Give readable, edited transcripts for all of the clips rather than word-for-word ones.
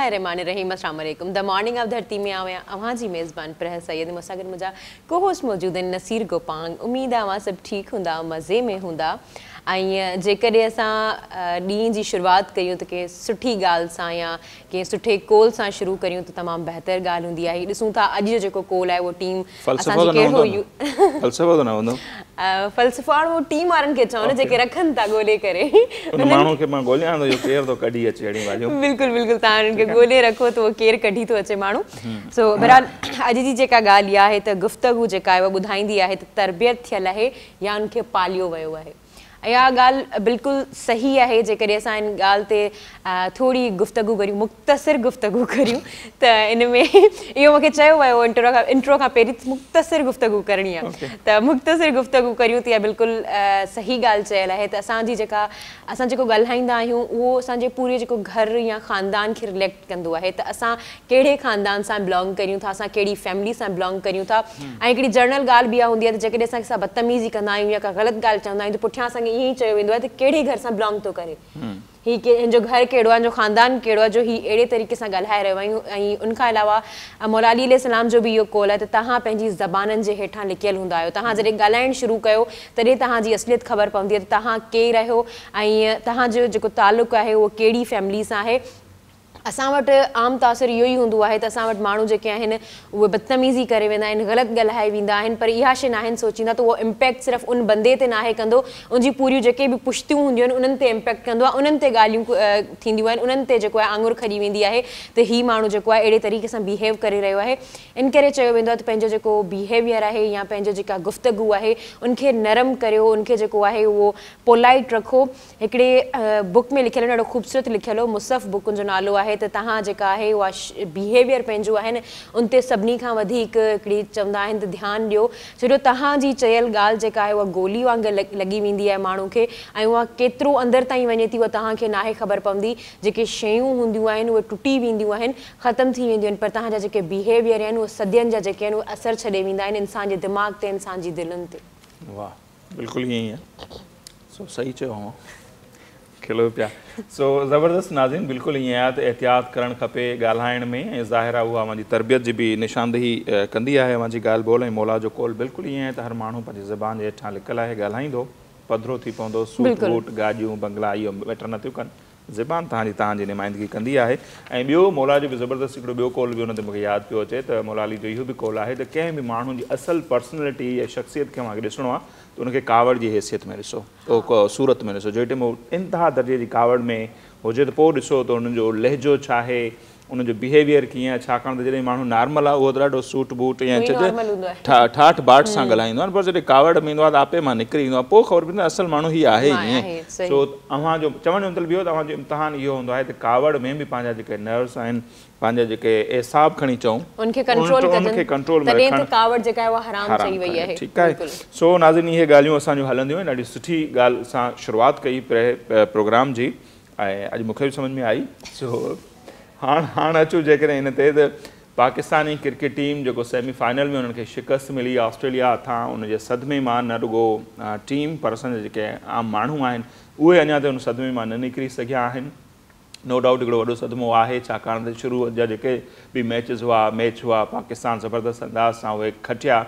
الله الرحمٰن الرحيم السلام عليڪم the morning of ڌرتي ۾ آئون آهيان اوهان جي ميزبان پرهه سيد مون سان گڏ منهنجا ڪو هوسٽ موجود آهن نصير گوپانگ اميد آهي اوهان سڀ ٺيڪ هوندا مزي ۾ هوندا ۽ جيڪڏهن اسان ڏينهن جي شروعات ڪريون ته ڪنهن سٺي ڳالهه سان يا ڪنهن سٺي قول سان شروع ڪريون ته تمام بهتر ڳالهه هوندي آهي ڏسون ٿا اڄ جو جيڪو قول آهي اهو ٽيم اسان فلسفو جي ته نه ڪهڙو هوندو نه فلسفو ته نه هوندو. فلسفو هاڻ اهو ٽيم وارن کي چئو نه جيڪي رکن ٿا ڳولي ڪري. ان ماڻهو کي مان ڳوليان ٿو اهو ڪير ٿو ڪڍي اچي اهڙيون ڳالهيون. بلڪل بلڪل توهان انهن کي ڳولي رکو ته اهو ڪير ڪڍي ٿو اچي ماڻهو. سو بهرحال اڄ جي جيڪا ڳالهه اها آهي ته گفتگو جيڪا آهي اها ٻڌائيندي آهي ته تربيت ٿيل آهي يا ان کي پاليو ويو آهي. اها ڳالهه بلڪل صحيح آهي جيڪڏهن اسان ان ڳالهه تي ٿوري گفتگو ڪريون مختصر گفتگو ڪريون ته ان ۾ اهو مونکي چيو ويو انٽرو کان انٽرو کان پهرين مختصر گفتگو ڪرڻي آهي ته مختصر گفتگو ڪريون ته اها بلڪل صحيح ڳالهه چيل آهي ته اسان جي جيڪا اسان جيڪو ڳالهائيندا آهيون اهو اسان جي پوري جيڪو گهر يا خاندان کي رليڪٽ ڪندو آهي ته اسان ڪهڙي خاندان سان بلانگ ڪريون ٿا اسان ڪهڙي فيملي سان بلانگ ڪريون ٿا ۽ هڪڙي جنرل ڳالهه به اها هوندي آهي ته جيڪڏهن اسان ڪنهن سان بدتميزي ڪندا آهيون يا ڪا غلط ڳالهه چوندا آهيون ته پٺيان اسان کي ائين ئي چيو ويندو آهي ته ڪهڙي گهر سان بلانگ ٿو ڪري هي هن جو گهر ڪهڙو آهي هن جو خاندان ڪهڙو آهي جو هي اهڙي طريقي سان ڳالهائي رهيو آهي ۽ ان کان علاوه مولا علي عليه السلام جو به اهو قول آهي ته توهان پنهنجي زبانن جي هيٺان لڪيل هوندا آهيو توهان جڏهن ڳالهائڻ شروع ڪيو تڏهن توهان جي اصليت خبر پوندي آهي ته توهان ڪير آهيو ۽ توهان جو جيڪو تعلق آهي اهو ڪهڙي فيملي سان آهي. اسان وٽ عام تاثر اهو ئي هوندو آهي ته اسان وٽ ماڻهو جيڪي آهن اهي بدتميزي ڪري ويندا آهن، غلط ڳالهائي ويندا آهن پر اها شيء ناهن سوچيندا ته اهو امپيڪٽ صرف ان بندي تي ناهي ڪندو ان جي پوريون جيڪي به پشتيون هونديون آهن انهن تي امپيڪٽ ڪندو آهي انهن تي ڳالهيون ٿينديون آهن انهن تي جيڪو آهي آڱر کڄي ويندي آهي ته هي ماڻهو جيڪو آهي اهڙي طريقي سان بيهيو ڪري رهيو آهي ان ڪري چيو ويندو آهي ته پنهنجو جيڪو بيهيويئر آهي يا پنهنجو جيڪا گفتگو آهي ان کي نرم ڪريو ان کي جيڪو آهي اهو پولائيٽ رکو. هڪڙي بڪ ۾ لکيل هو ڏاڍو خوبصورت لکيل هو مصحف بڪ ان جو نالو آهي ته توهان جيڪا آهي اها بيهيويئر پنهنجو آهي نه ان تي سڀني کان وڌيڪ هڪڙي چوندا آهن ته ڌيان ڏيو ڇو جو توهان جي چيل ڳالهه جيڪا آهي اها گولي وانگر لڳي ويندي آهي ماڻهو کي ۽ اها ڪيترو اندر تائين وڃي ٿي اها توهان کي ناهي خبر پوندي جيڪي شيون هونديون آهن اهي ٽٽي وينديون آهن ختم ٿي وينديون آهن پر توهان جا جيڪي بيهيويئر آهن اهي صدين جا جيڪي آهن اهي اثر ڇڏي ويندا آهن انسان جي دماغ تي انسان جي دلن تي. واهه بلڪل ائين ئي آهي. سو صحيح چيو اوهان کلو پيا سو زبردست ناظرين بلڪل ائين آهي ته احتياط ڪرڻ کپي ڳالهائڻ ۾ ۽ ظاهر آهي اها اوهان جي تربيت جي به نشاندهي ڪندي آهي اوهان جي ڳالهه ٻولهه ۽ مولا جو قول بلڪل ائين آهي ته هر ماڻهو پنهنجي زبان جي هيٺان لڪل آهي ڳالهائيندو پڌرو ٿي پوندو سوٽ بوٽ گاڏيون بنگلا اهو ميٽر نٿيون ڪن زبان توهان جي توهان جي نمائندگي ڪندي آهي ۽ ٻيو مولا جو به زبردست هڪڙو ٻيو قول به ان تي مون کي ياد پيو اچي ته مولا علي جو اهو به قول آهي ته ڪنهن به ماڻهو جي اصل پرسنلٽي يا شخصيت کي اوهان کي ڏسڻو آهي ته ان کي ڪاوڙ جي حيثيت ۾ ڏسو صورت ۾ ڏسو جنهن ٽائيم هو انتها درجي جي ڪاوڙ ۾ هجي ته پوء ڏسو ته ان جو لهجو ڇا آهي ان جو بيهيويئر ڪيئن آهي ڇاڪاڻ ته جڏهن ماڻهو نارمل آهي اهو ته ڏاڍو سوٽ بوٽ يا چئجي ٺاٺ باٺ سان ڳالهائيندو آهي پر جڏهن ڪاوڙ ۾ ايندو آهي ته آپي مان نڪري ايندو آهي پوء خبر پوندي آهي اصل ماڻهو هي آهي ائين سو اوهان جو چوڻ جو مطلب اهو ته اوهان جو امتحان اهو هوندو آهي ته ڪاوڙ ۾ به پنهنجا جيڪي نروس آهن پنهنجا جيڪي اعصاب کڻي چئون ان کي ڪنٽرول ڪجن ڪنٽرول ۾ رکڻ تڏهن ته ڪاوڙ جيڪا آهي اها حرام چئي وئي آهي ٺيڪ آهي سو ناظرين اهي ڳالهيون اسان جون هلنديون آهن ڏاڍي سٺي ڳالهه سان شروعات ڪئي پروگرام جي ۽ اڄ مون کي به سمجهه ۾ آئي سو هاڻ هاڻ اچون جيڪڏهن ان تي ته پاڪستاني ڪرڪيٽ ٽيم جيڪو سيمي فائنل ۾ انهن کي شڪست ملي آسٽريليا هٿان ان جي صدمي مان نه رڳو ٽيم پر اسان جا جيڪي عام ماڻهو آهن اهي اڃا تائين ان صدمي مان نه نڪري سگهيا آهن نو ڊائوٽ هڪڙو وڏو صدمو آهي ڇاڪاڻ ته شروع جا جيڪي به ميچز هئا ميچ هئا پاڪستان زبردست انداز سان اهي کٽيا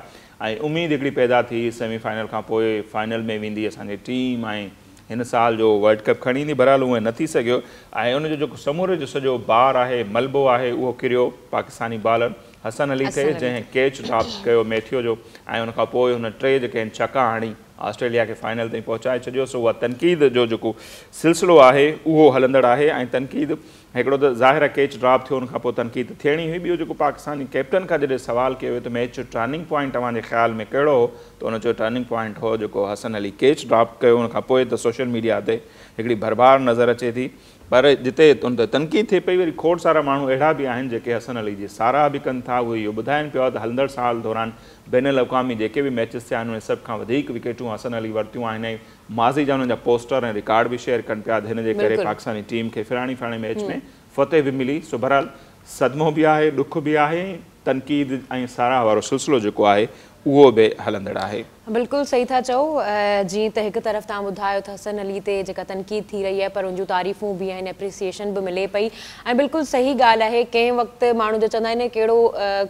۽ اميد هڪڙي پيدا ٿي سيمي فائنل کان پوء فائنل ۾ ويندي اسان جي ٽيم ۽ هن سال جو ورلڊ ڪپ کڻي ايندي بهرحال اهو نه ٿي سگهيو ۽ ان جو جيڪو سمورو جو سڄو بار آهي ملبو آهي اهو ڪريو پاڪستاني بالر حسن علي تي جنهن ڪيچ ڊراپ ڪيو ميٿيو جو ۽ ان کان پوء هن ٽي جيڪي آهن ڇڪا هڻي آسٽريليا کي فائنل تائين پهچائي ڇڏيو سو اها تنقيد جو جيڪو سلسلو آهي اهو هلندڙ آهي ۽ تنقيد هڪڙو ته ظاهر آهي ڪيچ ڊراپ ٿيو ان کان پوء تنقيد ته ٿيڻي هئي ٻيو جيڪو پاڪستاني ڪئپٽن کان جڏهن سوال ڪيو ويو ته ميچ جو ٽرننگ پوائنٽ اوهان جي خيال ۾ ڪهڙو هو ته هن چيو ٽرننگ پوائنٽ هو جيڪو حسن علي ڪيچ ڊراپ ڪيو ان کان پوء ته سوشل ميڊيا تي هڪڙي ڀرڀار نظر اچي ٿي پر جتي ان تي تنقيد ٿئي پئي وري کوڙ سارا ماڻهو اهڙا به آهن جيڪي حسن علي جي ساراهه به ڪن ٿا اهي اهو ٻڌائين پيا ته هلندڙ سال دوران بين الاقوامي جيڪي به ميچز ٿيا آهن ان ۾ سڀ کان وڌيڪ وڪيٽون حسن علي ورتيون آهن ۽ ماضي جا انهن جا پوسٽر ۽ رڪارڊ به شيئر ڪن پيا ته هن جي ڪري پاڪستاني ٽيم کي فلاڻي فلاڻي ميچ ۾ فتح به ملي سو بهرحال صدمو به آهي ڏک به آهي ۽ تنقيد ۽ ساراهه وارو سلسلو جيڪو آهي اهو به هلندڙ آهي. بلڪل صحيح ٿا چئو. جيئن ته هڪ طرف توهان ٻڌايو ته حسن علي تي جيڪا تنقيد ٿي رهي آهي پر ان جون تعريفون به آهن، اپريسيئيشن به ملي پئي ۽ بلڪل صحيح ڳالهه آهي. ڪنهن وقت ماڻهو جو چوندا آهن نه ڪهڙو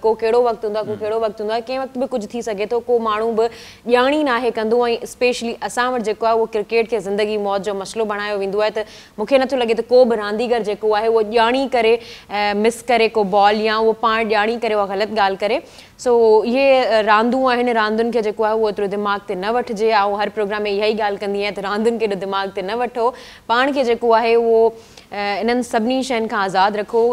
ڪو ڪهڙو وقت هوندو آهي، ڪو ڪهڙو وقت هوندو آهي، ڪنهن وقت به ڪجهه ٿي سگهي ٿو، ڪو ماڻهو به ڄاڻي ناهي ڪندو ۽ اسپيشلي اسان وٽ جيڪو آهي اهو ڪرڪيٽ کي زندگي موت جو مسئلو بڻايو ويندو آهي ته مون کي نٿو لڳي ته ڪو به رانديگر جيڪو آهي اهو ڄاڻي ڪري مس ڪري ڪو بال يا اهو پاڻ ڄاڻي ڪري اها غلط ڳالهه ڪري. سو اهي راندون آهن، راندن کي جيڪو آهي اهو ايترو دماغ تي نه وٺجي. آئون هر پروگرام ۾ اها ئي ڳالهه ڪندي آهيان ته راندن کي ايڏو دماغ تي نه وٺو، پاڻ کي جيڪو آهي اهو انهن سڀني شين کان آزاد رکو.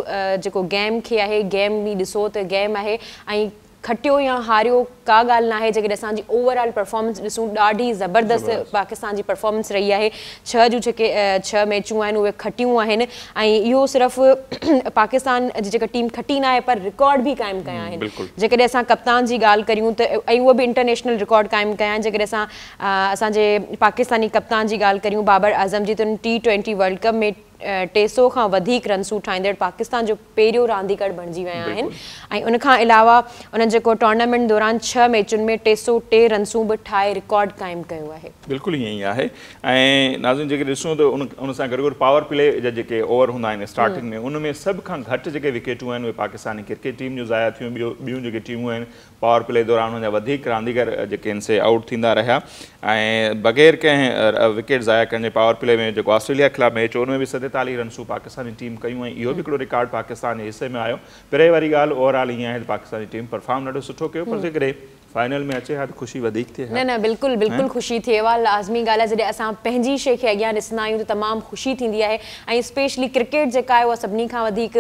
جيڪو گيم کي آهي گيم ئي ڏسو ته گيم آهي ۽ کٽيو يا هاريو ڪا ڳالهه ناهي. جيڪڏهن اسان جي اوور آل پرفارمنس ڏسون ڏاڍي زبردست پاڪستان جي پرفارمنس رهي آهي. 6 جون جيڪي 6 ميچون آهن اهي کٽيون آهن ۽ اهو صرف پاڪستان جي جيڪا ٽيم کٽي ناهي پر رڪارڊ به قائم ڪيا آهن. جيڪڏهن اسان ڪپتان جي ڳالهه ڪريون ته ۽ اهو به انٽرنيشنل رڪارڊ قائم ڪيا آهن. جيڪڏهن اسان اسان جي پاڪستاني ڪپتان جي ڳالهه ڪريون بابر اعظم جي ته ان ٽي20 ورلڊ ڪپ ۾ 300 کان وڌيڪ رنسون ٺاهيندڙ پاڪستان جو پهريون رانديگر بڻجي ويا آهن ۽ ان کان علاوه انهن جيڪو ٽورنامينٽ دوران 6 ميچن ۾ 303 رنسون به ٺاهي رڪارڊ قائم ڪيو آهي. بلڪل ائين ئي آهي ۽ ناظرين جيڪي ڏسون ته ان سان گڏ گڏ پاور پلي جا جيڪي اوور هوندا آهن اسٽارٽنگ ۾ ان ۾ سڀ کان گهٽ جيڪي وڪيٽون آهن اهي پاڪستاني ڪرڪيٽ ٽيم جون ضايع ٿيون، ٻيون جيڪي ٽيمون آهن پاور پلي دوران انهن جا وڌيڪ رانديگر جيڪي آهن سي آئوٽ ٿيندا رهيا ۽ بغير ڪنهن وڪيٽ ضايع ڪرڻ جي پاور پلي ۾ جيڪو آسٽريليا خلاف ميچ هو ان ۾ به 47 رنسون پاڪستاني ٽيم ڪيون ۽ اهو به هڪڙو رڪارڊ پاڪستان جي حصي ۾ آيو. پري واري ڳالهه اوور آل ائين آهي ته پاڪستاني ٽيم پرفارم ڏاڍو سٺو ڪيو پر جيڪڏهن فائنل ۾ اچي ها ته خوشي وڌيڪ ٿئي ها. نه نه بلڪل بلڪل خوشي ٿئي ها. لازمي ڳالهه آهي جڏهن اسان پنهنجي شيء کي اڳيان ڏسندا آهيون ته تمام خوشي ٿيندي آهي ۽ اسپيشلي ڪرڪيٽ جيڪا آهي اها سڀني کان وڌيڪ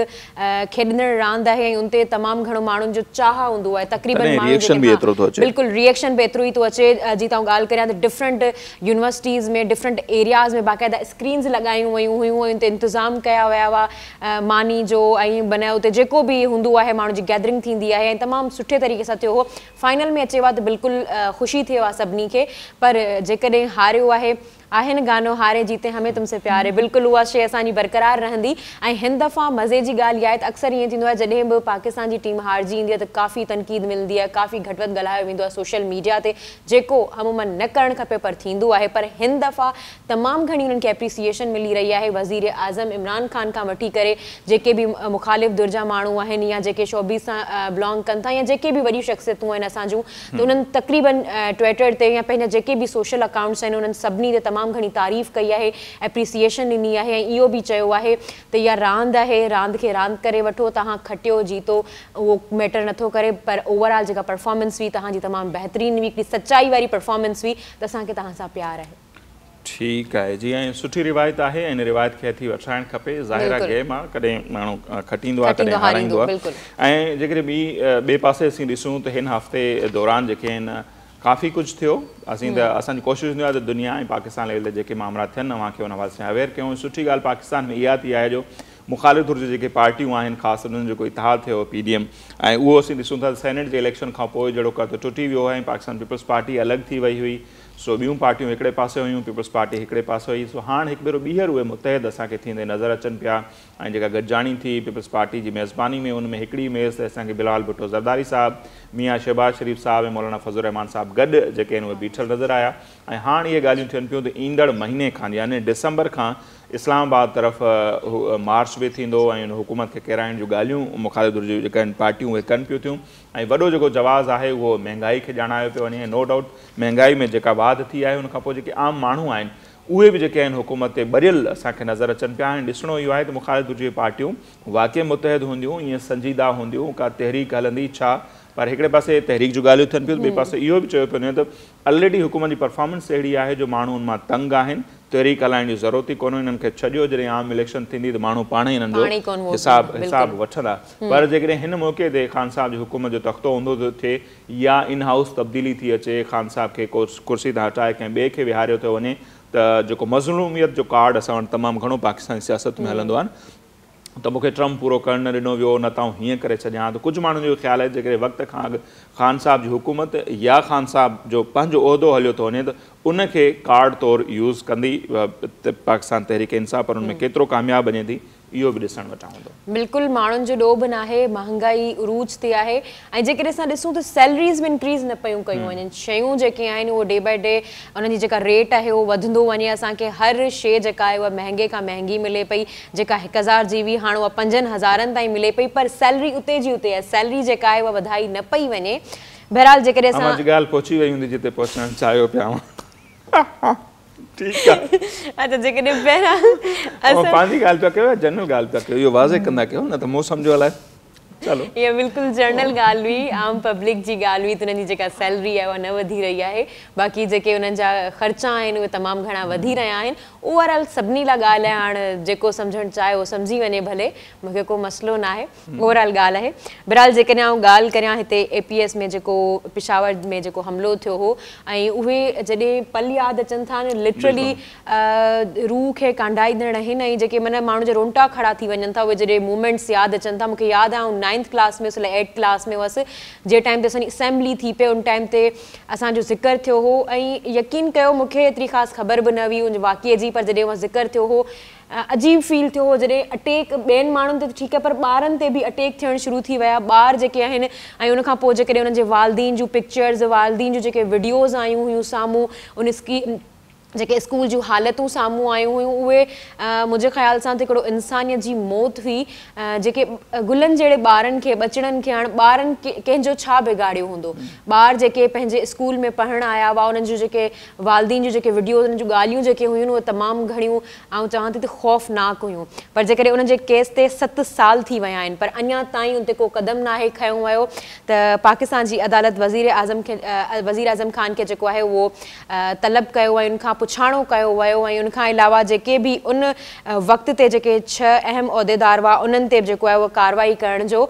کيڏندڙ راند آهي ۽ ان تي تمام گهڻو ماڻهن جو چاهه هوندو آهي. تقريبن تڏهن ماڻهو ريئڪشن جيڪي به ايترو ٿو اچي. بلڪل ريئڪشن به ايترو ئي ٿو اچي. جي ته آئون ڳالهه ڪريان ته ڊفرنٽ يونيورسٽيز ۾ ڊفرنٽ ايرياز ۾ باقاعده اسڪرينز لڳايون ويون هيون ۽ ان تي انتظام ڪيا ويا هئا ماني جو ۽ بنيا اتي جيڪو به هوندو آهي ماڻهن جي گيدرنگ ٿيندي آهي ۽ تمام سٺي طريقي سان ٿيو هو. فائنل ۾ اچي ها ته بلڪل خوشي ٿئي ها سڀني کي پر جيڪڏهن هاريو آهي آهي نه گانو هاري جيتي همين تم سي پيار هي بلڪل اها شيء اسان جي برقرار رهندي ۽ هن دفعا مزي جي ڳالهه اها آهي ته اڪثر ائين ٿيندو آهي جڏهن به پاڪستان جي ٽيم هارجي ايندي آهي ته ڪافي تنقيد ملندي آهي ڪافي گهٽ وڌ ڳالهايو ويندو آهي سوشل ميڊيا تي جيڪو عموماً نه ڪرڻ کپي پر ٿيندو آهي پر هن دفعا تمام گهڻي انهن کي اپريسيئيشن ملي رهي آهي وزير اعظم عمران خان کان وٺي ڪري جيڪي به مخالف ڌر جا ماڻهو آهن يا جيڪي شوبيز سان بلانگ ڪن ٿا يا جيڪي به وڏيون شخصيتون آهن اسان جون ته انهن تقريبن ٽوئٽر تي يا پنهنجا جيڪي به سوشل اڪائونٽس آهن انهن سڀني تي تمام گهڻي تعريف ڪئي آهي، اپريسيئيشن ڏني آهي ۽ اهو به چيو آهي ته اها راند آهي، راند کي راند ڪري وٺو، توهان کٽيو جيتو اهو ميٽر نٿو ڪري پر اوور آل جيڪا پرفارمنس هئي توهان جي تمام بهترين هئي، هڪڙي سچائي واري پرفارمنس هئي ته اسان کي توهان سان پيار آهي. ٺيڪ آهي جي ۽ سٺي روايت آهي ۽ ان روايت کي هٿي وٺرائڻ کپي ظاهر آهي گيم آهي ڪڏهن ماڻهو کٽيندو آهي ڪڏهن هارائيندو آهي ۽ جيڪڏهن ٻي ٻئي پاسي اسين ڏسون ته هن هفتي دوران جيڪي آهن ڪافي ڪجهه ٿيو اسين ته اسان جي ڪوشش هوندي آهي ته دنيا ۽ پاڪستان ليول تي جيڪي مامرا ٿين اوهان کي ان حوالي سان اويئر ڪيون سٺي ڳالهه پاڪستان ۾ اها ٿي آهي جو مخالف ڌر جون جيڪي پارٽيون آهن خاص انهن جو جيڪو اتحاد ٿيو پي ڊي ايم ۽ اهو اسين ڏسون ٿا ته سينيٽ جي اليڪشن کان پوء جهڙوڪر ته ٽٽي ويو آهي ۽ پاڪستان پيپلز پارٽي الڳ ٿي وئي هئي سو ٻيون پارٽيون هڪڙي پاسي هيون، پيپلز پارٽي هڪڙي پاسي هئي، سو هاڻ هڪ ڀيرو ٻيهر اهي متحد اسان کي ٿيندي نظر اچن پيا ۽ جيڪا گڏجاڻي ٿي پيپلز پارٽي جي ميزباني ۾ ان ۾ هڪڙي ميز تي اسان کي بلاول ڀٽو زرداري صاحب، ميان شهباز شريف صاحب ۽ مولانا فضل الرحمان صاحب گڏ جيڪي آهن اهي بيٺل نظر آيا ۽ هاڻ اهي ڳالهيون ٿين پيون ته ايندڙ مهيني کان يعني ڊسمبر کان اسلام آباد طرف مارچ به ٿيندو ۽ ان حڪومت کي ڪيرائڻ جون ڳالهيون مخالف ڌر جون جيڪا آهن پارٽيون اهي ڪن پيون ٿيون. ۽ وڏو جيڪو جواز آهي اهو مهنگائي کي ڄاڻايو پيو وڃي ۽ نو ڊائوٽ مهنگائي ۾ جيڪا واڌ ٿي آهي ان کان پوء جيڪي عام ماڻهو آهن اهي به جيڪي آهن حڪومت تي ٻريل اسان کي نظر اچن پيا ۽ ڏسڻو اهو آهي ته مخالف ڌر جون پارٽيون واقعي متحد هونديون ائين سنجيده هونديون ڪا تحريڪ هلندي ڇا پر هڪڙي پاسي تحريڪ جون ڳالهيون ٿين پيون ته ٻئي پاسي اهو به چيو پيو وڃي ته الريڊي حڪومت جي پرفارمنس اهڙي آهي جو ماڻهو ان مان تنگ آهن، تحريڪ هلائڻ جي ضرورت ئي ڪونهي، انهن کي ڇڏيو جڏهن عام اليڪشن ٿيندي ته ماڻهو پاڻ ئي انهن جو حساب حساب وٺندا پر جيڪڏهن هن موقعي تي خان صاحب جي حڪومت جو تختو اونڌو ٿو ٿئي يا ان هائوس تبديلي ٿي اچي خان صاحب کي ڪرسي تان هٽائي ڪنهن ٻئي کي ويهاريو ٿو وڃي ته جيڪو مظلوميت جو ڪارڊ اسان وٽ تمام گهڻو پاڪستاني سياست ۾ هلندو آهي ته مون کي ٽرم پورو ڪرڻ نه ڏنو ويو نه ته آئون هيئن ڪري ڇڏيان ها ته ڪجهه ماڻهن جو خيال آهي جيڪڏهن وقت کان اڳ خان صاحب جي حڪومت يا خان صاحب جو پنهنجو عهدو هليو ٿو وڃي ته ان کي ڪارڊ طور يوز ڪندي پاڪستان تحريڪ انصاف پر ان ۾ ڪيترو ڪامياب وڃي ٿي اهو به ڏسڻ وٽان هوندو. بلڪل ماڻهن جو ڏوهه به ناهي، مهانگائي عروج تي آهي ۽ جيڪڏهن اسان ڏسون ته سيلريز به انڪريز نه پيون ڪيون وڃن، شيون جيڪي آهن اهو ڊي باء ڊي انهن جي جيڪا ريٽ آهي اهو وڌندو وڃي، اسان کي هر شيء جيڪا آهي اها مهنگي کان مهنگي ملي پئي، جيڪا 1000 جي هئي هاڻ اها 5000 تائين ملي پئي پر سيلري اتي جي اتي آهي، سيلري جيڪا آهي اها وڌائي نه پئي وڃي. بهرحال جيڪڏهن اسان. اوهان جي ڳالهه پهچي وئي هوندي جتي پهچڻ چاهيو پيا اوهان. ٺيڪ آ. اڇا جيڪڏهن بهرحال اسان. پنهنجي ڳالهه پيا ڪيو يا جنرل ڳالهه پيا ڪيو اهو واضح ڪندا ڪيو نه ته مون سمجهيو الائي. چلو. اها بلڪل جنرل ڳالهه هئي عام پبلڪ جي ڳالهه هئي ته انهن جي جيڪا سيلري آهي اها نه وڌي رهي آهي باقي جيڪي انهن جا خرچا آهن اهي تمام گهڻا وڌي رهيا آهن. اوور آل سڀني لاء ڳالهه آهي هاڻ جيڪو سمجهڻ چاهي اهو سمجهي وڃي ڀلي مون کي ڪو مسئلو ناهي. اوور آل ڳالهه آهي. بهرحال جيڪڏهن آئون ڳالهه ڪريان هتي اي پي ايس ۾ جيڪو پشاور ۾ جيڪو حملو ٿيو هو ۽ اهي جڏهن پل ياد اچن ٿا نه لٽرلي روح کي ڪانڊاريندڙ آهن ۽ جيڪي معنيٰ ماڻهو جا رونٽا کڙا ٿي وڃن ٿا اهي جڏهن مومينٽس ياد اچن ٿا مونکي ياد آهي آئون نائنٿ ڪلاس ۾ هيس الائي ايٽ ڪلاس ۾ هئس جنهن ٽائيم تي اسان جي اسيمبلي ٿي پئي ان ٽائيم تي اسان جو ذڪر ٿيو هو ۽ يقين ڪيو مونکي ايتري خاص خبر به نه هئي ان واقعي جي پر جڏهن اهو ذڪر ٿيو هو عجيب فيل ٿيو هو جڏهن اٽيڪ ٻين ماڻهن تي ته ٺيڪ آهي پر ٻارن تي به اٽيڪ ٿيڻ شروع ٿي ويا ٻار جيڪي آهن ۽ ان کان پوء جيڪڏهن انهن جي والدين جون پڪچرز والدين جون جيڪي وڊيوز آيون هيون سامهون ان اسڪي جيڪي اسڪول جون حالتون سامهون آيون هيون اهي منهنجي خيال سان ته هڪڙو انسانيت جي موت هئي جيڪي گلن جهڙي ٻارن کي ٻچڙن کي هاڻ ٻارن ڪنهن جو ڇا بگاڙيو هوندو ٻار جيڪي پنهنجي اسڪول ۾ پڙهڻ آيا هئا انهن جون جيڪي والدين جون جيڪي وڊيوز انهن جون ڳالهيون جيڪي هيون اهي تمام گهڻيون آئون چوان ٿي ته خوفناڪ هيون پر جيڪڏهن انهن جي ڪيس تي 7 سال ٿي ويا آهن پر اڃا تائين ان تي ڪو قدم ناهي کنيو ويو ته پاڪستان جي عدالت وزير اعظم کي وزير اعظم خان کي جيڪو آهي اهو طلب ڪيو ۽ ان کان پڇاڻو ڪيو ويو ۽ ان کان علاوه جيڪي به ان وقت تي جيڪي 6 اهم عهديدار هئا انهن تي به جيڪو آهي اهو ڪارروائي ڪرڻ جو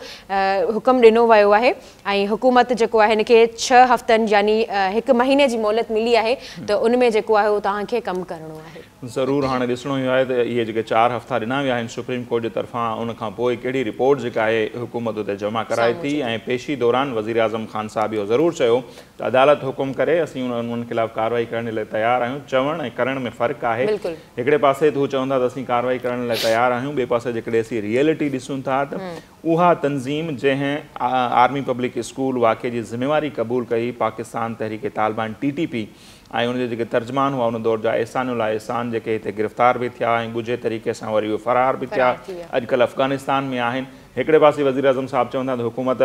حڪم ڏنو ويو آهي ۽ حڪومت جيڪو آهي هن کي 6 هفتن يعني هڪ مهيني جي مهلت ملي آهي ته ان ۾ جيڪو آهي اهو توهان کي ڪم ڪرڻو آهي. ضرور هاڻي ڏسڻو اهو آهي ته اهي جيڪي 4 هفتا ڏنا ويا آهن سپريم ڪورٽ جي طرفان ان کان پوء ڪهڙي رپورٽ جيڪا آهي حڪومت اتي جمع ڪرائي ٿي ۽ پيشي دوران وزيراعظم خان صاحب اهو ضرور چيو ته عدالت حڪم ڪري اسين انهن خلاف ڪارروائي ڪرڻ جي لاء تيار آهيون چوڻ ۽ ڪرڻ ۾ فرق آهي هڪڙي پاسي ته هو چون ٿا ته اسين ڪارروائي ڪرڻ لاء تيار آهيون ٻئي پاسي جيڪڏهن اسين ريئلٽي ڏسون ٿا ته اها تنظيم جنهن آرمي پبلڪ اسڪول واقعي جي ذميواري قبول ڪئي پاڪستان تحريڪ طالبان ٽي ٽي پي ۽ ان جا جيڪي ترجمان هئا ان دور جا احسان الله احسان جيڪي هتي گرفتار به ٿيا ۽ ڳجهي طريقي سان وري اهي فرار به ٿيا اڄڪلهه افغانستان ۾ آهن هڪڙي پاسي وزيراعظم صاحب چون ٿا ته حڪومت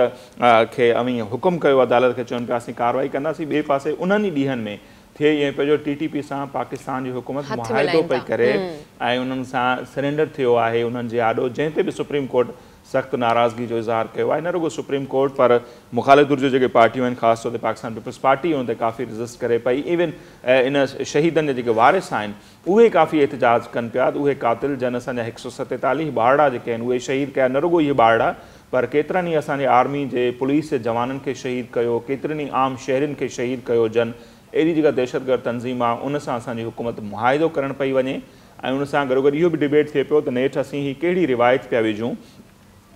کي اوهين حڪم ڪيو عدالت کي چون پيا اسين ڪارروائي ڪنداسين ٻئي پاسي انهن ئي ڏينهن ۾ ٿئي ائين پيو جو ٽي ٽي پي سان پاڪستان جي حڪومت معاهدو پئي ڪري ۽ انهن سان سرينڊر ٿيو آهي انهن جي آڏو جنهن تي به سپريم ڪورٽ سخت ناراضگي جو اظهار ڪيو آهي نه رڳو سپريم ڪورٽ پر مخالف ڌر جون جيڪي پارٽيون آهن خاص طور تي پاڪستان پيپلز پارٽي ان تي ڪافي ريزسٽ ڪري پئي ايون ان شهيدن جا جيڪي وارث آهن اهي ڪافي احتجاج ڪن پيا ته اهي قاتل جن اسان جا 147 ٻارڙا جيڪي آهن اهي شهيد ڪيا نه رڳو اهي ٻارڙا پر ڪيترن ئي اسان جي آرمي جي پوليس جي جوانن کي شهيد ڪيو ڪيترن ئي عام شهرين کي شهيد ڪيو جن اهڙي جيڪا دهشتگرد تنظيم آهي ان سان اسان جي حڪومت معاهدو ڪرڻ پئي وڃي ۽ ان سان گڏوگڏ اهو به ڊبيٽ ٿئي پيو ته نيٺ اسين هي ڪهڙي روايت پيا وجهون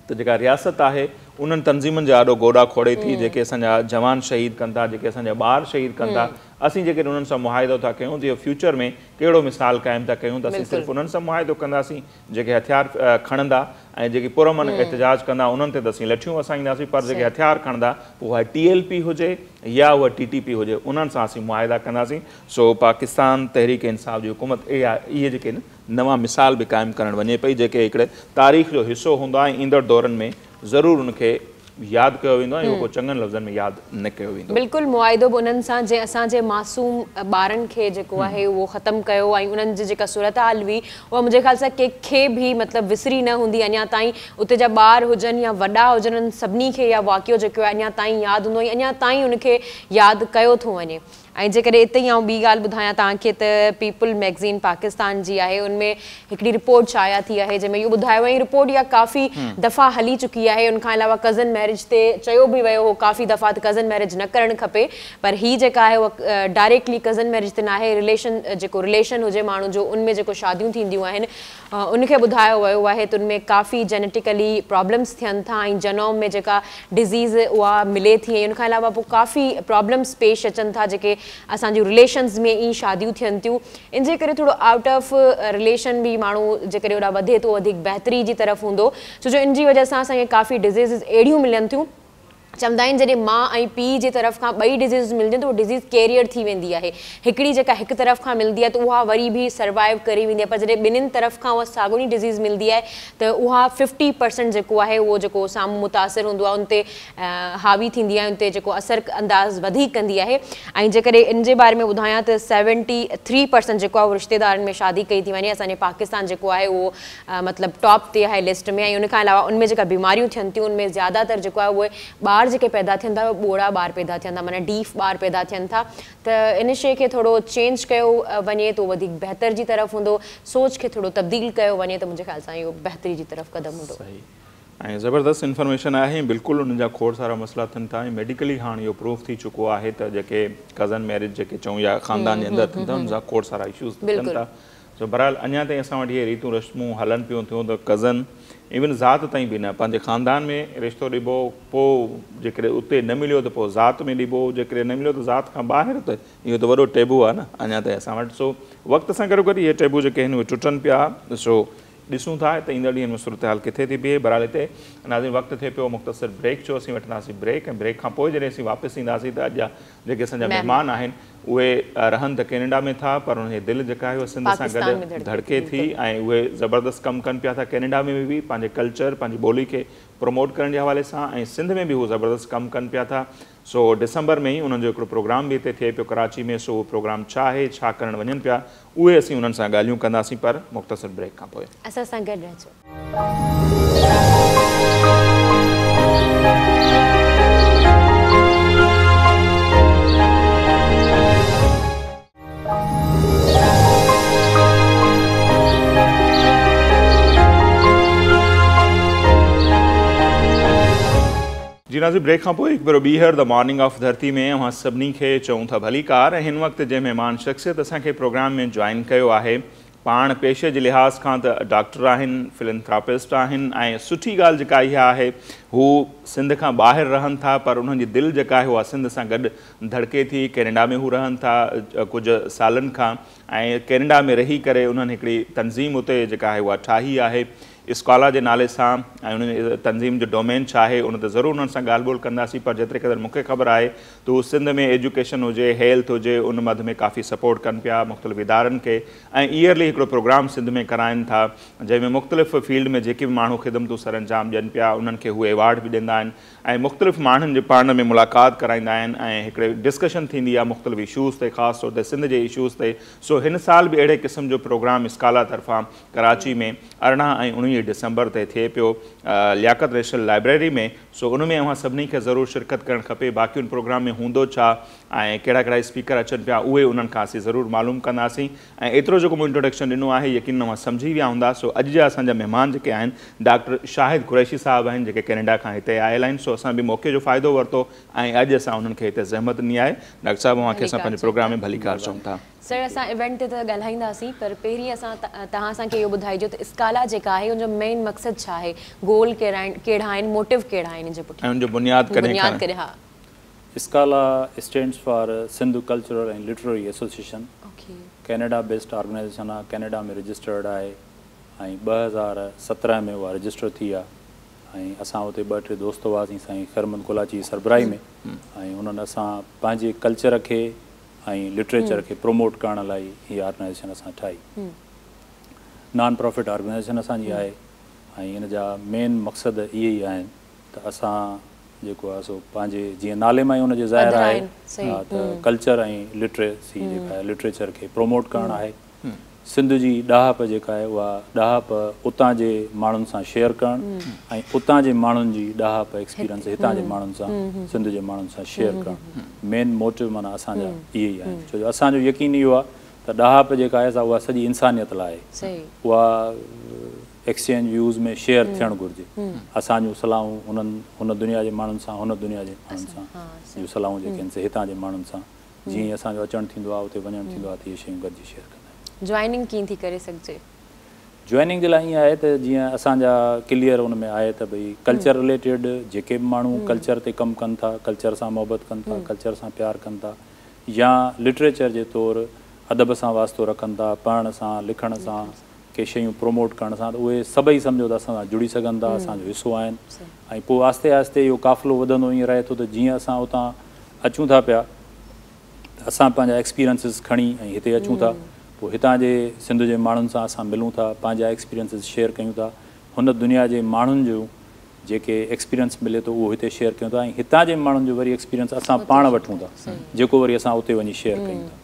ته جيڪا رياست آهي انهن تنظيمن جي آڏو گوڏا کوڙي ٿي جيڪي اسان جا جوان شهيد ڪن ٿا جيڪي اسان جا ٻار شهيد ڪن ٿا اسين جيڪڏهن انهن سان معاهدو ٿا ڪيون ته اهو فيوچر ۾ ڪهڙو مثال قائم ٿا ڪيون ته اسين صرف انهن سان معاهدو ڪنداسين جيڪي هٿيار کڻندا ۽ جيڪي پرامن احتجاج ڪندا انهن تي ته اسين لٺيون وسائينداسين پر جيڪي هٿيار کڻندا پوء اها ٽي ايل پي هجي يا اها ٽي ٽي پي هجي انهن سان اسين معاهدا ڪنداسين سو پاڪستان تحريڪ انصاف جي حڪومت اهي جيڪي آهن نوان مثال به قائم ڪرڻ وڃي پئي جيڪي هڪڙي تاريخ جو حصو هوندا ۽ ايندڙ دورن ۾ ضرور ان کي ياد ڪيو ويندو ۽ اهو ڪو چڱن لفظن ۾ ياد نه ڪيو ويندو. بلڪل معاهدو به انهن سان جنهن اسان جي معصوم ٻارن کي جيڪو آهي اهو ختم ڪيو ۽ انهن جي جيڪا صورتحال هئي اها منهنجي خيال سان ڪنهن کي به مطلب وسري نه هوندي اڃا تائين اتي جا ٻار هجن يا وڏا هجن انهن سڀني کي اها واقعو جيڪو آهي اڃا تائين ياد هوندو ۽ اڃا تائين ان کي ياد ڪيو ٿو وڃي. ۽ جيڪڏهن اتي ئي آئون ٻي ڳالهه ٻڌايان توهان کي ته پيپل ميگزين پاڪستان جي آهي ان ۾ هڪڙي رپورٽ شايع ٿي آهي جنهن ۾ اهو ٻڌايو ويو رپورٽ اها ڪافي دفعا هلي چڪي آهي ان کان علاوه ڪزن ميرج تي چيو به ويو هو ڪافي دفعا ته ڪزن ميرج نه ڪرڻ کپي پر هي جيڪا آهي اها ڊائريڪٽلي ڪزن ميرج تي ناهي رليشن جيڪو رليشن هجي ماڻهو جو ان ۾ جيڪو شاديون ٿينديون آهن ان کي ٻڌايو ويو آهي ته ان ۾ ڪافي جينيٽيڪلي پرابلمس ٿين ٿا ۽ جنوم ۾ جيڪا ڊزيز اها ملي ٿي ۽ ان کان علاوه پوء ڪافي پرابلمس پيش اچن ٿا جيڪي اسان جون رليشنز ۾ ئي شاديون ٿين ٿيون ان جي ڪري ٿورو آئوٽ آف رليشن به ماڻهو جيڪڏهن اوڏانهن وڌي ٿو وڌيڪ بهتري جي طرف هوندو ڇو جو ان جي وجه سان اسان کي ڪافي ڊزيزز اهڙيون ملن ٿيون. چوندا آهن جڏهن ماء ۽ پيء جي طرف کان ٻئي ڊزيز ملجن ته اها ڊزيز ڪيريئر ٿي ويندي آهي. هڪڙي جيڪا هڪ طرف کان ملندي آهي ته اها وري به سروائيو ڪري ويندي آهي پر جڏهن ٻنهين طرف کان اها ساڳيون ئي ڊزيز ملندي آهي ته اها ففٽي پرسنٽ جيڪو آهي اهو جيڪو سامهون متاثر هوندو آهي ان تي حاوي ٿيندي آهي ان تي جيڪو اثر انداز وڌيڪ ڪندي آهي ۽ جيڪڏهن ان جي باري ۾ ٻڌايان ته سيونٽي ٿري پرسنٽ جيڪو آهي اهو رشتيدارن ۾ شادي ڪئي ٿي وڃي اسان جي پاڪستان جيڪو آهي اهو مطلب ٽاپ تي آهي لسٽ ۾ ۽ ان کان علاوه ان ۾ جيڪا بيماريون ٿين ٿيون ان ۾ زياده تر جيڪو آهي اهي ٻار جيڪي پيدا ٿين ٿا اهي ٻوڙا ٻار پيدا ٿين ٿا معنيٰ ڊيف ٻار پيدا ٿين ٿا ته ان شيء کي ٿورو چينج ڪيو وڃي ته وڌيڪ بهتر جي طرف هوندو سوچ کي ٿورو تبديل ڪيو وڃي ته منهنجي خيال سان اهو بهتري جي طرف قدم هوندو. صحيح ۽ زبردست انفارميشن آهي بلڪل انهن جا کوڙ سارا مسئلا ٿين ٿا ۽ ميڊيڪلي هاڻ اهو پروف ٿي چڪو آهي ته جيڪي ڪزن ميرج جيڪي چئون يا خاندان جي اندر ٿين ٿا انهن سان کوڙ سارا اشوز ٿين ٿا سو بهرحال اڃا تائين اسان وٽ اهي ريتون رسمون هلن پيون ٿيون ته ڪزن ايون ذات تائين به نه پنهنجي خاندان ۾ رشتو ڏبو پوء جيڪڏهن اتي نه مليو ته پوء ذات ۾ ڏبو جيڪڏهن نه مليو ته ذات کان ٻاهر ته اهو ته وڏو ٽيبو آهي نه اڃا تائين اسان وٽ سو وقت سان گڏوگڏ اهي ٽيبو جيڪي آهن اهي ٽٽن پيا سو ڏسون ٿا ته ايندڙ ڏينهن ۾ صورتحال ڪٿي ٿي بيهي. بهرحال هتي ناظرين وقت ٿئي پيو مختصر بريڪ جو اسين وٺنداسين بريڪ ۽ بريڪ کان پوء جڏهن اسين واپس اينداسين ته اڄ جا جيڪي اسان جا مهمان آهن اهي رهن ته ڪينيڊا ۾ ٿا پر انهن جي دل جيڪا آهي اها سنڌ سان گڏ ڌڙڪي ٿي ۽ اهي زبردست ڪم ڪن پيا ٿا ڪينيڊا ۾ به پنهنجي ڪلچر پنهنجي ٻولي کي پروموٽ ڪرڻ جي حوالي سان ۽ سنڌ ۾ به هو زبردست ڪم ڪن پيا ٿا سو ڊسمبر ۾ ئي انهن جو هڪڙو پروگرام به هتي ٿئي پيو ڪراچي ۾ سو اهو پروگرام ڇا آهي ڇا ڪرڻ وڃن پيا اهي اسين انهن سان ڳالهيون ڪنداسين پر مختصر بريڪ کان پوء. اسان سان گڏ رهجو. جي ناظرين بريڪ کان پوء هڪ ڀيرو ٻيهر the morning of ڌرتي ۾ اوهان سڀني کي چئون ٿا ڀليڪار ۽ هن وقت جنهن مهمان شخصيت اسان کي پروگرام ۾ جوائن ڪيو آهي پاڻ پيشي جي لحاظ کان ته ڊاڪٽر آهن فلنٿراپسٽ آهن ۽ سٺي ڳالهه جيڪا اها آهي هو سنڌ کان ٻاهر رهن ٿا پر انهن جي دل جيڪا آهي اها سنڌ سان گڏ ڌڙڪي ٿي ڪينيڊا ۾ هو رهن ٿا ڪجهه سالن کان ۽ ڪينيڊا ۾ رهي ڪري انهن هڪڙي تنظيم اتي جيڪا آهي اها ٺاهي آهي اسڪالا جي نالي سان ۽ ان تنظيم جو ڊومين ڇا آهي ان تي ضرور انهن سان ڳالهه ٻولهه ڪنداسين پر جيتري قدر مون کي خبر آهي ته هو سنڌ ۾ ايجوڪيشن هجي هيلٿ هجي ان مد ۾ ڪافي سپورٽ ڪن پيا مختلف ادارن کي ۽ ايئرلي هڪڙو پروگرام سنڌ ۾ ڪرائن ٿا جنهن ۾ مختلف فيلڊ ۾ جيڪي به ماڻهو خدمتون سرانجام ڏين پيا انهن کي هو ايوارڊ به ڏيندا آهن ۽ مختلف ماڻهن جي پاڻ ۾ ملاقات ڪرائيندا آهن ۽ هڪڙي ڊسڪشن ٿيندي آهي مختلف اشوز تي خاص طور تي سنڌ جي اشوز تي سو هن سال به اهڙي قسم جو پروگرام اسڪالا طرفان ڪراچي ۾ 18 ۽ 19 ڊسمبر تي ٿئي پيو لياقت نيشنل لائبريري ۾ سو ان ۾ اوهان سڀني کي ضرور شرڪت ڪرڻ کپي باقي ان پروگرام ۾ هوندو ڇا ۽ ڪهڙا ڪهڙا اسپيڪر اچن پيا اهي انهن کان اسين ضرور معلوم ڪنداسين ۽ ايترو جيڪو مون انٽروڊڪشن ڏنو آهي يقينن اوهان سمجهي ويا هوندا سو اڄ جا اسان جا مهمان جيڪي آهن ڊاڪٽر شاهد قريشي صاحب آهن جيڪي ڪينيڊا کان هتي آيل آهن سو اسان به موقعي جو فائدو ورتو ۽ اڄ اسان انهن کي هتي زحمت ڏني آهي ڊاڪٽر صاحب اوهان کي اسان پنهنجي پروگرام ۾ ڀليڪار چئون ٿا. سر اسان ايونٽ تي ته ڳالهائينداسين پر پهرين اسان توهان اسان کي اهو ٻڌائجو ته اسڪالا جيڪا آهي ان جو مين مقصد ڇا آهي گول ڪهڙا آهن موٽو ڪهڙا آهن ان جي پٺيان ۽ ان جو بنياد ڪڏهن بنياد ڪڏهن ها. اسڪالا stands for Sindh cultural ۽ literary association Canada based organisation آهي ڪينيڊا ۾ رجسٽرڊ آهي ۽ 2017 ۾ اها رجسٽر ٿي آهي ۽ اسان اتي ٻه ٽي دوست هئاسين سائين خيرمحمد ڪولاچي جي سربراهي ۾ ۽ انهن اسان پنهنجي ڪلچر کي ۽ لٽريچر کي پروموٽ ڪرڻ لاء هي آرگنائيزيشن اسان ٺاهي. نان پرافٽ آرگنائيزيشن اسان جي آهي ۽ ان جا مين مقصد اهي ئي آهن ته اسان جيڪو آهي سو پنهنجي جيئن نالي مان ئي ان جي ظاهر آهي ته ڪلچر ۽ لٽريسي جيڪا آهي لٽريچر کي پروموٽ ڪرڻ آهي. سنڌ جي ڏاهپ جيڪا آهي اها ڏاهپ اتان جي ماڻهن سان شيئر ڪرڻ ۽ اتان جي ماڻهن جي ڏاهپ ايڪسپيرينس هتان جي ماڻهن سان سنڌ جي ماڻهن سان شيئر ڪرڻ مين موٽو معنيٰ اسان جا اهي ئي آهن ڇو جو اسان جو يقين اهو آهي ته ڏاهپ جيڪا آهي سا اها سڄي انسانيت لاء آهي اها ايڪسچينج ويوز ۾ شيئر ٿيڻ گهرجي اسان جون صلاحون انهن هن دنيا جي ماڻهن سان هن دنيا جي ماڻهن سان جون صلاحون جيڪي آهن سي هتان جي ماڻهن سان جيئن ئي اسان جو اچڻ ٿيندو آهي اتي وڃڻ ٿيندو آهي ته اهي شيون گڏجي شيئر ڪندا آهيون. جوائننگ ڪيئن ٿي ڪري سگهجي؟ جوائننگ جي لاء ائين آهي ته جيئن اسان جا ڪليئر ان ۾ آهي ته ڀئي ڪلچر رليٽيڊ جيڪي به ماڻهو ڪلچر تي ڪم ڪن ٿا، ڪلچر سان محبت ڪن ٿا، ڪلچر سان پيار ڪن ٿا، يا لٽريچر جي طور ادب سان واسطو رکن ٿا، پڙهڻ سان، لکڻ سان، ڪي شيون پروموٽ ڪرڻ سان ته اهي سڀئي سمجهو ته اسان سان جڙي سگهن ٿا، اسان جو حصو آهن ۽ پوء آهستي آهستي اهو قافلو وڌندو ائين رهي ٿو ته جيئن اسان اتان اچون ٿا پيا ته اسان پنهنجا ايڪسپيرينسز کڻي ۽ هتي اچون ٿا، پوء هتان جي سنڌ جي ماڻهن سان اسان ملون ٿا، پنهنجا ايڪسپيرينسز شيئر ڪيون ٿا، هن دنيا جي ماڻهن جو جيڪي ايڪسپيرينس ملي ٿو اهو هتي شيئر ڪيون ٿا ۽ هتان جي ماڻهن جو وري ايڪسپيرينس اسان پاڻ وٺون ٿا جيڪو وري اسان اتي وڃي شيئر ڪيون ٿا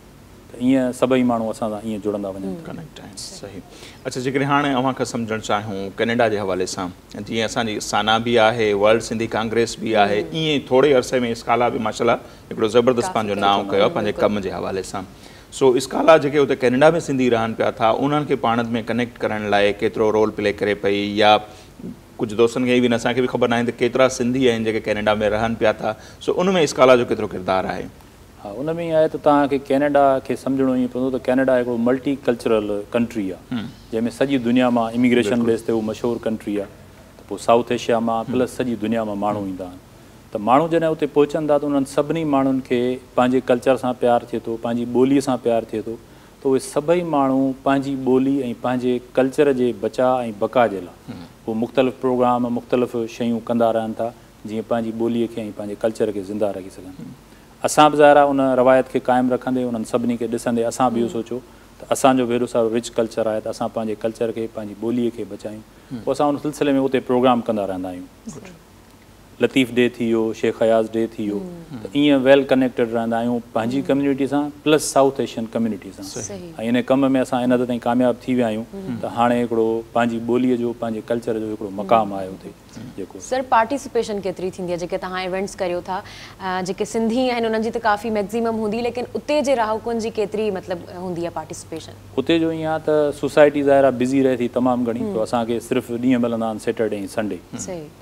ته ائين سڀئي ماڻهو اسان سان ائين جڙندا وڃن ٿا. ڪنيڪٽ آهن صحيح. اڇا جيڪڏهن هاڻي اوهان کان سمجهڻ چاهيون ڪينيڊا جي حوالي سان جيئن اسان جي سانا به آهي ورلڊ سنڌي ڪانگريس به آهي ائين ئي ٿوري عرصي ۾ اسڪالا به ماشاء الله هڪڙو زبردست پنهنجو نانء ڪيو آهي پنهنجي ڪم جي حوالي سان سو اسڪالا جيڪي اتي ڪينيڊا ۾ سنڌي رهن پيا ٿا انهن کي پاڻ ۾ ڪنيڪٽ ڪرڻ لاء ڪيترو رول پلي ڪري پئي يا ڪجهه دوستن کي ايون اسان کي به خبر ناهي ته ڪيترا سنڌي آهن جيڪي ڪينيڊا ۾ رهن پيا ٿا سو ان ۾ اسڪالا جو ڪيترو ڪردار آهي؟ ها ان ۾ ائين آهي ته توهان کي ڪينيڊا کي سمجهڻو ائين پوندو ته ڪينيڊا هڪڙو ملٽي ڪلچرل ڪنٽري آهي جنهن ۾ سڄي دنيا مان اميگريشن بيس تي هو مشهور ڪنٽري آهي ته پوء سائوٿ ايشيا مان پلس سڄي دنيا مان ماڻهو ايندا آهن ته ماڻهو جڏهن اتي پهچن ٿا ته انهن سڀني ماڻهن کي پنهنجي ڪلچر سان پيار ٿئي ٿو پنهنجي ٻولي سان پيار ٿئي ٿو ته اهي سڀئي ماڻهو پنهنجي ٻولي ۽ پنهنجي ڪلچر جي بچاء ۽ بقا جي لاء هو مختلف پروگرام مختلف شيون ڪندا رهن ٿا جيئن پنهنجي ٻوليء کي ۽ پنهنجي ڪلچر کي زنده رکي سگهن. اسان به ظاهر آهي ان روايت کي قائم رکندي انهن سڀني کي ڏسندي اسان به اهو سوچيو ته اسان جو به هيڏو سارو رچ ڪلچر آهي ته اسان پنهنجي ڪلچر کي پنهنجي ٻوليء کي بچايون پوء اسان ان سلسلي ۾ اتي پروگرام ڪندا رهندا آهيون. لطيف ڊي ٿي ويو، شيخ اياز ڊي ٿي ويو ته ائين ويل ڪنيڪٽيڊ رهندا آهيون پنهنجي ڪميونٽي سان پلس سائوٿ ايشين ڪميونٽي سان ۽ ان ڪم ۾ اسان ان حد تائين ڪامياب ٿي ويا آهيون ته هاڻي هڪڙو پنهنجي ٻوليء جو پنهنجي ڪلچر جو هڪڙو مقام آهي اتي جيڪو. سر پارٽيسپيشن ڪيتري ٿيندي آهي جيڪي توهان ايونٽس ڪريو ٿا جيڪي سنڌي آهن انهن جي ته ڪافي ميڪزيمم هوندي ليڪن اتي جي رهاڪن جي ڪيتري مطلب هوندي آهي پارٽيسپيشن؟ اتي جو ائين آهي ته سوسائٽي ظاهر آهي بزي رهي ٿي تمام گهڻي تو اسان کي صرف ڏينهن ملندا آهن سيٽرڊي ۽ سنڊي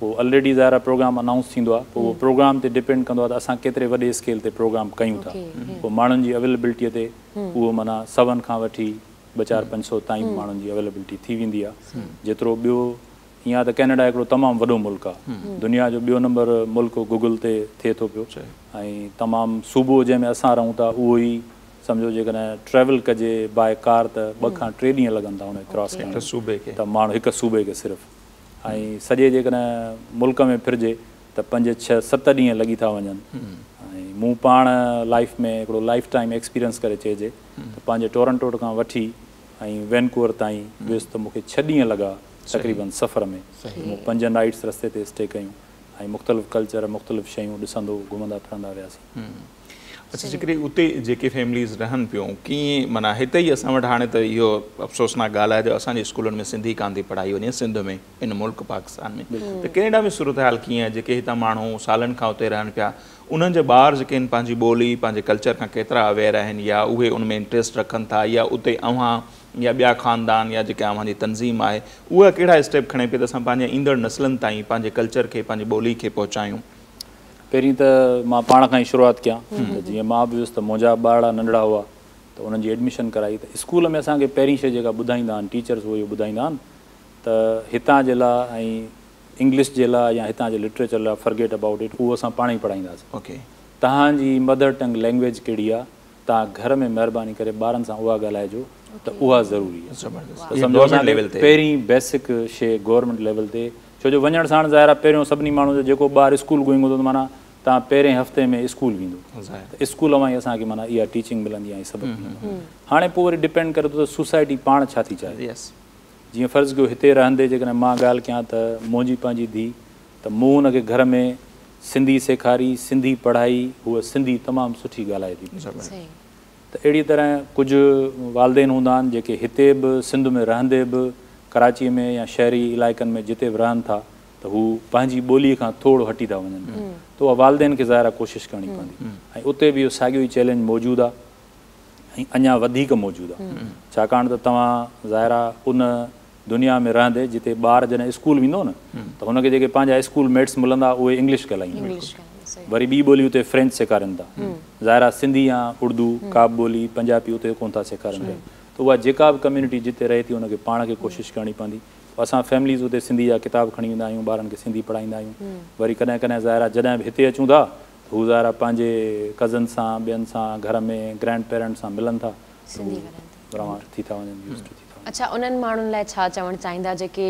پوء الريڊي ظاهر آهي پروگرام انائونس ٿيندو آهي پوء اهو پروگرام تي ڊپينڊ ڪندو آهي ته اسان ڪيتري وڏي اسڪيل تي پروگرام ڪيون ٿا پوء ماڻهن جي اويلبلٽي تي اهو معنيٰ سون کان وٺي ٻه چار پنج سو تائين به ماڻهن جي اويلبلٽي ٿي ويندي آهي جيترو ٻيو ائين آهي ته ڪينيڊا هڪڙو تمام وڏو ملڪ آهي دنيا جو ٻيو نمبر ملڪ گوگل تي ٿئي ٿو پيو ۽ تمام صوبو جنهن ۾ اسان رهون ٿا اهو ئي سمجهو جيڪڏهن ٽريول ڪجي باء ڪار ته ٻه کان ٽي ڏينهن لڳن ٿا ان کي ڪراس ڪرڻ ۾ ته ماڻهو هڪ صوبي کي صرف ۽ سڄي جيڪڏهن ملڪ ۾ ڦرجي ته پنج ڇهه ست ڏينهن لڳي ٿا وڃن ۽ مون پاڻ لائيف ۾ هڪڙو لائيف ٽائيم ايڪسپيرينس ڪري چئجي ته پنهنجي ٽورنٽو کان وٺي ۽ وينڪوور تائين ويس ته مون کي ڇهه ڏينهن لڳا تقريبن سفر ۾ مون پنج نائيٽس رستي تي اسٽي ڪيون ۽ مختلف ڪلچر مختلف شيون ڏسندو گهمندا ڦرندا وياسين. اڇا جيڪڏهن اتي جيڪي فيمليز رهن پيون ڪيئن معنيٰ هتي ئي اسان وٽ هاڻي ته اهو افسوسناڪ ڳالهه آهي جو اسان جي اسڪولن ۾ سنڌي ڪانه ٿي پڙهائي وڃي سنڌ ۾ ان ملڪ پاڪستان ۾ ته ڪينيڊا ۾ صورتحال ڪيئن آهي جيڪي هتان ماڻهو سالن کان اتي رهن پيا انهن جا ٻار جيڪي آهن پنهنجي ٻولي پنهنجي ڪلچر کان ڪيترا اويئر آهن يا اهي ان ۾ انٽريسٽ رکن ٿا يا اتي اوهان يا ٻيا خاندان يا جيڪا اوهان جي تنظيم آهي اها ڪهڙا اسٽيپ کڻي پئي ته اسان پنهنجي ايندڙ نسلن تائين پنهنجي ڪلچر کي پنهنجي ٻولي کي پهچايون. پهرين ته مان پاڻ کان ئي شروعات ڪيان ته جيئن مان به ويس ته منهنجا ٻارڙا ننڍڙا هئا ته انهن جي ايڊميشن ڪرائي ته اسڪول ۾ اسان کي پهرين شيء جيڪا ٻڌائيندا آهن ٽيچرس اهو اهو ٻڌائيندا آهن ته هتان جي لاء ۽ انگلش جي لاء يا هتان جي لٽريچر لاء فرگيٽ ابائوٽ it اهو اسان پاڻ ئي پڙهائينداسين توهان جي مدر ٽنگ لينگويج ڪهڙي آهي توهان گهر ۾ مهرباني ڪري ٻارن سان اها ڳالهائجو ته اها ضروري آهي ته سمجهو اسان کي پهرين بيسڪ شيء گورنمينٽ ليول تي ڇو جو وڃڻ ساڻ ظاهر آهي پهريون سڀني ماڻهن جو جيڪو ٻار اسڪول گوئنگ هوندو ته معنيٰ توهان پهرين هفتي ۾ اسڪول ويندو ته اسڪول مان ئي اسان کي معنيٰ اها ٽيچنگ ملندي ۽ سبق ملندو هاڻي پوء وري ڊپينڊ ڪري ٿو ته سوسائٽي پاڻ ڇا ٿي چاهي جيئن فرض ڪيو هتي رهندي جيڪڏهن مان ڳالهه ڪيان ته منهنجي پنهنجي ڌيء ته مون هن کي گهر ۾ سنڌي سيکاري، سنڌي پڙهائي، هوء سنڌي تمام سٺي ڳالهائي ٿي پئي. ته اهڙيء طرح ڪجهه والدين هوندا آهن جيڪي هتي به سنڌ ۾ رهندي به ڪراچيء ۾ يا شهري علائقن ۾ جتي به رهن ٿا ته هو پنهنجي ٻوليء کان ٿورو هٽي ٿا وڃن پيا ته اها والدين کي ظاهر آهي ڪوشش ڪرڻي پوندي ۽ اتي به اهو ساڳيو ئي چئلينج موجود آهي ۽ اڃا وڌيڪ موجود آهي ڇاڪاڻ ته توهان ظاهر آهي ان دنيا ۾ رهندي جتي ٻار جڏهن اسڪول ويندو نه ته هن کي جيڪي پنهنجا اسڪول ميٽس ملندا اهي انگلش ڳالهائيندا وري ٻي ٻولي اتي فرينچ سيکارين ٿا ظاهر آهي سنڌي يا اردو ڪا به ٻولي پنجابي اتي ڪونه ٿا سيکارين پيا ته اها جيڪا به ڪميونٽي جتي رهي ٿي ان کي پاڻ کي ڪوشش ڪرڻي پوندي اسان فيمليز اتي سنڌي جا ڪتاب کڻي ويندا آهيون ٻارن کي سنڌي پڙهائيندا آهيون وري ڪڏهن ڪڏهن ظاهر آهي جڏهن به هتي اچون ٿا ته هو ظاهر آهي پنهنجي ڪزن سان ٻين سان گهر ۾ گرينڊ پيرنٽس سان ملن ٿا ته هو روان ٿي ٿا وڃن يوز ٽو ٿي ٿا وڃن. اڇا انهن ماڻهن لاء ڇا چوڻ چاهيندا جيڪي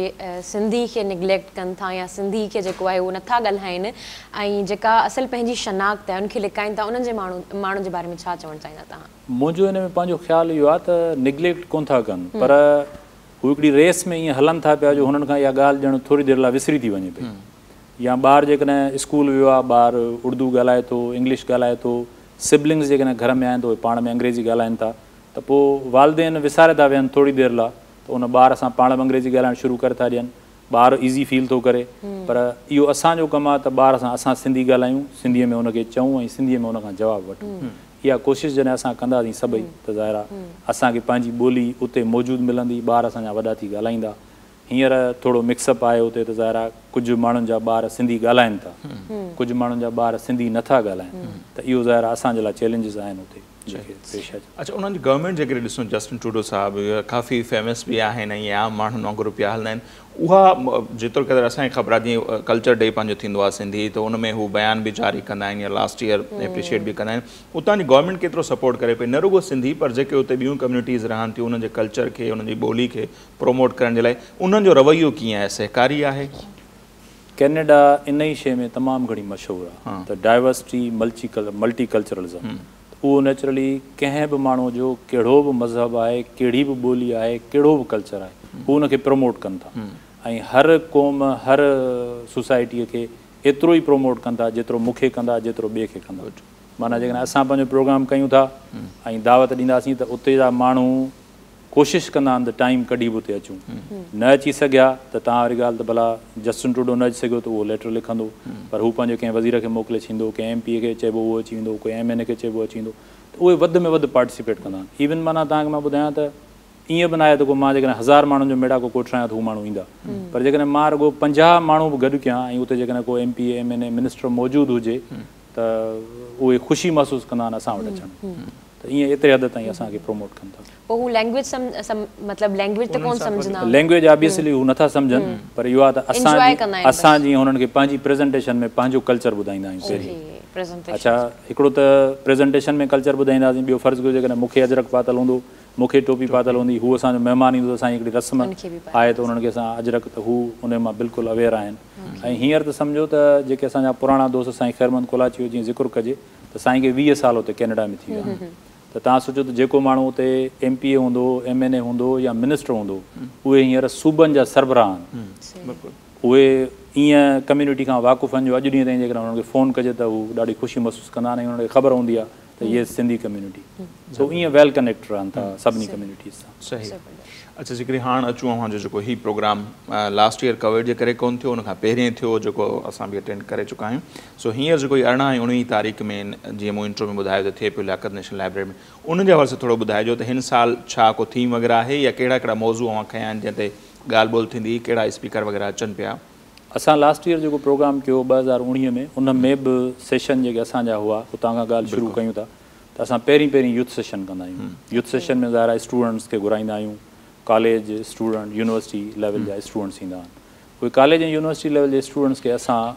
سنڌي کي نگليڪٽ ڪن ٿا يا سنڌي کي جيڪو آهي اهو نٿا ڳالهائين ۽ جيڪا اصل پنهنجي شناخت آهي ان کي لڪائين ٿا انهن جي ماڻهو ماڻهن جي باري ۾ ڇا چوڻ چاهيندا توهان؟ منهنجو ان ۾ پنهنجو خيال اهو آهي ته نگليڪٽ ڪونه ٿا ڪن پر هو هڪڙي ريس ۾ ائين هلن ٿا پيا جو هنن کان اها ڳالهه ڄڻ ٿوري دير لاء وسري ٿي وڃي پئي يا ٻار جيڪڏهن اسڪول ويو آهي ٻار اردو ڳالهائي ٿو انگلش ڳالهائي ٿو سبلنگس جيڪڏهن گهر ۾ آهن ته اهي پاڻ ۾ انگريزي ڳالهائن ٿا ته پوء والدين وساري ٿا ويهن ٿوري دير لاء ته ان ٻار سان پاڻ به انگريزي ڳالهائڻ شروع ڪري ٿا ڏين ٻار ايزي فيل ٿو ڪري پر اهو اسان جو ڪم آهي ته ٻار سان اسان سنڌي ڳالهايون سنڌيء ۾ ان کي چئون ۽ سنڌيء ۾ ان کان جواب وٺون اها ڪوشش جڏهن اسان ڪنداسين سڀئي ته ظاهر آهي اسان کي پنهنجي ٻولي اتي موجود ملندي ٻار اسان جا وڏا ٿي ڳالهائيندا هينئر ٿورو مڪس اپ آهي اتي ته ظاهر آهي ڪجهه ماڻهن جا ٻار سنڌي ڳالهائن ٿا ڪجهه ماڻهن جا ٻار سنڌي نٿا ڳالهائن ته اهو ظاهر آهي اسان جي لاء چئلينجز آهن اتي جيڪي پيش اچن. اڇا انهن جي گورنمينٽ جيڪڏهن ڏسون جسٽن ٽروڊو صاحب ڪافي فيمس به آهن ۽ عام ماڻهن وانگر پيا هلندا آهن اها جيترو قدر اسان کي خبر آهي جيئن ڪلچر ڊي پنهنجو ٿيندو آهي سنڌي ته ان ۾ هو بيان به جاري ڪندا آهن يا لاسٽ ايئر اپريشيئيٽ به ڪندا آهن اتان جي گورنمينٽ ڪيترو سپورٽ ڪري پئي نه رڳو سنڌي پر جيڪي اتي ٻيون ڪميونٽيز رهن ٿيون انهن جي ڪلچر کي انهن جي ٻولي کي پروموٽ ڪرڻ جي لاء انهن جو رويو ڪيئن آهي سهڪاري آهي؟ ڪينيڊا انهي شيء ۾ تمام گهڻي مشهور آهي ته ڊائيورسٽي ملٽي ڪلچرلزم ته اهو نيچرلي ڪنهن به ماڻهو جو ڪهڙو به مذهب آهي ڪهڙي به ٻولي آهي ڪهڙو به ڪلچر آهي هو ان کي پروموٽ ڪن ٿا ۽ هر قوم هر سوسائٽيء کي ايترو ئي پروموٽ ڪن ٿا جيترو مون کي ڪندا جيترو ٻئي کي ڪندا معنيٰ جيڪڏهن اسان پنهنجو پروگرام ڪيون ٿا ۽ دعوت ڏينداسين ته اتي جا ماڻهو ڪوشش ڪندا آهن ته ٽائيم ڪڍي به اتي اچون. نه اچي سگهيا ته توهان واري ڳالهه ته ڀلا جسٽن ٽروڊو نه اچي سگهيو ته اهو ليٽر لکندو پر هو پنهنجي ڪنهن وزير کي موڪلي ڇڏيندو، ڪنهن ايم پي اي کي چئبو اهو اچي ويندو، ڪوئي ايم اين اي کي چئبو اچي ويندو ته اهي وڌ ۾ وڌ پارٽيسپيٽ ڪندا آهن. ايون معنيٰ توهان کي مان ٻڌايان ته ائين به ناهي ته ڪو مان جيڪڏهن هزار ماڻهن جو ميڙاڪو ڪوٺرايان ته هو ماڻهو ايندا پر جيڪڏهن مان رڳو 50 ماڻهو به گڏ ڪيان ۽ اتي جيڪڏهن ڪو M P A, M N A, minister موجود هجي ته اهي خوشي محسوس ڪندا آهن اسان وٽ اچڻ ۾ ته ائين ايتري حد تائين اسان کي پروموٽ ڪن ٿا. پوء هو لينگويج مطلب لينگويج ته ڪونه سمجهندا. لينگويج آبويسلي هو نٿا سمجهن پر اهو آهي ته اسان اسان جيئن هنن کي پنهنجي پريزنٽيشن ۾ پنهنجو ڪلچر ٻڌائيندا آهيون پهرين اڇا هڪڙو ته پريزنٽيشن ۾ ڪلچر ٻڌائينداسين ٻيو فرض ڪيو جيڪڏهن مون کي اجرڪ پاتل هوندو مون کي ٽوپي پاتل هوندي هو اسان جو مهمان ايندو ته اسان جي هڪڙي رسم آهي ته انهن کي اسان اجرڪ ته هو ان مان بلڪل اويئر آهن ۽ هينئر ته سمجهو ته جيڪي اسان جا پراڻا دوست سائين خيرمحمد ڪولاچي جو جيئن ذڪر ڪجي ته سائين کي 20 سال اتي ڪينيڊا ۾ ٿي ويا آهن ته توهان سوچو ته جيڪو ماڻهو اتي ايم پي اي هوندو هو ايم اين اي هوندو هو يا منسٽر هوندو هو اهي هينئر صوبن جا سربراهه آهن اهي ائين ڪميونٽي کان واقف آهن جو اڄ ڏينهن تائين جيڪڏهن انهن کي فون ڪجي ته هو ڏاڍي خوشي محسوس ڪندا آهن ۽ انهن کي خبر هوندي آهي ته هي سنڌي ڪميونٽي سو ائين ويل ڪنيڪٽ رهن ٿا سڀني ڪميونٽيز سان. صحيح اڇا جيڪڏهن هاڻ اچون اوهان جو جيڪو هي پروگرام لاسٽ ايئر ڪووڊ جي ڪري ڪون ٿيو ان کان پهرين ٿيو جيڪو اسان به اٽينڊ ڪري چڪا آهيون سو هينئر جيڪو هي 18 ۽ 19 تاريخ ۾ جيئن مون انٽرو ۾ ٻڌايو ته ٿئي پيو لياقت نيشنل لائبريري ۾ ان جي حوالي سان ٿورو ٻڌائجو ته هن سال ڇا ڪو ٿيم وغيره آهي يا ڪهڙا ڪهڙا موضوع اوهان کنيا آهن جنهن تي ڳالهه ٻولهه ٿيندي ڪهڙا اسپيڪر وغيره اچن پيا. اسان لاسٽ ايئر جيڪو پروگرام ڪيو 2019 ۾ ان ۾ به سيشن جيڪي اسان جا هئا اتان کان ڳالهه شروع ڪيون ٿا ته اسان پهرين پهرين يوٿ سيشن ڪندا آهيون يوٿ سيشن ۾ ظاهر آهي اسٽوڊنٽس کي گهرائيندا آهيون ڪاليج اسٽوڊنٽ يونيورسٽي ليول جا اسٽوڊنٽس ايندا آهن اهي ڪاليج ۽ يونيورسٽي ليول جي اسٽوڊنٽس کي اسان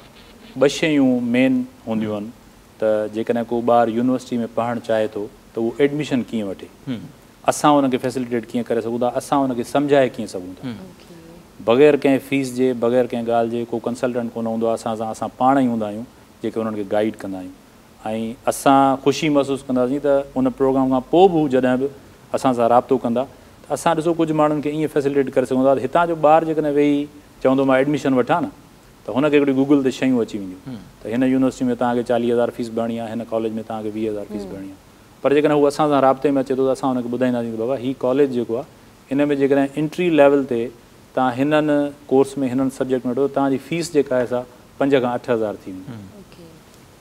ٻه شيون مين هونديون آهن ته جيڪڏهن ڪو ٻار يونيورسٽي ۾ پڙهڻ چاهي ٿو ته اهو ايڊميشن ڪيئن وٺي اسان ان کي فيسليٽيٽ ڪيئن ڪري سگهون ٿا، اسان ان کي سمجهائي ڪيئن سگهون ٿا. بغير ڪنهن فيس جي، بغير ڪنهن ڳالهه جي، ڪو ڪنسلٽنٽ ڪونه هوندو آهي اسان سان، اسان پاڻ ئي هوندا آهيون جيڪي انهن کي گائيڊ ڪندا آهيون ۽ اسان خوشي محسوس ڪنداسين ته ان پروگرام کان پوء به هو جڏهن به اسان سان رابطو ڪندا ته اسان ڏسو ڪجهه ماڻهن کي ائين فيسليٽيٽ ڪري سگهون ٿا ته هتان جو ٻار جيڪڏهن ويهي چوندو مان ايڊميشن وٺان نه ته هن کي هڪڙي گوگل تي شيون اچي وينديون ته هن يونيورسٽي ۾ توهان کي 40,000 فيس ڀرڻي آهي هن ڪاليج ۾ توهان کي 20,000 فيس ڀرڻي آهي. پر جيڪڏهن هو اسان سان رابطي ۾ اچي ٿو ته اسان هن کي ٻڌائينداسين ته بابا هي ڪاليج جيڪو آهي ان ۾ جيڪڏهن انٽري ليول تي توهان هنن ڪورس ۾ هنن سبجيڪٽ ۾ وٺو ته توهان جي فيس جيڪا آهي سا 5 کان 8 هزار ٿي ويندي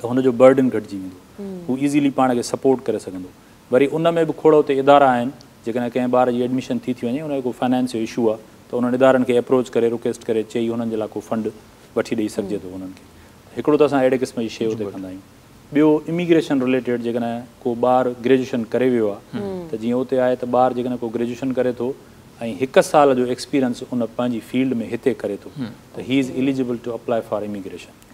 ته هن جو برڊن گهٽجي ويندو هو ايزيلي پاڻ کي سپورٽ ڪري سگهندو وري ان ۾ به کوڙ اتي ادارا آهن جيڪڏهن ڪنهن ٻار جي ايڊميشن ٿي ٿي وڃي ان جو ڪو فائنانس جو اشو آهي ته انهن ادارن کي اپروچ ڪري رڪويسٽ ڪري چئي هنن جي لاء ڪو فنڊ وٺي ڏئي سگهجي ٿو انهن کي هڪڙو ته اسان اهڙي قسم جي شيء اتي ڪندا آهيون. ٻيو اميگريشن رليٽيڊ جيڪڏهن ڪو ٻار گريجوئيشن ڪري ويو آهي ته جيئن اتي آهي ته ٻار جيڪڏهن ڪو گريجوئيشن ڪري ٿو ۽ هڪ سال جو ايڪسپيرينس ان پنهنجي فيلڊ ۾ هتي ڪري ٿو ته he is eligible to apply for immigration.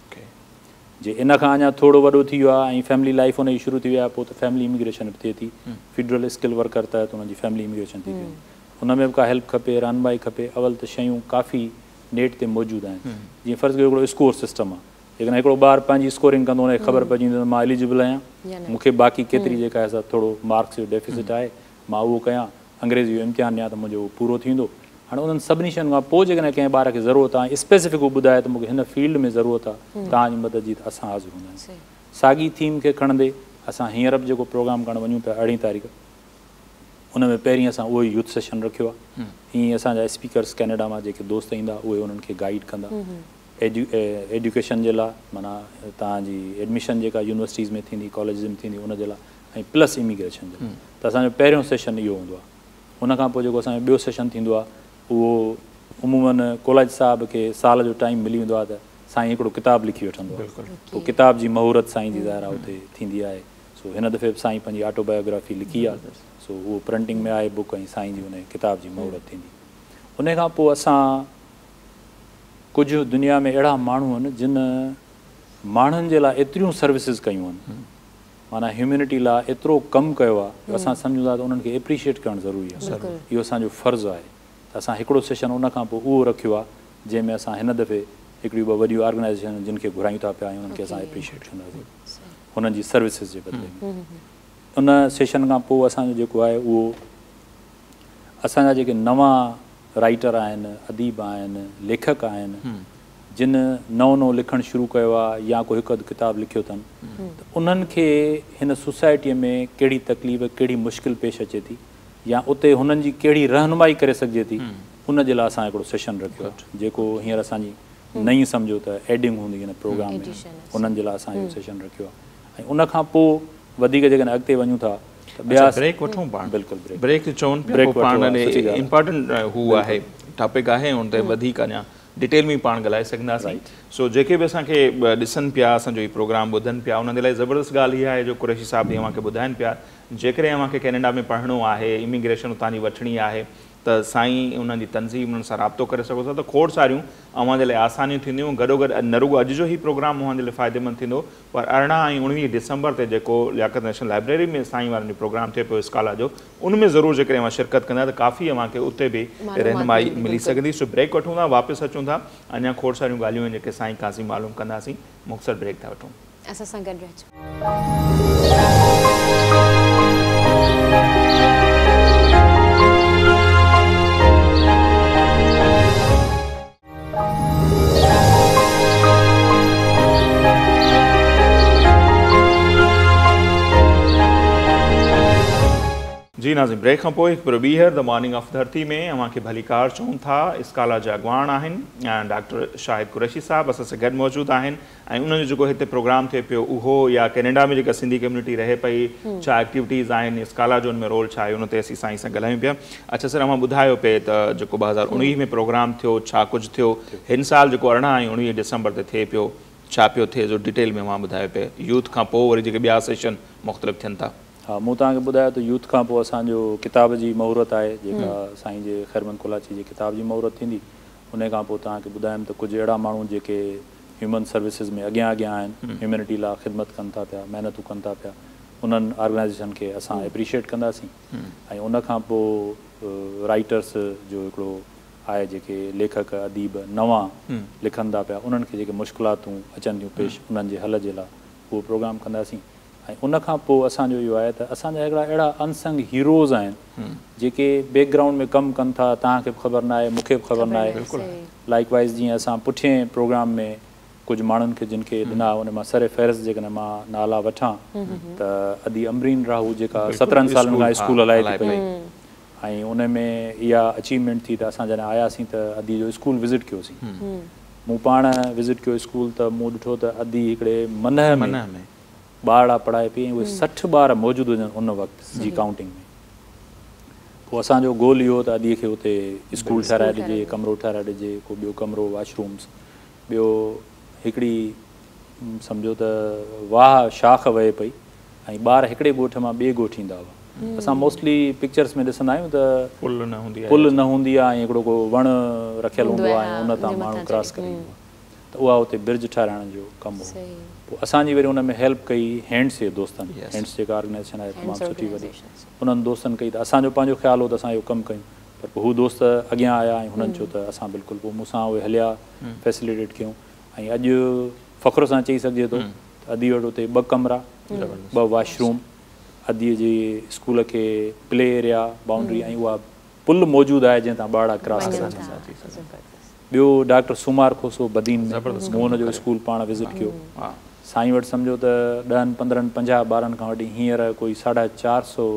جي ان کان اڃا ٿورو وڏو ٿي ويو آهي ۽ فيملي لائيف ان جي شروع ٿي وئي آهي پوء ته فيملي اميگريشن به ٿئي ٿي. فيڊرل اسڪل ورڪر تحت انهن جي فيملي اميگريشن ٿي ٿي وڃي. ان ۾ به ڪا هيلپ کپي، رهنمائي کپي، اول ته شيون ڪافي نيٽ تي موجود آهن. جيئن فرض ڪيو هڪڙو اسڪور سسٽم آهي. جيڪڏهن هڪڙو ٻار پنهنجي اسڪورنگ ڪندو ان کي خبر پئجي ويندي ته مان اليجبل آهيان، مون کي باقي ڪيتري جيڪا آهي سا ٿورو مارڪس جو ڊيفيسٽ آهي، مان اهو ڪيان، انگريزي جو امتحان ڏيان ته منهنجو اهو پورو ٿيندو. هاڻي انهن سڀني شين کان پوء جيڪڏهن ڪنهن ٻار کي ضرورت آهي ۽ اسپيسفڪ هو ٻڌائي ته مون کي هن فيلڊ ۾ ضرورت آهي توهان جي مدد جي ته اسان حاضر هوندا آهيون. ساڳي ٿيم کي کڻندي اسان هينئر به جيڪو پروگرام ڪرڻ وڃون پيا ارڙهين تاريخ ان ۾ پهرين اسان اهو ئي يوٿ سيشن رکيو آهي. ائين ئي اسان جا اسپيڪرس ڪينيڊا مان جيڪي دوست ايندا اهي انهن کي گائيڊ ڪندا ايڊيوڪيشن جي لاء معنيٰ توهان جي ايڊميشن جيڪا يونيورسٽيز ۾ ٿيندي ڪاليجز ۾ ٿيندي ان جي لاء ۽ پلس اميگريشن جي لاء ته اسان جو پهريون سيشن اهو هوندو آهي. ان کان پوء جيڪو اسان جو ٻيو سيشن ٿيندو آهي اهو عموماً ڪولاچي صاحب کي سال جو ٽائيم ملي ويندو آهي ته سائين هڪڙو ڪتاب لکي وٺندو آهي پوء ڪتاب جي مهورت سائين جي ظاهر آهي اتي ٿيندي آهي سو هن دفعي به سائين پنهنجي آٽو بايوگرافي لکي آهي سو اهو پرنٽنگ ۾ آهي بڪ ۽ سائين جي ان ڪتاب جي مهورت ٿيندي ان کان پوء اسان ڪجهه دنيا ۾ اهڙا ماڻهو آهن جن ماڻهن جي لاء ايتريون سروسز ڪيون آهن معنيٰ هيومينٽي لاء ايترو ڪم ڪيو آهي جو اسان سمجهون ٿا ته انهن کي ايپريشيئيٽ ڪرڻ ضروري آهي. اهو اسان جو فرض آهي ته اسان هڪڙو سيشن ان کان پوء اهو رکيو آهي جنهن ۾ اسان هن دفعي هڪڙيون ٻه وڏيون آرگنائيزيشن جن کي گهرايون ٿا پيا ۽ انهن کي اسان ايپريشيئيٽ ڪنداسين هنن جي سروسز جي بدلي ۾. ان سيشن کان پوء اسان جو جيڪو آهي اهو اسان جا جيڪي نوان رائيٽر آهن، اديب آهن، ليکڪ آهن، جن نئون نئون لکڻ شروع ڪيو آهي يا ڪو هڪ اڌ ڪتاب لکيو اٿن ته انهن کي هن سوسائٽيء ۾ ڪهڙي تڪليف، ڪهڙي مشڪل پيش اچي ٿي يا اتي هنن جي ڪهڙي رهنمائي ڪري سگهجي ٿي ان جي لاء اسان هڪڙو سيشن رکيو آهي جيڪو هينئر اسان جي نئين سمجهو ته ايڊنگ هوندي هن پروگرام ۾ انهن جي لاء اسان اهو سيشن رکيو آهي ۽ ان کان پوء وڌيڪ جيڪڏهن اڳتي وڃون ٿا ته ٻيا بريڪ وٺون پاڻ بلڪل بريڪ بريڪ چون پيا پوء پاڻ امپارٽنٽ هو آهي ٽاپڪ آهي ان تي وڌيڪ اڃا ڊيٽيل ۾ پاڻ ڳالهائي سگهنداسين سو جيڪي به اسان کي ڏسن پيا اسان جو هي پروگرام ٻڌن پيا انهن جي لاء زبردست ڳالهه اها آهي جو قريشي صاحب به اوهان کي ٻڌائن پيا جيڪڏهن اوهان کي ڪينيڊا ۾ پڙهڻو آهي اميگريشن اتان جي وٺڻي آهي ته سائين انهن جي تنظيم انهن سان رابطو ڪري سگهو ٿا ته کوڙ ساريون اوهان جي لاء آسانيون ٿينديون گڏوگڏ نه رڳو اڄ جو هي پروگرام اوهان جي لاء فائديمند ٿيندو پر 18 ۽ 19 ڊسمبر تي جيڪو لياقت نيشنل لائبريري ۾ سائين وارن جو پروگرام ٿئي پيو اسڪالا جو ان ۾ ضرور جيڪڏهن اوهان شرڪت ڪندا ته ڪافي اوهان کي اتي به رهنمائي ملي سگهندي. سو بريڪ وٺون ٿا واپس اچون ٿا اڃا کوڙ ساريون ڳالهيون آهن جيڪي سائين کان اسين معلوم ڪنداسين مختصر بريڪ ٿا وٺون. اسان سان گڏ رهجو. جي ناظرين بريڪ کان پوء هڪ ڀيرو ٻيهر the morning of ڌرتي ۾ اوهان کي ڀليڪار چئون ٿا اسڪالا جا اڳواڻ آهن ڊاڪٽر شاهد قريشي صاحب اسان سان گڏ موجود آهن ۽ انهن جو جيڪو هتي پروگرام ٿئي پيو اهو يا ڪينيڊا ۾ جيڪا سنڌي ڪميونٽي رهي پئي ڇا ايڪٽيوٽيز آهن اسڪالا جو ان ۾ رول ڇا آهي ان تي اسين سائين سان ڳالهايون پيا اڇا سر اوهان ٻڌايو پئي ته جيڪو 2019 ۾ پروگرام ٿيو ڇا ڪجهه ٿيو هن سال جيڪو 18 ۽ 19 ڊسمبر تي ٿئي پيو ڇا پيو ٿئي جو ڊيٽيل ۾ اوهان ٻڌايو پئي يوٿ کان پوء وري جيڪي ٻيا سيشن مختلف ٿين ٿا. ها مون توهان کي ٻڌايو ته يوٿ کان پوء اسان جو ڪتاب جي مهورت آهي جيڪا سائين جي خيرمند ڪولاچي جي ڪتاب جي مهورت ٿيندي انهي کان پوء توهان کي ٻڌايم ته ڪجهه اهڙا ماڻهو جيڪي هيومن سروسز ۾ اڳيان اڳيان آهن هيومينٽي لاء خدمت ڪن ٿا پيا محنتون ڪن ٿا پيا انهن آرگنائيزيشن کي اسان ايپريشيئيٽ ڪنداسين ۽ ان کان پوء رائيٽرس جو هڪڙو آهي جيڪي ليکڪ اديب نوان لکن ٿا پيا انهن کي جيڪي مشڪلاتون اچن ٿيون پيش انهن جي حل جي لاء اهو پروگرام ڪنداسين ۽ ان کان پوء اسان جو اهو آهي ته اسان جا هڪڙا اهڙا انسنگ هيروز آهن جيڪي بيڪ گرائونڊ ۾ ڪم ڪن ٿا توهان کي به خبر ناهي مون کي به خبر ناهي لائيڪ وائيز جيئن اسان پٺئين پروگرام ۾ ڪجهه ماڻهن کي جن کي ڏنا ان مان سر فهرست جيڪڏهن مان نالا وٺان ته ادي امبرين راهو جيڪا 17 سالن کان اسڪول هلائي ٿي پئي ۽ ان ۾ اها اچيومينٽ ٿي ته اسان جڏهن آياسين ته ادي جو اسڪول وزٽ ڪيوسين مون پاڻ وزٽ ڪيو اسڪول ته مون ڏٺو ته ادي هڪڙي منهه ۾ ٻارڙا پڙهائي پئي ۽ اهي 60 ٻار موجود هجن ان وقت جي ڪائونٽنگ ۾. پوء اسان جو گول اهو هو ته اديء کي اتي اسڪول ٺهرائي ڏجي، ڪمرو ٺهرائي ڏجي، ڪو ٻيو ڪمرو، واش رومز، ٻيو هڪڙي سمجهو ته واهه شاخ وهي پئي ۽ ٻار هڪڙي ڳوٺ مان ٻئي ڳوٺ ايندا هئا. اسان موسٽلي پڪچرس ۾ ڏسندا آهيون ته پل نه هوندي آهي پل نه هوندي آهي ۽ هڪڙو ڪو وڻ رکيل هوندو آهي ۽ ان تان ماڻهو ڪراس ڪري ايندو آهي ته اها اتي برج ٺهرائڻ جو ڪم هو. پوء اسان جي وري ان ۾ هيلپ ڪئي هينڊس جي دوستن، هينڊس جيڪا آرگنائيزيشن آهي تمام سٺي وڏي، انهن دوستن ڪئي ته اسان جو پنهنجو خيال هو ته اسان اهو ڪم ڪيون پر پوء هو دوست اڳيان آيا ۽ هنن چيو ته اسان بلڪل پوء مون سان اهي هليا فيسليٽيٽ ڪيون ۽ اڄ فخر سان چئي سگهجي ٿو ته ادي وٽ اتي ٻه ڪمرا، ٻه واش روم، ادي جي اسڪول کي پلي ايريا، بائونڊري ۽ اها پل موجود آهي جنهن تان ٻارڙا ڪراس ڪري سگهن ٿا. ٻيو ڊاڪٽر سومار کوسو بدين ۾ مون ان جو اسڪول پاڻ وزٽ ڪيو. سائين وٽ سمجهو ته ڏهن پندرهن 50 ٻارن کان وٺي هينئر ڪوئي 450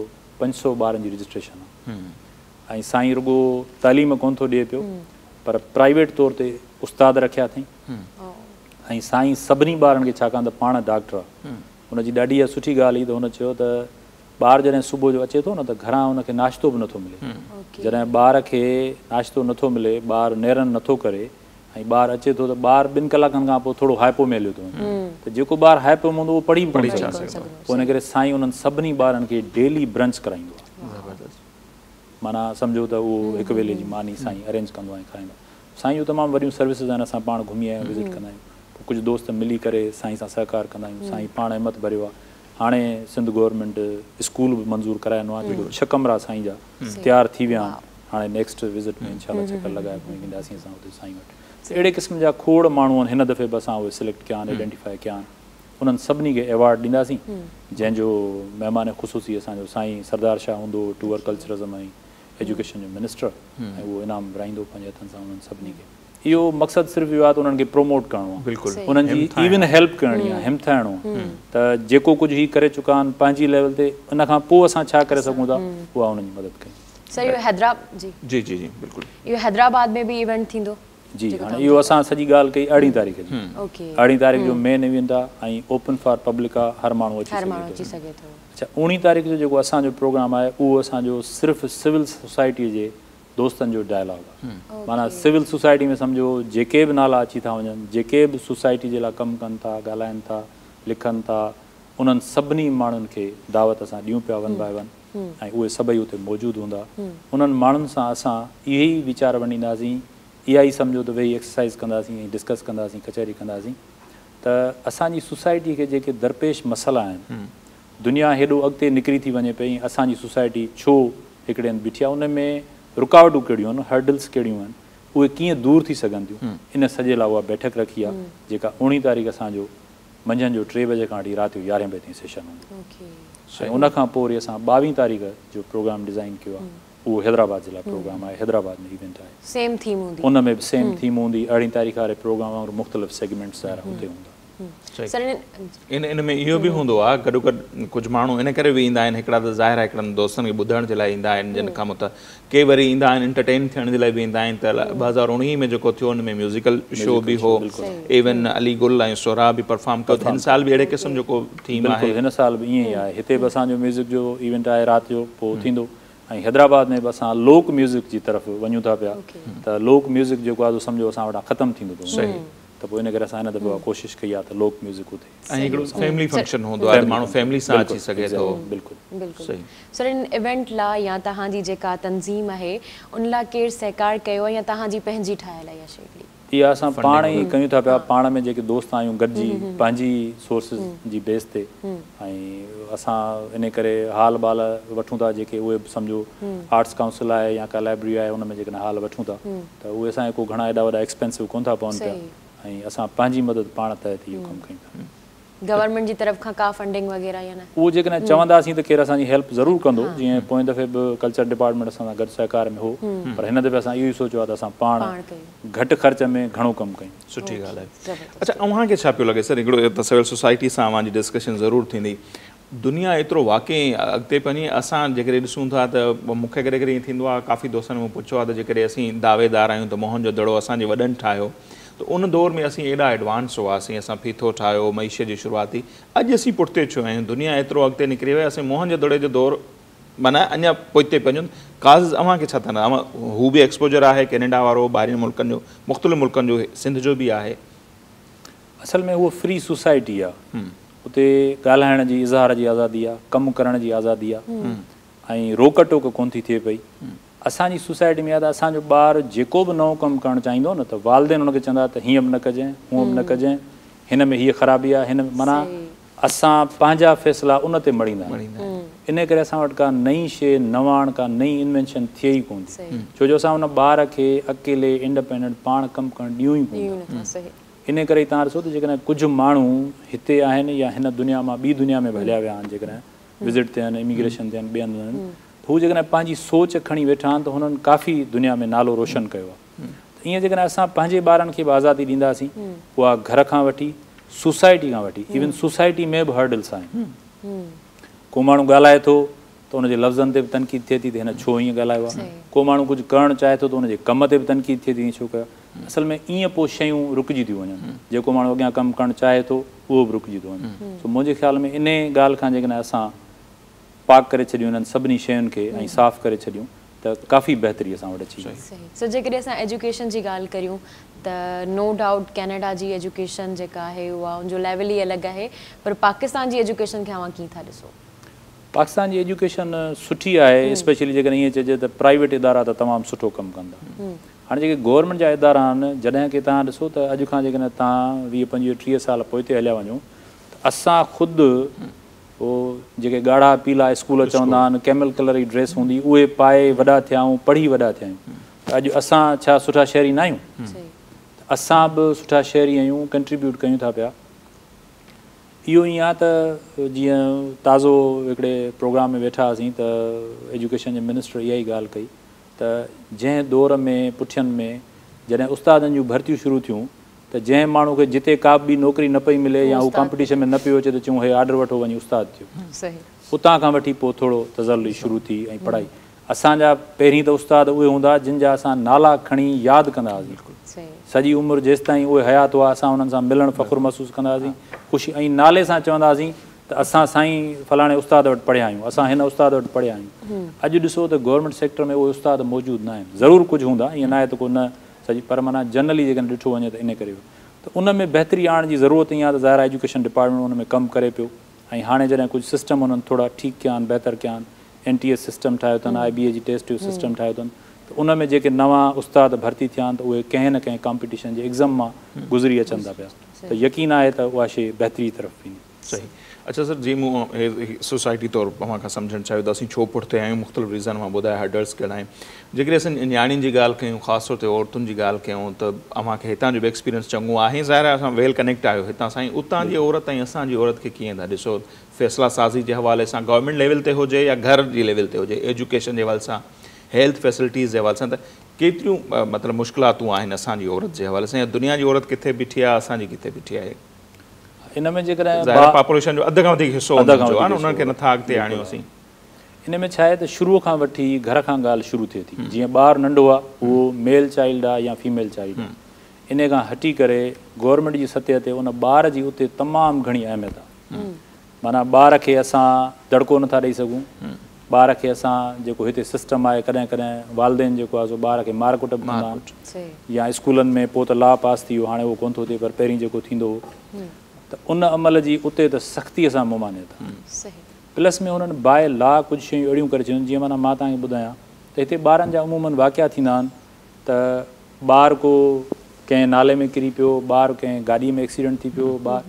500 ٻارن جي رجسٽريشن آهي ۽ سائين رڳو تعليم ڪونه ٿو ڏئي پيو پر پرائيويٽ طور تي استاد رکيا اٿئي ۽ سائين سڀني ٻارن کي ڇاڪاڻ ته پاڻ ڊاڪٽر آهي ان جي ڏاڍي اها سٺي ڳالهه هئي ته هن چيو ته ٻار جڏهن صبح جو اچي ٿو نه ته گهران ان کي ناشتو به نٿو ملي. جڏهن ٻار کي ناشتو نٿو ملي، ٻار نيرن نٿو ڪري ۽ ٻار اچي ٿو ته ٻار ٻن ڪلاڪن کان پوء ٿورو هائپو ۾ هليو ٿو وڃي ته جيڪو ٻار هائپو ۾ هوندو اهو پڙهي به ڪونه سگهندو. پوء ان ڪري سائين انهن سڀني ٻارن کي ڊيلي برنچ ڪرائيندو آهي. معنيٰ سمجهو ته اهو هڪ ويلي جي ماني سائين ارينج ڪندو آهي ۽ کارائيندو آهي. سائين جون تمام وڏيون سروسز آهن اسان پاڻ گهمي آيا آهيون وزٽ ڪندا آهيون. پوء ڪجهه دوست ملي ڪري سائين سان سهڪار ڪندا آهيون. سائين پاڻ همت ڀريو آهي. هاڻي سنڌ گورنمينٽ اسڪول به منظور ڪرائي ڏنو آهي جيڪو 6 ڪمرا سائين جا تيار ٿي ويا آهن هاڻي نيڪسٽ وزٽ ۾ انشاء الله چڪر لڳائي پوء اينداسين اسان اتي سائين وٽ ته اهڙي قسم جا کوڙ ماڻهو آهن هن دفعي به اسان اهي سليڪٽ ڪيا آهن آئيڊينٽيفائي ڪيا آهن انهن سڀني کي ايوارڊ ڏينداسين جنهن جو مهمان خصوصي اسان جو سائين سردار شاهه هوندو ٽوئر ڪلچرزم ۽ ايجوڪيشن جو منسٽر ۽ اهو انعام ورهائيندو پنهنجي هٿن سان انهن سڀني کي. اهو مقصد صرف اهو آهي ته انهن کي پروموٽ ڪرڻو آهي بلڪل انهن جي ايون هيلپ ڪرڻي آهي همٿائڻو آهي ته جيڪو ڪجهه هي ڪري چڪا آهن پنهنجي ليول تي ان کان پوء اسان ڇا ڪري سگهون ٿا اها انهن جي مدد ڪيون. سر اهو حيدرآباد جي جي جي جي بلڪل. اهو حيدرآباد ۾ به ايونٽ ٿيندو؟ جي هاڻي اهو اسان سڄي ڳالهه ڪئي ارڙهين تاريخ جي ارڙهين تاريخ جو مين ايونٽ آهي ۽ اوپن فار پبلڪ آهي هر ماڻهو اچي سگهي ٿو. اڇا اوڻيهين تاريخ جو جيڪو اسان جو پروگرام آهي اهو اسان جو صرف سول سوسائٽي جي دوستن جو ڊائلاگ آهي معنيٰ سول سوسائٽي ۾ سمجهو جيڪي به نالا اچي ٿا وڃن جيڪي به سوسائٽي جي لاء ڪم ڪن ٿا ڳالهائن ٿا لکن ٿا انهن سڀني ماڻهن کي دعوت اسان ڏيون پيا ون باء ون ۽ اهي سڀئي اتي موجود هوندا انهن ماڻهن سان اسان اهي ئي ويچار ونڊينداسين اها ئي سمجهو ته ويهي ايڪسرسائز ڪنداسين ۽ ڊسڪس ڪنداسين ڪچهري ڪنداسين ته اسان جي سوسائٽي کي جيڪي درپيش مسئلا آهن دنيا هيڏو اڳتي نڪري ٿي وڃي پئي ۽ اسان جي سوسائٽي ڇو هڪڙي هنڌ بيٺي آهي ان ۾ رڪاوٽون ڪهڙيون آهن هرڊلس ڪهڙيون آهن اهي ڪيئن دور ٿي سگهن ٿيون ان سڄي لاء اها بيٺڪ رکي آهي جيڪا اوڻيهين تاريخ اسان جو منجهند جو 3 بجي کان وٺي رات جو 11 بجي تائين سيشن هوندو ۽ ان کان پوء وري اسان 22 تاريخ جو پروگرام ڊزائين ڪيو آهي اهو حيدرآباد جي لاء پروگرام آهي حيدرآباد ۾ ايونٽ آهي سيم ٿيم هوندي ان ۾ به سيم ٿيم هوندي ارڙهين تاريخ واري پروگرام وانگر مختلف سيگمينٽس ظاهر اتي هوندا. سر ان ان ۾ اهو به هوندو آهي گڏو گڏ ڪجهه ماڻهو ان ڪري به ايندا آهن هڪڙا ته ظاهر آهي هڪڙن دوستن کي ٻڌڻ جي لاء ايندا آهن جن کان مت ڪي وري ايندا آهن انٽرٽين ٿيڻ جي لاء به ايندا آهن ته 2019 ۾ جيڪو ٿيو ان ۾ ميوزيڪل شو به هو ايون علي گل ۽ سهراب به پرفارم ڪيو ته هن سال به اهڙي قسم جو ڪو ٿيم آهي. بلڪل هن سال به ائين ئي آهي هتي به اسان جو ميوزڪ جو ايونٽ آهي رات جو پوء ٿيندو ۽ حيدرآباد ۾ به اسان لوڪ ميوزڪ جي طرف وڃون ٿا پيا ته لوڪ ميوزڪ جيڪو آهي سو سمجهو اسان وٽان ختم ٿيندو ٿو وڃي ته پوء ان ڪري اسان هن دفعي اها ڪوشش ڪئي آهي ته لوڪ ميوزڪ اتي. ۽ هڪڙو فيملي فنڪشن هوندو آهي ته ماڻهو فيملي سان اچي سگهي ٿو. بلڪل بلڪل سر ان ايونٽ لا يا توهان جي جيڪا تنظيم آهي ان لا ڪير سهڪار ڪيو آهي يا توهان جي پنهنجي ٺاهيل آهي اها شي هڪڙي. اها اسان پاڻ ئي ڪيون ٿا پيا پاڻ ۾ جيڪي دوست آهيون گڏجي پنهنجي سورسز جي بيس تي ۽ اسان ان ڪري هال بال وٺون ٿا جيڪي اهي به سمجهو آرٽس ڪائونسل آهي يا ڪا لائبرري آهي ان ۾ جيڪڏهن هال وٺون ٿا ته اهي اسان کي ڪو گهڻا ايڏا وڏا ايڪسپينسو ڪونه ٿا پون پيا ۽ اسان پنهنجي مدد پاڻ تحت اهو ڪم ڪيون ٿا. گورنمينٽ جي طرف کان ڪا فنڊنگ وغيره يا نه؟ اهو جيڪڏهن چونداسين ته ڪير اسان جي هيلپ ضرور ڪندو جيئن پوئين دفعي به ڪلچر ڊپارٽمينٽ اسان سان گڏ سهڪار ۾ هو پر هن دفعي اسان اهو ئي سوچيو آهي ته اسان پاڻ گهٽ خرچ ۾ گهڻو ڪم ڪيون. سٺي ڳالهه آهي. اڇا اوهان کي ڇا پيو لڳي سر هڪڙو ته سول سوسائٽي سان اوهان جي ڊسڪشن ضرور ٿيندي دنيا ايترو واقعي اڳتي پئي وڃي اسان جيڪڏهن ڏسون ٿا ته مون کي ڪڏهن ڪڏهن ائين ٿيندو آهي ڪافي دوستن مون پڇيو آهي ته جيڪڏهن اسين دعويدار آهيون ته موهن جو دڙو اسان جي وڏن ٺاهيو ته ان دور ۾ اسين ايڏا ايڊوانس هئاسين اسان ڦيٿو ٺاهيو معيشت جي شروعات ٿي اڄ اسين پٺتي ڇو آهيون دنيا ايترو اڳتي نڪري وئي اسين موهن جي دڙي جو دور معنيٰ اڃا پوئتي پيا وڃون ڪاز اوهان کي ڇا ٿا هو به ايڪسپوجر آهي ڪينيڊا وارو ٻاهرين ملڪن جو مختلف ملڪن جو سنڌ جو به آهي. اصل ۾ هوء فري سوسائٽي آ. اتي ڳالهائڻ جي اظهار جي آزادي آ، ڪم ڪرڻ جي آزادي آ ۽ روڪ ٽوڪ ڪونه ٿي ٿئي پئي. اسان جي سوسائٽي ۾ آ ته اسان جو ٻار جيڪو به نئون ڪم ڪرڻ چاهيندو نه ته والدين ان کي چوندا ته هيئن به نه ڪجانء، هونئن به نه ڪجانء، هن ۾ هيء خرابي آهي، هن ۾ معنيٰ اسان پنهنجا فيصلا ان تي مڙهيندا آهيون. ان ڪري اسان وٽ ڪا نئين شيء، نواڻ، ڪا نئين انوينشن ٿئي ئي ڪونه ٿي. ڇو جو اسان ان ٻار کي اڪيلي انڊپينڊنٽ پاڻ ڪم ڪرڻ ڏيون ئي ڪونه ٿا. ان ڪري ئي توهان ڏسو ته جيڪڏهن ڪجهه ماڻهو هتي آهن يا هن دنيا مان ٻي دنيا ۾ به هليا ويا آهن، جيڪڏهن وزٽ تي آهن، اميگريشن تي آهن، ٻئي هنڌ آهن، ته هو جيڪڏهن پنهنجي سوچ کڻي ويٺا آهن ته هنن ڪافي دنيا ۾ نالو روشن ڪيو آهي. ته ائين جيڪڏهن اسان پنهنجي ٻارن کي به آزادي ڏينداسين، اها گهر کان وٺي سوسائٽي کان وٺي، ايون سوسائٽي ۾ به هرڊلس آهن. ڪو ماڻهو ڳالهائي ٿو ته ان جي لفظن تي به تنقيد ٿئي ٿي ته هن ڇو ائين ڳالهايو آهي. ڪو ماڻهو ڪجهه ڪرڻ چاهي ٿو ته ان جي ڪم تي به تنقيد ٿئي ٿي ائين ڇو ڪيو آهي. اصل ۾ ائين پوء شيون رڪجي ٿيون وڃن. جيڪو ماڻهو اڳيان ڪم ڪرڻ چاهي ٿو اهو به رڪجي ٿو وڃي. سو منهنجي خيال ۾ انهي ڳالهه کان جيڪڏهن اسان پاڪ ڪري ڇڏيون انهن سڀني شين کي ۽ صاف ڪري ڇڏيون ته ڪافي بهتري اسان وٽ اچي ويندي. صحيح سو جيڪڏهن اسان ايجوڪيشن جي ڳالهه ڪريون ته نو ڊائوٽ ڪينيڊا جي ايجوڪيشن جيڪا آهي اها ان جو ليول ئي الڳ آهي پر پاڪستان جي ايجوڪيشن کي اوهان ڪيئن ٿا ڏسو؟ پاڪستان جي ايجوڪيشن سٺي آهي اسپيشلي جيڪڏهن ائين چئجي ته پرائيويٽ ادارا ته تمام سٺو ڪم ڪن ٿا هاڻي جيڪي گورنمينٽ جا ادارا آهن جڏهن ڪي توهان ڏسو ته اڄ کان جيڪڏهن توهان 20 25 30 سال پوئتي هليا وڃو ته اسان خود هو جيڪي ڳاڙها پيلا اسڪول چوندا آهن، ڪيمل ڪلر جي ڊريس هوندي اهي پائي وڏا ٿيا آهيون، پڙهي وڏا ٿيا آهيون ته اڄ اسان ڇا سٺا شهري نه آهيون؟ ته اسان به سٺا شهري آهيون، ڪنٽريبيوٽ ڪيون ٿا پيا. اهو ائين آهي ته جيئن تازو هڪڙي پروگرام ۾ ويٺا هئاسين ته ايجوڪيشن جي منسٽر اها ئي ڳالهه ڪئي ته جنهن دور ۾ پٺين ۾ جڏهن استادن جون ڀرتيون شروع ٿيون ته جنهن ماڻهو کي جتي ڪا به ٻي نوڪري نه پئي ملي يا هو ڪامپٽيشن ۾ نه پيو اچي ته چيون هي آرڊر وٺو وڃي استاد ٿيو. اتان کان وٺي پوء ٿورو تزلي شروع ٿي ۽ پڙهائي اسان جا پهرين ته استاد اهي هوندا جن جا اسان نالا کڻي ياد ڪندا هئاسين. سڄي عمر جيستائين اهي حيات هئا اسان انهن سان ملڻ فخر محسوس ڪندا هئاسين خوشي ۽ نالي سان چوندا هئاسين ته اسان سائين فلاڻي استاد وٽ پڙهيا آهيون اسان هن استاد وٽ پڙهيا آهيون. اڄ ڏسو ته گورنمينٽ سيڪٽر ۾ اهي استاد موجود نه آهن. ضرور ڪجهه هوندا ائين ناهي ته ڪو نه سڄي پر معنيٰ جنرلي جيڪڏهن ڏٺو وڃي ته ان ڪري ته ان ۾ بهتري آڻڻ جي ضرورت ائين آهي ته ظاهر آهي ايجوڪيشن ڊپارٽمينٽ ان ۾ ڪم ڪري پيو ۽ هاڻي جڏهن ڪجهه سسٽم انهن ٿورا ٺيڪ ڪيا آهن بهتر ڪيا آهن اين ٽي ايس سسٽم ٺاهيو اٿن آء بي اي جي ٽيسٽ جو سسٽم ٺاهيو اٿن ته ان ۾ جيڪي نوان استاد ڀرتي ٿيا آهن ته اهي ڪنهن نه ڪنهن ڪامپيٽيشن جي ايگزم مان گذري اچن ٿا پيا ته يقين آهي ته اها شيء بهتري طرف ويندي. صحيح اڇا سر جي مون سوسائٽي طور اوهان کان سمجهڻ چاهيو ته اسين ڇو پٺتي آهيون مختلف ريزن اوهان ٻڌايا هرڊلز ڪهڙا آهن جيڪڏهن اسين نياڻين جي ڳالهه ڪيون خاص طور تي عورتن جي ڳالهه ڪيون ته اوهان کي هتان جو به ايڪسپيرينس چڱو آهي ظاهر آهي اسان ويل ڪنيڪٽ آهيو هتان سائين اتان جي عورت ۽ اسان جي عورت کي ڪيئن ٿا ڏسو فيصلا سازي جي حوالي سان گورنمينٽ ليول تي هجي يا گهر جي ليول تي هجي ايجوڪيشن جي حوالي سان هيلٿ فيسلٽيز جي حوالي سان ته ڪيتريون مطلب مشڪلاتون آهن اسان جي عورت جي حوالي سان يا دنيا جي عورت ڪٿي بيٺي آهي اسان جي ڪٿي بيٺي آهي. ان ۾ جيڪڏهن ظاهر آهي پاپوليشن جو اڌ کان وڌيڪ حصو انهن جو آهي نه انهن کي نٿا اڳتي آڻيون اسين. ان ۾ ڇا آهي ته شروع کان وٺي گهر کان ڳالهه شروع ٿئي ٿي جيئن ٻار ننڍو آهي اهو ميل چائلڊ آهي يا فيميل چائلڊ آهي ان کان هٽي ڪري گورنمينٽ جي سطح تي ان ٻار جي اتي تمام گهڻي اهميت آهي معنيٰ ٻار کي اسان دڙڪو نٿا ڏئي سگهون ٻار کي اسان جيڪو هتي سسٽم آهي ڪڏهن ڪڏهن والدين جيڪو آهي سو ٻار کي مار ڪٽ به ڪندا آهن يا اسڪولن ۾ پوء ته لا پاس ٿي ويو هاڻي اهو ڪونه ٿو ٿئي پر پهرين جيڪو ٿيندو هو ته ان عمل جي اتي ته سختيء سان ممانعت آهي پلس ۾ انهن باء لا ڪجهه شيون اهڙيون ڪري ڇڏيون جيئن معنيٰ مان توهان کي ٻڌايان ته هتي ٻارن جا عموماً واقعا ٿيندا آهن ته ٻار ڪو ڪنهن نالي ۾ ڪري پيو، ٻار ڪنهن گاڏيء ۾ ايڪسيڊنٽ ٿي پيو، ٻار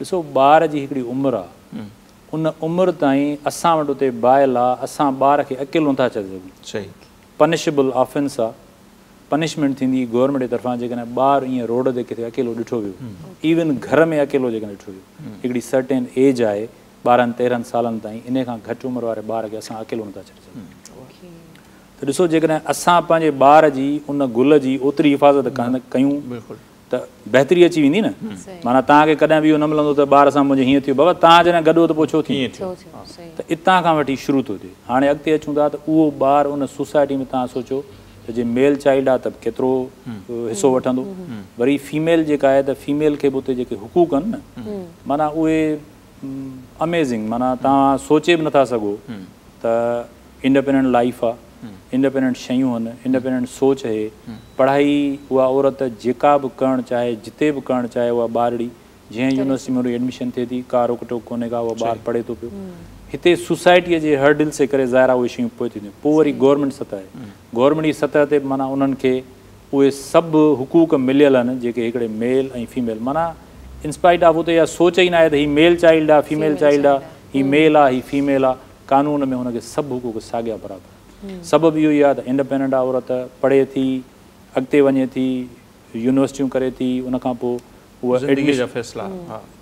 ڏسو ٻار جي هڪڙي عمر آ ان عمر تائين اسان وٽ اتي باء لا اسان ٻار کي اڪيلو نٿا ڇڏي سگهون. پنشبل آفينس آ، پنشمينٽ ٿيندي گورنمينٽ جي طرفان جيڪڏهن ٻار ائين روڊ تي ڪٿي اڪيلو ڏٺو ويو، ايون گهر ۾ اڪيلو جيڪڏهن ڏٺو ويو، هڪڙي سرٽين ايج آهي ٻارهن تيرهن سالن تائين انهي کان گهٽ عمر واري ٻار کي اسان اڪيلو نٿا ڇڏي سگهون. ته ڏسو جيڪڏهن اسان پنهنجي ٻار جي ان گل جي اوتري حفاظت ڪيون ته بهتري اچي ويندي نه معنيٰ توهان کي ڪڏهن به اهو نه ملندو ته ٻار سان منهنجي هيئن ٿيو بابا توهان جڏهن گڏ هو ته پوء ڇو ٿيو ته اتان کان وٺي شروع ٿو ٿئي هاڻي اڳتي اچون ٿا ته اهو ٻار ان سوسائٽي ۾ توهان سوچو ته جي ميل چائلڊ آهي ته ڪيترو حصو وٺندو وري فيميل جيڪا آهي ته فيميل کي به اتي جيڪي حقوق آهن نه معنيٰ اهي اميزنگ معنيٰ توهان سوچي به نٿا سگهو ته انڊپينڊنٽ لائيف آ، انڊپينڊنٽ شيون هن، انڊپينڊنٽ سوچ اهي، پڙهائي اها عورت جيڪا به ڪرڻ چاهي جتي به ڪرڻ چاهي اها ٻارڙي جنهن يونيورسٽي ۾ ان جي ايڊميشن ٿئي ٿي ڪا روڪ ٽوڪ ڪونهي ڪا اها ٻار پڙهي ٿو پيو هتي سوسائٽيء جي هرڊلس جي ڪري ظاهر آ اهي شيون پوئتي ٿيون پوء وري گورنمينٽ سطح آهي گورنمينٽ جي سطح تي به معنيٰ انهن کي اهي سڀ حقوق مليل آهن جيڪي هڪڙي ميل ۽ فيميل معنيٰ انسپائٽ آف اتي اها سوچ ئي ناهي ته هي ميل چائلڊ آهي فيميل چائلڊ آهي، هي ميل آهي هي فيميل آهي، قانون ۾ هن کي سڀ حقوق ساڳيا برابر. سبب اهو ئي آهي ته انڊيپينڊنٽ آهي عورت، پڙهي ٿي، اڳتي وڃي ٿي، يونيورسٽيون ڪري ٿي، ان کان پوء هوء زندگيء جا فيصلا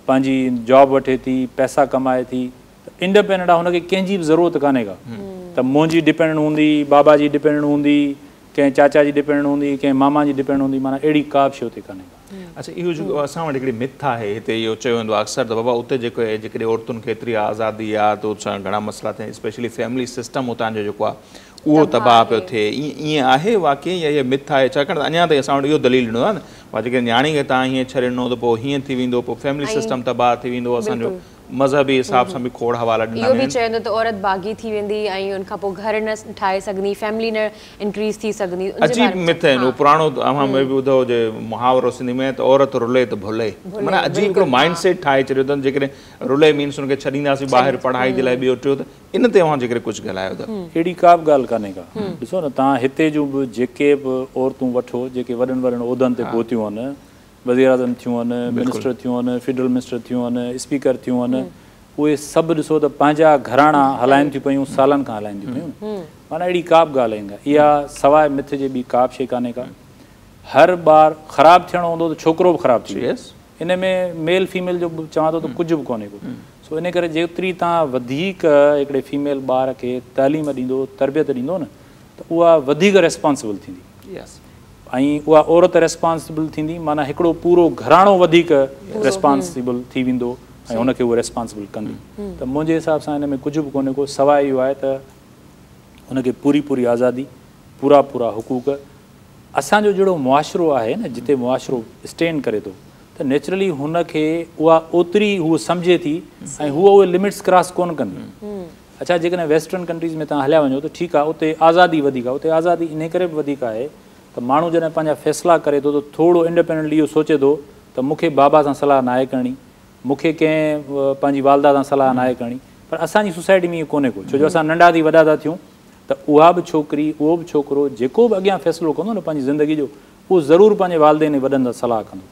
پنهنجي جاب وٺي ٿي، پئسا ڪمائي ٿي ته انڊيپينڊنٽ آهي، هن کي ڪنهن جي به ضرورت ڪانهي ڪا ته منهنجي ڊپينڊنٽ هوندي، بابا جي ڊپينڊنٽ هوندي، ڪنهن چاچا جي ڊپينڊنٽ هوندي، ڪنهن ماما جي ڊپينڊنٽ هوندي، معنيٰ اهڙي ڪا به شيء اتي ڪانهي ڪا. اڇا اهو جيڪو اسان وٽ هڪڙي مٿ آهي هتي اهو چيو ويندو آهي اڪثر ته بابا اتي جيڪو آهي جيڪڏهن عورتن کي ايتري آزادي آهي ته اتي گهڻا مسئلا ٿين اسپيشلي فيملي سسٽم اتان جو جيڪو آهي اهو تباهه پيو ٿئي ائين ائين آهي واقعي يا اها مٿ آهي ڇاڪاڻ ته اڃا تائين اسان وٽ اهو دليل ڏنو آهي نه بابا جيڪڏهن نياڻي کي توهان هيئن ڇڏي ڏنو ته پوء هيئن ٿي ويندو پوء فيملي سسٽم تباهه ٿي ويندو اسان جو مذهبي حساب سان به کوڙ حوالا ڏنا اهو به چيو ويندو ته عورت باغي ٿي ويندي ۽ ان کان پوء گهر نه ٺاهي سگهندي، فيملي نه انڪريز ٿي سگهندي. ان جي عجيب مٿ آهن. اهو پراڻو اوهان به ٻڌو هجي محاورو سنڌي ۾ ته عورت رلي ته ڀلي. معنيٰ عجيب هڪڙو مائنڊ سيٽ ٺاهي ڇڏيو اٿن جيڪڏهن رلي مينس ان کي ڇڏينداسين ٻاهر پڙهائي جي لاء ٻيو ٽيو ته ان تي اوهان جيڪڏهن ڪجهه ڳالهايو ته. اهڙي ڪا به ڳالهه ڪانهي ڪا. ڏسو نه توهان هتي جون به جيڪي به عورتون وٺو جيڪي وڏن وڏن عهدن تي پهتيون آهن وزيراعظم ٿيون آهن، منسٽر ٿيون آهن، فيڊرل منسٽر ٿيون آهن، اسپيڪر ٿيون آهن، اهي سڀ ڏسو ته پنهنجا گهراڻا هلائن ٿيون پيون، سالن کان هلائن ٿيون پيون. معنيٰ اهڙي ڪا به ڳالهه ڪانهي ڪا. اها سواء مٿ جي ٻي ڪا به شيء ڪانهي ڪا. هر ٻار خراب ٿيڻو هوندو ته ڇوڪرو به خراب ٿي ويندو. ان ۾ ميل فيميل جو چوان ٿو ته ڪجهه به ڪونهي ڪو. سو ان ڪري جيتري توهان وڌيڪ هڪڙي فيميل ٻار کي تعليم ڏيندو، تربيت ڏيندو نه ته اها وڌيڪ ريسپانسبل ٿيندي. ۽ اها عورت ريسپانسبل ٿيندي معنيٰ هڪڙو پورو گهراڻو وڌيڪ ريسپانسبل ٿي ويندو ۽ هن کي اهو ريسپانسبل ڪندي ته منهنجي حساب سان ان ۾ ڪجهه به ڪونهي ڪو سواء اهو آهي ته ان کي پوري پوري آزادي پورا پورا حقوق اسان جو جهڙو معاشرو آهي نه جتي معاشرو اسٽينڊ ڪري ٿو ته نيچرلي هن کي اها اوتري هوء سمجهي ٿي ۽ هوء اهي لمٽس ڪراس ڪونه ڪندي. اڇا جيڪڏهن ويسٽرن ڪنٽريز ۾ توهان هليا وڃو ته ٺيڪ آهي اتي آزادي وڌيڪ آهي اتي آزادي انهي ڪري به وڌيڪ آهي ته ماڻهو جڏهن پنهنجا فيصلا ڪري ٿو ته ٿورو انڊيپينڊنٽلي اهو سوچي ٿو ته مون کي بابا سان صلاح ناهي ڪرڻي مون کي ڪنهن پنهنجي والده سان صلاح ناهي ڪرڻي پر اسان جي سوسائٽي ۾ ائين ڪونهي ڪو ڇو جو اسان ننڍا ٿي وڏا ٿا ٿيون ته اها به ڇوڪري اهو به ڇوڪرو جيڪو به اڳيان فيصلو ڪندو نه پنهنجي زندگي جو اهو ضرور پنهنجي والدين ۽ وڏن سان صلاح ڪندو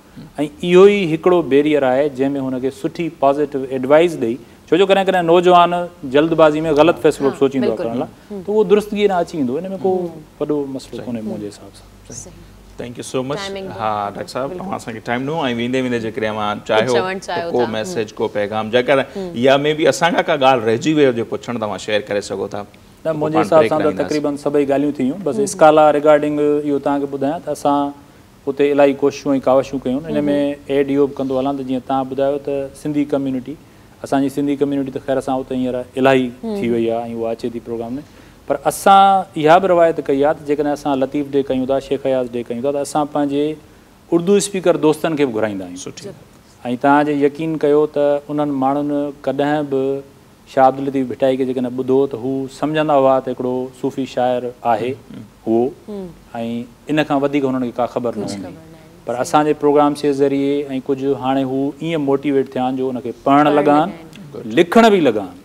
۽ اهو ئي هڪڙو بيريئر آهي جنهن ۾ هن کي سٺي پازيٽو ايڊوائيز ڏئي ڇو جو ڪڏهن ڪڏهن نوجوان جلد بازي ۾ غلط فيصلو به سوچيندو آهي ڪرڻ لاء ته اهو درستگي ڏانهن اچي ويندو ان ۾ ڪو وڏو مسئلو ڪونهي منهنجي حساب سان. Thank you سو مچ ها ڊاڪٽر صاحب اوهان اسان کي ٽائيم ڏنو ۽ ويندي ويندي جيڪڏهن اوهان چاهيو ته ڪو ميسيج ڪو پيغام جيڪر يا مي بي اسان کان ڪا ڳالهه رهجي وئي هجي پڇڻ ته اوهان شيئر ڪري سگهو ٿا. نه منهنجي حساب سان ته تقريبن سڀئي ڳالهيون ٿي ويون بس اسڪالا ريگارڊنگ اهو توهان کي ٻڌايان ته اسان اتي الاهي ڪوششون ۽ ڪاوشون ڪيون ان ۾ ايڊ اهو به ڪندو هلان ته جيئن توهان ٻڌايو ته سنڌي ڪميونٽي اسان جي سنڌي ڪميونٽي ته خير سان اتي هينئر الاهي ٿي وئي آهي ۽ اها اچي ٿي پروگرام ۾ پر اسان اها به روايت ڪئي آهي ته جيڪڏهن اسان لطيف ڊي ڪيون ٿا شيخ اياز ڊي ڪيون ٿا ته اسان پنهنجي اردو اسپيڪر دوستن کي به گهرائيندا آهيون ۽ توهان جي يقين ڪيو ته انهن ماڻهن ڪڏهن به شاهه عبداللطيف ڀٽائي کي جيڪڏهن ٻڌو ته هو سمجهندا هئا ته هڪڙو صوفي شاعر آهي اهو ۽ ان کان وڌيڪ هنن کي ڪا خبر نه هوندي پر اسان جي پروگرامس جي ذريعي ۽ ڪجهه هاڻي هو ائين موٽيويٽ ٿيا آهن جو ان کي پڙهڻ لڳا آهن لکڻ به لڳا آهن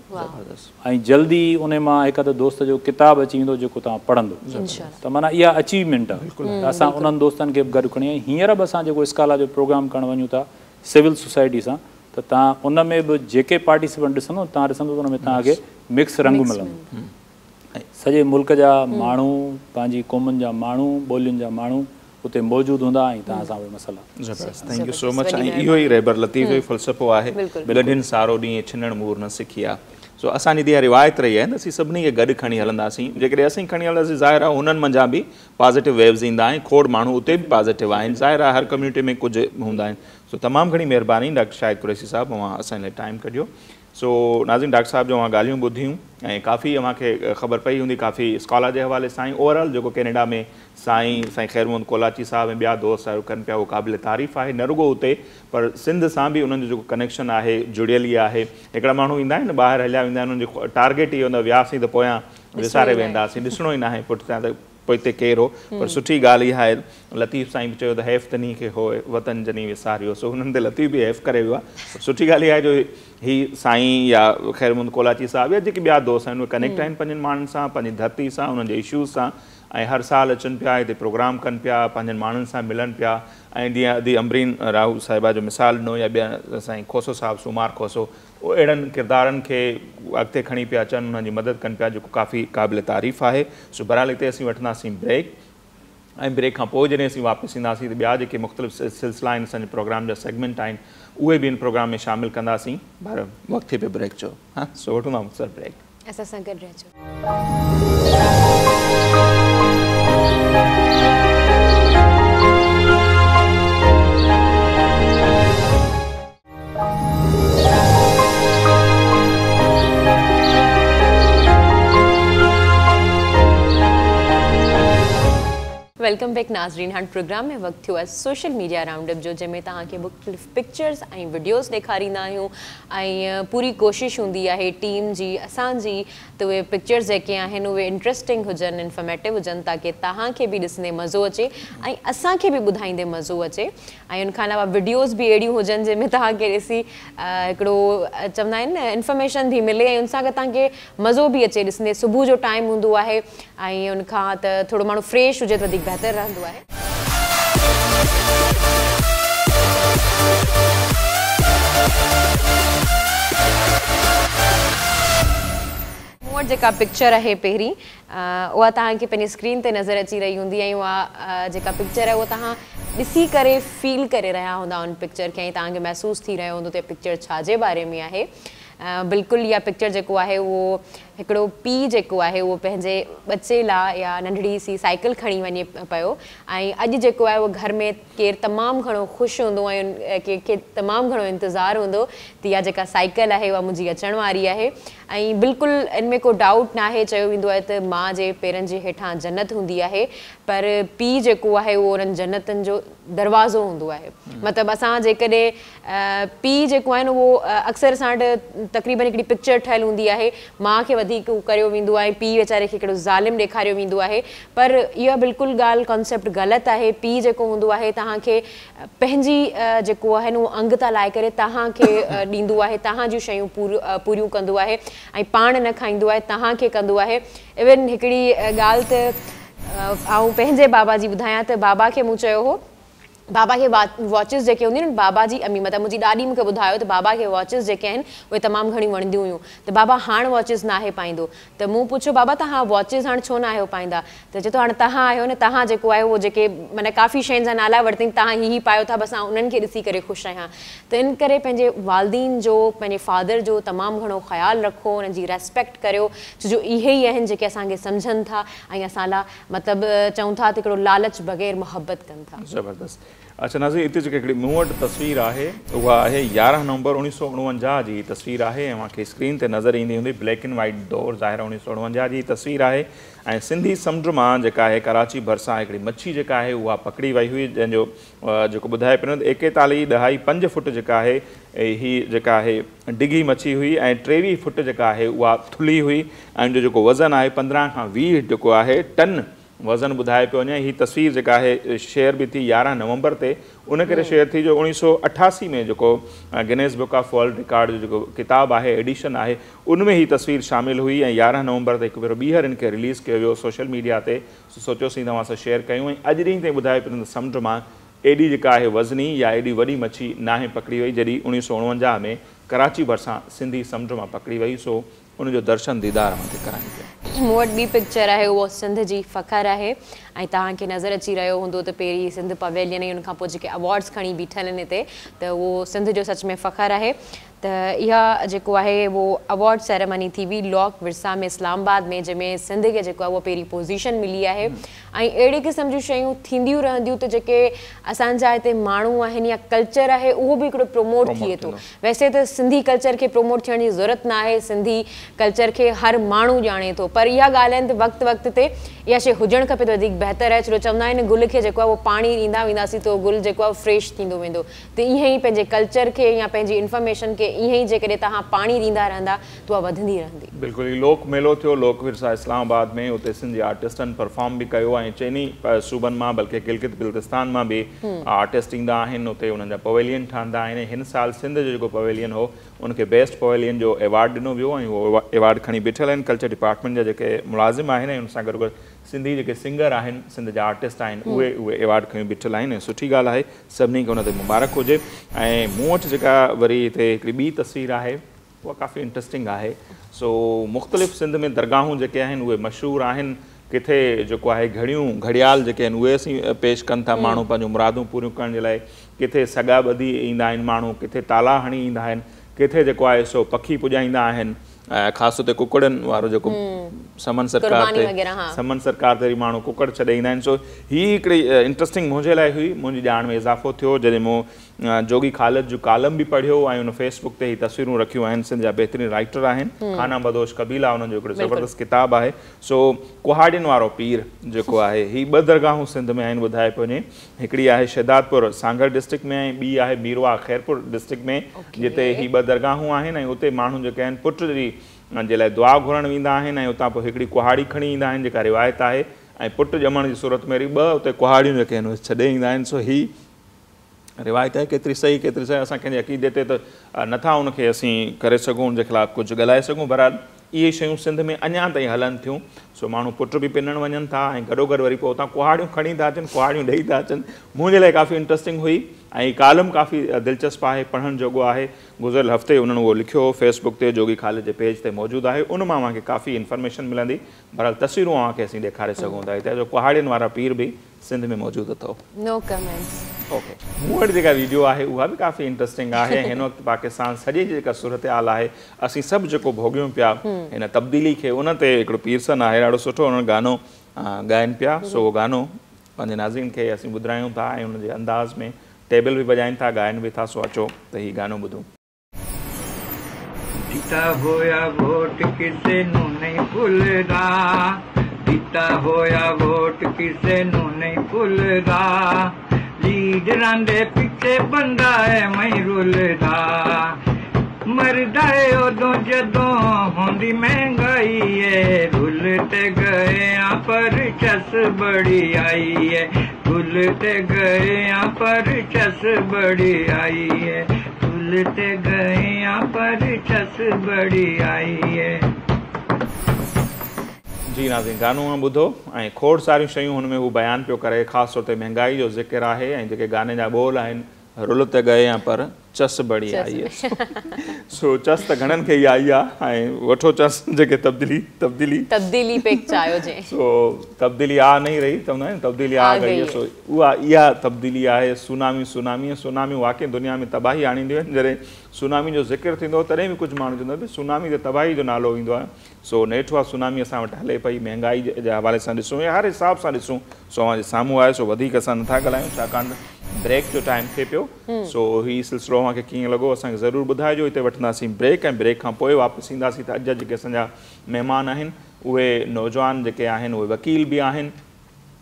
۽ جلدي ان مان هڪ اڌ دوست جو ڪتاب اچي ويندو جيڪو توهان پڙهندو ته معنيٰ اها اچيومينٽ آهي ته اسان انهن دوستن کي به گڏ کڻي ۽ هينئر به اسان جيڪو اسڪالا جو پروگرام ڪرڻ وڃون ٿا سول سوسائٽي سان ته توهان ان ۾ به جيڪي پارٽيسپنٽ ڏسندو توهان ڏسندو ته ان ۾ توهان کي مڪس رنگ ملندو. سڄي ملڪ جا ماڻهو، پنهنجي قومن جا ماڻهو، ٻولين جا ماڻهو اتي موجود هوندا ۽ توهان سان اهي مسئلا. زبردست thank you سو مچ ۽ اهو ئي رهبر لطيف جو ئي فلسفو آهي ڳڍين سارو ڏينهن ڇنڻ مور نه سکيا سو اسان جي ته اها روايت رهي آهي ته اسين سڀني کي گڏ کڻي هلنداسين جيڪڏهن اسين کڻي هلنداسين ظاهر آهي هنن منجهان به پازيٽو ويوز ايندا ۽ کوڙ ماڻهو اتي به پازيٽو آهن ظاهر آهي هر ڪميونٽي ۾ ڪجهه هوندا آهن سو تمام گهڻي مهرباني ڊاڪٽر شاهد قريشي صاحب اوهان اسان لاء ٽائيم ڪڍيو. سو ناظرين ڊاڪٽر صاحب جون اوهان ڳالهيون ٻڌيون ۽ ڪافي اوهان کي خبر پئي هوندي ڪافي اسڪالا جي حوالي سان ۽ اوور آل جيڪو ڪينيڊا ۾ سائين سائين خير محمد ڪولاچي صاحب ۽ ٻيا دوست سهيوگ ڪن پيا اهو قابل تعريف آهي نه رڳو اتي پر سنڌ سان به انهن جو جيڪو ڪنيڪشن آهي جڙيل ئي آهي هڪڙا ماڻهو ايندا آهن ٻاهر هليا ويندا آهن انهن جو ٽارگيٽ اهو هوندو آهي وياسين ته پويان وساري وينداسين ڏسڻو ئي ناهي پٺتان ته پوئتي ڪير هو پر سٺي ڳالهه اها آهي لطيف سائين به چيو ته حيف تنهي کي هوء وطن جني وساريو سو هنن تي لطيف به حيف ڪري ويو آهي پر سٺي ڳالهه اها آهي جو هي سائين يا خير محمد ڪولاچي صاحب يا جيڪي ٻيا دوست آهن اهي ڪنيڪٽ آهن پنهنجن ماڻهن سان پنهنجي ڌرتي سان انهن جي اشوز سان ۽ هر سال اچن پيا هتي پروگرام ڪن پيا پنهنجن ماڻهن سان ملن پيا ۽ جيئن ادي امبرين راهو صاحبه جو مثال ڏنو يا ٻيا سائين کوسو صاحب سومار کوسو اهڙن ڪردارن کي اڳتي کڻي پيا اچن انهن جي مدد ڪن پيا جيڪو ڪافي قابل تعريف آهي. سو بهرحال هتي اسين وٺنداسين بريڪ ۽ بريڪ کان پوء جڏهن اسين واپس اينداسين ته ٻيا جيڪي مختلف سلسلا آهن اسان جي پروگرام جا سيگمينٽ آهن اهي به ان پروگرام ۾ شامل ڪنداسين. بهرحال وقت ٿي پيو بريڪ جو ها سو وٺون ٿا مختصر بريڪ. اسان سان گڏ رهجو. Welcome back ناظرين هاڻ پروگرام ۾ وقت ٿيو آهي سوشل ميڊيا رائونڊ اپ جو جنهن ۾ توهان کي مختلف پڪچرز ۽ وڊيوز ڏيکاريندا آهيون ۽ پوري ڪوشش هوندي آهي ٽيم جي اسان جي ته اهي پڪچرز جيڪي آهن اهي انٽريسٽنگ هجن انفارميٽو هجن تاڪه توهان کي به ڏسندي مزو اچي ۽ اسان کي به ٻڌائيندي مزو اچي ۽ ان کان علاوه وڊيوز به اهڙيون هجن جنهن ۾ توهان کي ڏسي هڪڙو چوندا آهن نه انفارميشن ٿي ملي ۽ ان سان گڏ توهان کي مزو به اچي ڏسندي صبح جو ٽائيم هوندو آهي ۽ ان کان ته ٿورو ماڻهو فريش هجي ته وڌيڪ بهتر رهندو آهي. مون وٽ جيڪا پڪچر آهي پهرين اها توهان کي پنهنجي اسڪرين تي نظر اچي رهي هوندي ۽ اها جيڪا پڪچر آهي اها توهان ڏسي ڪري فيل ڪري رهيا هوندا ان پڪچر کي ۽ توهان کي محسوس ٿي رهيو هوندو ته پڪچر ڇا جي باري ۾ آهي. بلڪل اها پڪچر جيڪو آهي اهو هڪڙو پيء جيڪو آهي اهو پنهنجي ٻچي لا يا ننڍڙي سي سائيڪل کڻي وڃي پيو ۽ اڄ جيڪو آهي اهو گهر ۾ ڪير تمام گهڻو خوش هوندو ۽ ڪنهن کي تمام گهڻو انتظار هوندو ته اها جيڪا سائيڪل آهي اها منهنجي اچڻ واري آهي ۽ بلڪل ان ۾ ڪو ڊائوٽ ناهي چيو ويندو آهي ته ماء جي پيرن جي هيٺان جنت هوندي آهي پر پيء جيڪو آهي اهو انهن جنتن جو دروازو هوندو آهي مطلب اسان جيڪڏهن پيء جيڪو آهي نه اهو اڪثر اسان وٽ تقريبن هڪڙي پڪچر ٺهيل هوندي آهي ماء کي وڌيڪ ڪريو ويندو آهي پيء ويچاري کي هڪڙو ظالم ڏيکاريو ويندو آهي پر اها بلڪل ڳالهه ڪانسيپٽ غلط آهي پيء جيڪو هوندو آهي توهان کي پنهنجي جيڪو آهي نه اهو انگ تان لاهي ڪري توهان کي ڏيندو آهي توهان جون شيون پوريون ڪندو آهي ۽ پاڻ نه کائيندو آهي توهان کي ڪندو آهي ايون هڪڙي ڳالهه ته آئون پنهنجي بابا جي ٻڌايان ته بابا کي مون چيو هو بابا کي واچز جيڪي هونديون آهن بابا جي امي مطلب منهنجي ڏاڏي مون کي ٻڌايو ته بابا کي واچز جيڪي آهن اهي تمام گهڻيون وڻنديون هيون ته بابا هاڻ واچز ناهي پائيندو ته مون پڇيو بابا توهان واچز هاڻ ڇو ناهيو پائيندا ته چئي ٿو هاڻ توهان آهيو نه توهان جيڪو آهي اهو جيڪي معنيٰ ڪافي شين جا نالا ورتائين توهان هي هي پايو ٿا بس آئون انهن کي ڏسي ڪري خوش آهيان ته ان ڪري پنهنجي والدين جو پنهنجي فادر جو تمام گهڻو خيال رکو انهن جي ريسپيڪٽ ڪريو ڇو جو اهي ئي آهن جيڪي اسان کي سمجهن ٿا ۽ اسان لا مطلب چئون ٿا ته هڪڙو لالچ بغير محبت ڪن ٿا. زبردست اڇا ناظرين اتي جيڪا هڪڙي مون وٽ تصوير آهي اها آهي 11 نومبر 1949 جي تصوير آهي ۽ اوهان کي اسڪرين تي نظر ايندي هوندي بليڪ اينڊ وائيٽ دور ظاهر 1949 جي تصوير آهي ۽ سنڌي سمنڊ مان جيڪا آهي ڪراچي ڀرسان هڪڙي مڇي جيڪا آهي اها پڪڙي وئي هئي جنهن جو جيڪو ٻڌائي پيو ته ايڪيتاليهه ڏهائي پنج فوٽ جيڪا آهي هي جيڪا آهي ڊگهي مڇي هئي ۽ 23 فوٽ جيڪا آهي اها ٿلهي هئي ۽ ان جو جيڪو وزن آهي 15 کان 20 جيڪو آهي ٽن وزن ٻڌايو پيو وڃي. هي تصوير جيڪا آهي شيئر به ٿي 11 نومبر تي ان ڪري شيئر ٿي جو 1988 ۾ جيڪو Guinness book of world record جو جيڪو ڪتاب آهي ايڊيشن آهي ان ۾ هي تصوير شامل هئي ۽ 11 نومبر تي هڪ ڀيرو ٻيهر ان کي رليز ڪيو ويو سوشل ميڊيا تي سو سوچيوسين توهان سان شيئر ڪيون ۽ اڄ ڏينهن تائين ٻڌايو پيو وڃي ته سمنڊ مان ايڏي جيڪا آهي وزني يا ايڏي وڏي مڇي ناهي پڪڙي وئي جيڏي 1949 ۾ ڪراچي ڀرسان سنڌي سمنڊ مان پڪڙي وئي سو ان جو درشن ديدار اوهان کي ڪرايون پيا. مون وٽ ٻي پڪچر آهي اهو سنڌ جي فخر آهي ۽ توهان کي نظر اچي رهيو هوندو ته پهرين سنڌ پويلين ۽ ان کان پوء جيڪي ايوارڊز کڻي بيٺل آهن هتي ته اهو سنڌ جو سچ ۾ فخر آهي ته اها جيڪو آهي اهو ايوارڊ سيريمني ٿي هئي لوڪ ورثا ۾ اسلام آباد ۾ جنهن ۾ سنڌ کي جيڪو آهي اهو پهرين پوزيشن ملي آهي ۽ اهڙي قسم جون شيون ٿينديون رهنديون ته جيڪي اسان جا هتي ماڻهو آهن يا ڪلچر آهي اهو به هڪڙو پروموٽ ٿئي ٿو ويسي ته سنڌي ڪلچر کي پروموٽ ٿيڻ جي ضرورت نه آهي سنڌي ڪلچر کي هر ماڻهو ڄاڻي ٿو پر اها ڳالهه آهي ته وقت وقت تي اها شيء هجڻ کپي ته وڌيڪ بهتر آهي ڇو جو چوندا آهن گل کي جيڪو آهي اهو پاڻي ڏيندا وينداسين ته اهو گل جيڪو آهي فريش ٿيندو ويندو ته ائين ئي پنهنجي ڪلچر کي يا پنهنجي انفارميشن کي ائين ئي جيڪڏهن توهان پاڻي ڏيندا رهندا ته اها وڌندي رهندي. بلڪل هي لوڪ ميلو ٿيو لوڪ ورثا اسلام آباد ۾ اتي سنڌ جي آرٽسٽن پرفارم به ڪيو ۽ چئني صوبن مان بلڪه گلگت بلتستان مان به آرٽسٽ ايندا آهن اتي انهن جا پويلين ٺهندا آهن ۽ هن سال سنڌ جو جيڪو پويلين هو ان کي بيسٽ پويلين جو ايوارڊ ڏنو ويو ۽ اهو ايوارڊ کڻي بيٺل آهن ڪلچر ڊپارٽمينٽ جا جيڪي ملازم آهن ۽ ان سان گڏوگڏ سنڌي جيڪي سنگر آهن سنڌ جا آرٽسٽ آهن اهي اهي ايوارڊ کنيون بيٺل آهن ۽ سٺي ڳالهه آهي سڀني کي ان تي مبارڪ هجي. ۽ مون وٽ جيڪا وري هتي هڪڙي ٻي تصوير آهي اها ڪافي انٽرسٽنگ آهي. سو مختلف سنڌ ۾ درگاهون جيڪي آهن اهي مشهور آهن، ڪٿي جيڪو آهي گهڙيون گهڙيال جيڪي آهن اهي اسين پيش ڪن ٿا ماڻهو پنهنجون مرادون پوريون ڪرڻ جي لاء، ڪٿي سڳا ٻڌي ايندا آهن ماڻهو، ڪٿي تالا هڻي ايندا آهن، ڪٿي جيڪو آهي سو پکي پڄائيندا آهن، خاص طور تي ڪڪڙن وارو جيڪو سمن سرڪار تي سمن سرڪار تي ماڻهو ڪڪڙ ڇڏي ايندا آهن. سو هي هڪڙي انٽرسٽنگ منهنجي لاء هئي، منهنجي ڄاڻ ۾ اضافو ٿيو جڏهن مون جوڳي خالد جو ڪالم به پڙهيو ۽ ان فيس بڪ تي هي تصويرون رکيون آهن. سنڌ جا بهترين رائٽر آهن، خانه بدوش قبيلا انهن جو هڪڙو زبردست ڪتاب آهي. سو ڪهاڙين وارو پير جيڪو آهي، هي ٻه درگاهون سنڌ ۾ آهن ٻڌائي پيو وڃي، هڪڙي آهي شهدادپور سانگهڙ ڊسٽرڪٽ ۾ ۽ ٻي آهي ميرواهه خيرپور ڊسٽرڪٽ ۾، جتي هي ٻه درگاهون آهن ۽ اتي ماڻهو جيڪي آهن پٽ جي لاء دعا گهرڻ ويندا آهن ۽ اتان پوء هڪڙي ڪهاڙي کڻي ايندا آهن جيڪا روايت آهي ۽ پٽ ڄمڻ جي صورت ۾ وري ٻه اتي ڪهاڙيون جيڪي آهن اهي ڇڏي ايندا آهن. سو هي روايت آهي، ڪيتري صحيح ڪيتري صحيح اسان ڪنهن جي عقيدي تي ته نٿا ان کي اسين ڪري سگهون، ان جي خلاف ڪجهه ڳالهائي سگهون. بهرحال اهي شيون سنڌ ۾ اڃا تائين هلن ٿيون. سو ماڻهو پٽ به پنڻ وڃن ٿا ۽ گڏوگڏ وري پوء اتان ڪهاڙيون کڻي ٿا اچن، ڪهاڙيون ڏئي ٿا اچن. منهنجي لاء ڪافي انٽرسٽنگ هئي ۽ ڪالم ڪافي دلچسپ آهي، پڙهڻ جوڳو آهي. گذريل هفتي انهن اهو لکيو هو، فيس بڪ تي جوڳي خالد جي پيج تي موجود آهي، ان مان اوهان کي ڪافي انفارميشن ملندي. بهرحال تصويرون اوهان کي اسين ڏيکاري سگهون ٿا. هتي جو ڪهاڙين وارا پير به سنڌ ۾ موجود اٿو. نو ڪمينٽس. اوڪي مون وٽ جيڪا ويڊيو آهي اها به ڪافي انٽرسٽنگ آهي ۽ هن وقت پاڪستان سڄي جي جيڪا صورتحال آهي اسين سڀ جيڪو ڀوڳيون پيا هن تبديلي کي ان تي هڪڙو پيرسن آهي ڏاڍو سٺو انهن گانو ڳائن پيا سو اهو گانو پنهنجي ناظرين کي اسين ٻڌرايون ٿا ۽ ان جي انداز ۾ ٽيبل به وڄائين ٿا ڳائن به ٿا سو اچو ته هي گانو ٻڌون. ਦਿੱਤਾ ਹੋਇਆ ਵੋਟ ਕਿਸੇ ਨੂੰ ਨਹੀਂ ਭੁੱਲਦਾ, ਦਿੱਤਾ ਹੋਇਆ ਵੋਟ ਕਿਸੇ ਨੂੰ ਨਹੀਂ ਭੁੱਲਦਾ, ਲੀਡਰਾਂ ਦੇ ਪਿੱਛੇ ਬੰਦਾ ਐਵੇਂ ਹੀ ਰੁੱਲਦਾ, ਮਰਦਾ ਏ ਉਦੋਂ ਜਦੋਂ ਹੁੰਦੀ ਮਹਿੰਗਾਈ ਏ, ਰੁੱਲ ਤੇ ਗਏ ਆ ਪਰ ਚਸ ਬੜੀ ਆਈ ਏ, ਰੁੱਲ ਤੇ ਗਏ ਆ ਪਰ ਚਸ ਬੜੀ ਆਈ ਏ, ਰੁੱਲ ਤੇ ਗਏ ਆ ਪਰ ਚਸ ਬੜੀ ਆਈ ਏ। जी नाज़रीन, गानो ॿुधो ऐं खोड़ सारियूं शयूं हुन में हू बयानु पियो करे, ख़ासि तौर ते महंगाई जो ज़िक्र आहे ऐं जेके गाने जा ॿोल आहिनि, रुल त गए आं पर चस बड़ी आई आहे। सो चस त घणनि खे ई आई आहे ऐं वठो चस जेके तब्दीली तब्दीली तब्दीली पे चायो जे सो तब्दीली आ नहीं रही, चवंदा आहिनि तब्दीली आ गई आहे। सो उहा इहा तब्दीली आहे। सुनामी सुनामी सुनामी वाकई दुनिया में तबाही आणींदियूं आहिनि। जॾहिं सुनामी जो ज़िक्र थींदो तॾहिं बि कुझु माण्हू चवंदो आहे सुनामी त तबाही जो नालो ईंदो आहे। सो नेठि उहा सुनामी असां वटि हले पई, महंगाई जे हवाले सां ॾिसूं या हर हिसाब सां ॾिसूं सो अव्हां जे साम्हूं आहे। सो वधीक असां नथा ॻाल्हायूं छाकाणि त ब्रेक जो टाइम थिए पियो। सो हीउ सिलसिलो अव्हांखे कीअं लॻो असांखे ज़रूरु ॿुधाइजो। हिते वठंदासीं ब्रेक ऐं ब्रेक खां पोइ वापसि ईंदासीं त अॼु जा जेके असांजा महिमान आहिनि उहे नौजवान जेके आहिनि उहे वकील बि आहिनि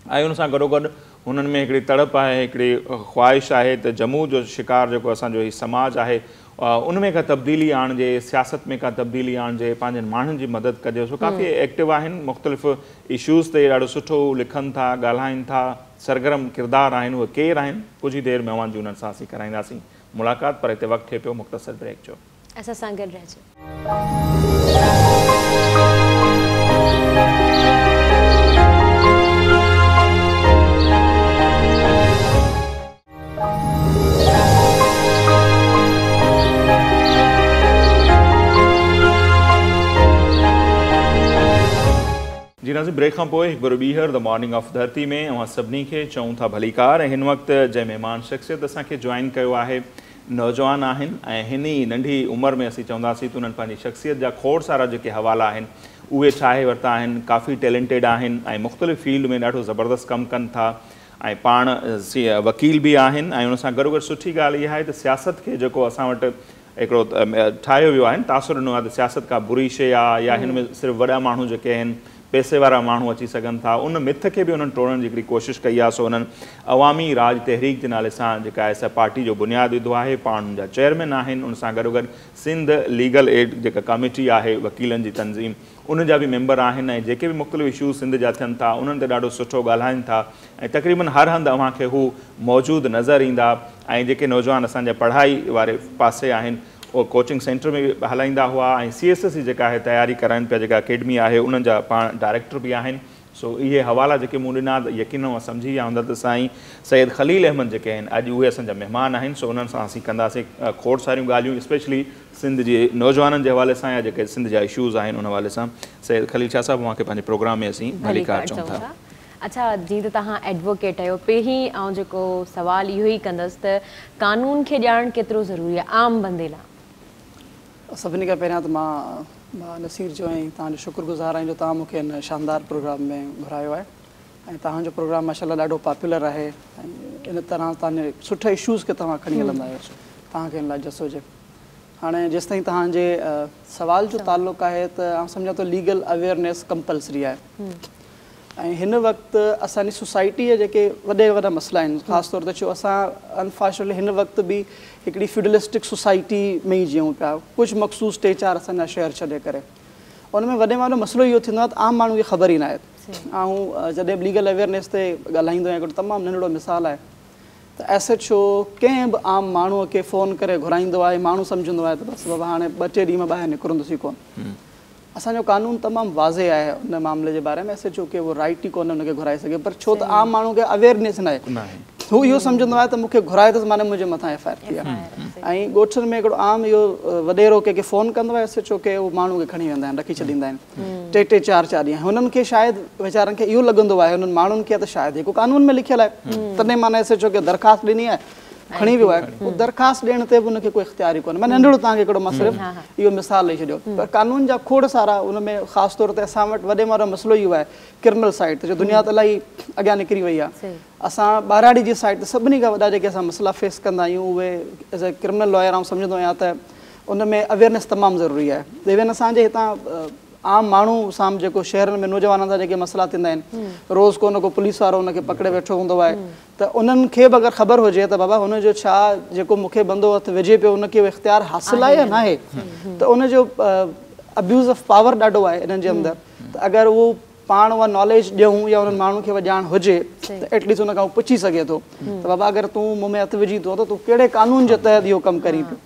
ऐं उन सां गॾोगॾु हुननि में हिकिड़ी तड़प आहे, हिकिड़ी ख़्वाहिश आहे त जम्मू जो शिकार जेको असांजो हीउ समाज आहे उन में का तब्दीली आणिजे, सियासत में का तब्दीली आणिजे, पंहिंजनि माण्हुनि जी मदद कजे। सो काफ़ी एक्टिव आहिनि, मुख़्तलिफ़ इशूज़ ते ॾाढो सुठो लिखनि था, ॻाल्हाइनि था, सरगर्म किरदार आहिनि। उहे केरु आहिनि, कुझु ई देरि में अव्हां जी उन्हनि सां असीं कराईंदासीं मुलाक़ात, पर हिते वक़्तु थिए पियो मुख़्तसर ब्रेक जो। असां सां गॾु रहिजो। जी नाज़रीन, ब्रेक खां पोइ हिकु भेरो ॿीहर the morning of धरती में अव्हां सभिनी खे चऊं था भलीकार। ऐं हिन वक़्तु जंहिं महिमान शख़्सियत असांखे जॉइन कयो आहे नौजवान आहिनि ऐं हिन ई नंढी उमिरि में असीं चवंदासीं त उन्हनि पंहिंजी शख़्सियत जा खोड़ सारा जेके हवाला आहिनि उहे ठाहे वरिता आहिनि, काफ़ी टैलेंटेड आहिनि ऐं मुख़्तलिफ़ फील्ड में ॾाढो ज़बरदस्त कमु कनि था ऐं पाण वकील बि आहिनि। ऐं उन सां गॾोगॾु सुठी ॻाल्हि इहा आहे त सियासत खे जेको असां वटि हिकिड़ो ठाहियो वियो आहे, तासुर ॾिनो आहे त सियासत का बुरी शइ आहे या हिन में सिर्फ़ु वॾा माण्हू जेके आहिनि पैसे वारा माण्हू अची सघनि था, उन मिथ खे बि उन्हनि टोड़ण जी हिकिड़ी कोशिशि कई आहे। सो उन्हनि अवामी राज तहरीक जे नाले सां जेका आहे सा पार्टी जो बुनियादु विधो आहे, पाण उन जा चेयरमैन आहिनि। उन सां गॾोगॾु सिंध लीगल एड जेका कमेटी आहे वकीलनि जी तंज़ीम, उन जा बि मेंबर आहिनि ऐं जेके बि मुख़्तलिफ़ इशूज़ सिंध जा थियनि था उन्हनि ते ॾाढो सुठो ॻाल्हाइनि था ऐं तक़रीबन हर हंधि अव्हांखे हू मौजूदु नज़र ईंदा। ऐं जेके नौजवान असांजा पढ़ाई वारे पासे आहिनि उहो कोचिंग सेंटर में बि हलाईंदा हुआ ऐं सी एस एस जी जेका आहे तयारी कराइनि पिया, जेका अकेडमी आहे उन्हनि जा पाण डायरेक्टर बि आहिनि। سو اهي حوالا جيڪي مون ڏنا ته يقينن اوهان سمجهي ويا هوندا ته سائين سيد خليل احمد جيڪي آهن اڄ اهي اسان جا مهمان آهن سو انهن سان اسين ڪنداسين کوڙ ساريون ڳالهيون اسپيشلي سنڌ جي نوجوانن جي حوالي سان يا جيڪي سنڌ جا اشوز آهن ان حوالي سان. سيد خليل شاهه صاحب اوهان کي پنهنجي پروگرام ۾ اسين ڀليڪار چئون ٿا. اڇا جيئن ته توهان ايڊووڪيٽ آهيو پهرين آئون جيڪو سوال اهو ئي ڪندس ته قانون کي ڄاڻڻ ڪيترو ضروري آهي عام بندي لاء؟ سڀني کان پهريان ته مان نصير جو ۽ توهان جو شڪر گذار آهيان جو توهان مون کي هن شاندار پروگرام ۾ گهرايو آهي ۽ توهان جو پروگرام ماشاء الله ڏاڍو پاپولر آهي ۽ ان طرح توهان جي سٺي اشوز کي توهان کڻي هلندا آهيو توهان کي ان لاء جس هجي. هاڻي جيستائين توهان جي سوال جو تعلق آهي ته آئون سمجهان ٿو ليگل اويئرنيس ڪمپلسري آهي ۽ هن وقت اسان جي سوسائٽي جا جيڪي وڏي وڏا مسئلا آهن خاص طور تي ڇو اسان انفارچونيٽلي هن وقت به هڪڙي فيوڊلسٽڪ سوسائٽي ۾ ئي جيئون پيا ڪجهه مخصوص ٽي چار اسان جا شهر ڇڏي ڪري ان ۾ وڏي ۾ وڏو مسئلو اهو ٿيندو آهي ته عام ماڻهو کي خبر ئي ناهي. آئون جڏهن به ليگل اويئرنيس تي ڳالهائيندو آهيان هڪڙو تمام ننڍڙو مثال آهي ته ايس ايڇ او ڪنهن به عام ماڻهوء کي فون ڪري گهرائيندو آهي ماڻهو سمجهندو آهي ته بس بابا هاڻي ٻه ٽي ڏينهن مان ٻاهر نڪرندس ئي ڪونه. اسان جو قانون تمام واضح آهي ان معاملي جي باري ۾ ايس ايڇ او کي اهو رائيٽ ئي ڪونهي ان کي گهرائي سگهي پر ڇو ته عام ماڻهو کي اويئرنيس ناهي هو اهو سمجهندو آهي ته مون کي گهرائي اٿس معني منهنجي مٿان ايف I R ٿي آهي ۽ ڳوٺن ۾ هڪڙو عام اهو وڏيرو ڪنهن کي فون ڪندو آهي ايس ايڇ او کي اهو ماڻهو کي کڻي ويندا آهن رکي ڇڏيندا آهن ٽي ٽي چار چار ڏينهن هنن کي شايد ويچارن کي اهو لڳندو آهي انهن ماڻهن کي ته شايد هڪ قانون ۾ لکيل آهي تڏهن معني ايس ايڇ او کي درخواست ڏني آهي کڻي ويو آهي پوء درخواست ڏيڻ تي به ان کي ڪو اختيار ئي ڪونهي. مان ننڍڙو توهان کي هڪڙو مان صرف اهو مثال ڏئي ڇڏيو پر قانون جا کوڙ سارا ان ۾ خاص طور تي اسان وٽ وڏي ۾ وڏو مسئلو اهو آهي ڪرمنل سائيڊ تي جو دنيا ته الاهي اڳيان نڪري وئي آهي اسان ٻهراڙي جي سائيڊ تي سڀني کان وڏا جيڪي اسان مسئلا فيس ڪندا آهيون اهي ايز اي ڪرمنل لائر آئون سمجهندو آهيان ته ان ۾ اويئرنيس تمام ضروري آهي ايون اسان جي هتان عام ماڻهو سان جيڪو شهرن ۾ نوجوانن سان جيڪي مسئلا ٿيندا آهن روز ڪو نه ڪو پوليس وارو ان کي پڪڙي ويٺو هوندو آهي ته انهن کي به اگر خبر هجي ته بابا هن جو ڇا جيڪو مون کي بندو هٿ وجهي پيو ان کي اهو اختيار حاصل آهي يا ناهي ته ان جو ابيوز آف پاور ڏاڍو آهي انهن جي اندر ته اگر اهو پاڻ اها ناليج ڏيون يا انهن ماڻهن کي اها ڄاڻ هجي ته ايٽليسٽ ان کان هو پڇي سگهي ٿو ته بابا اگر تون مون ۾ هٿ وجهين ٿو ته تون ڪهڙي قانون جي تحت اهو ڪم ڪرين پيو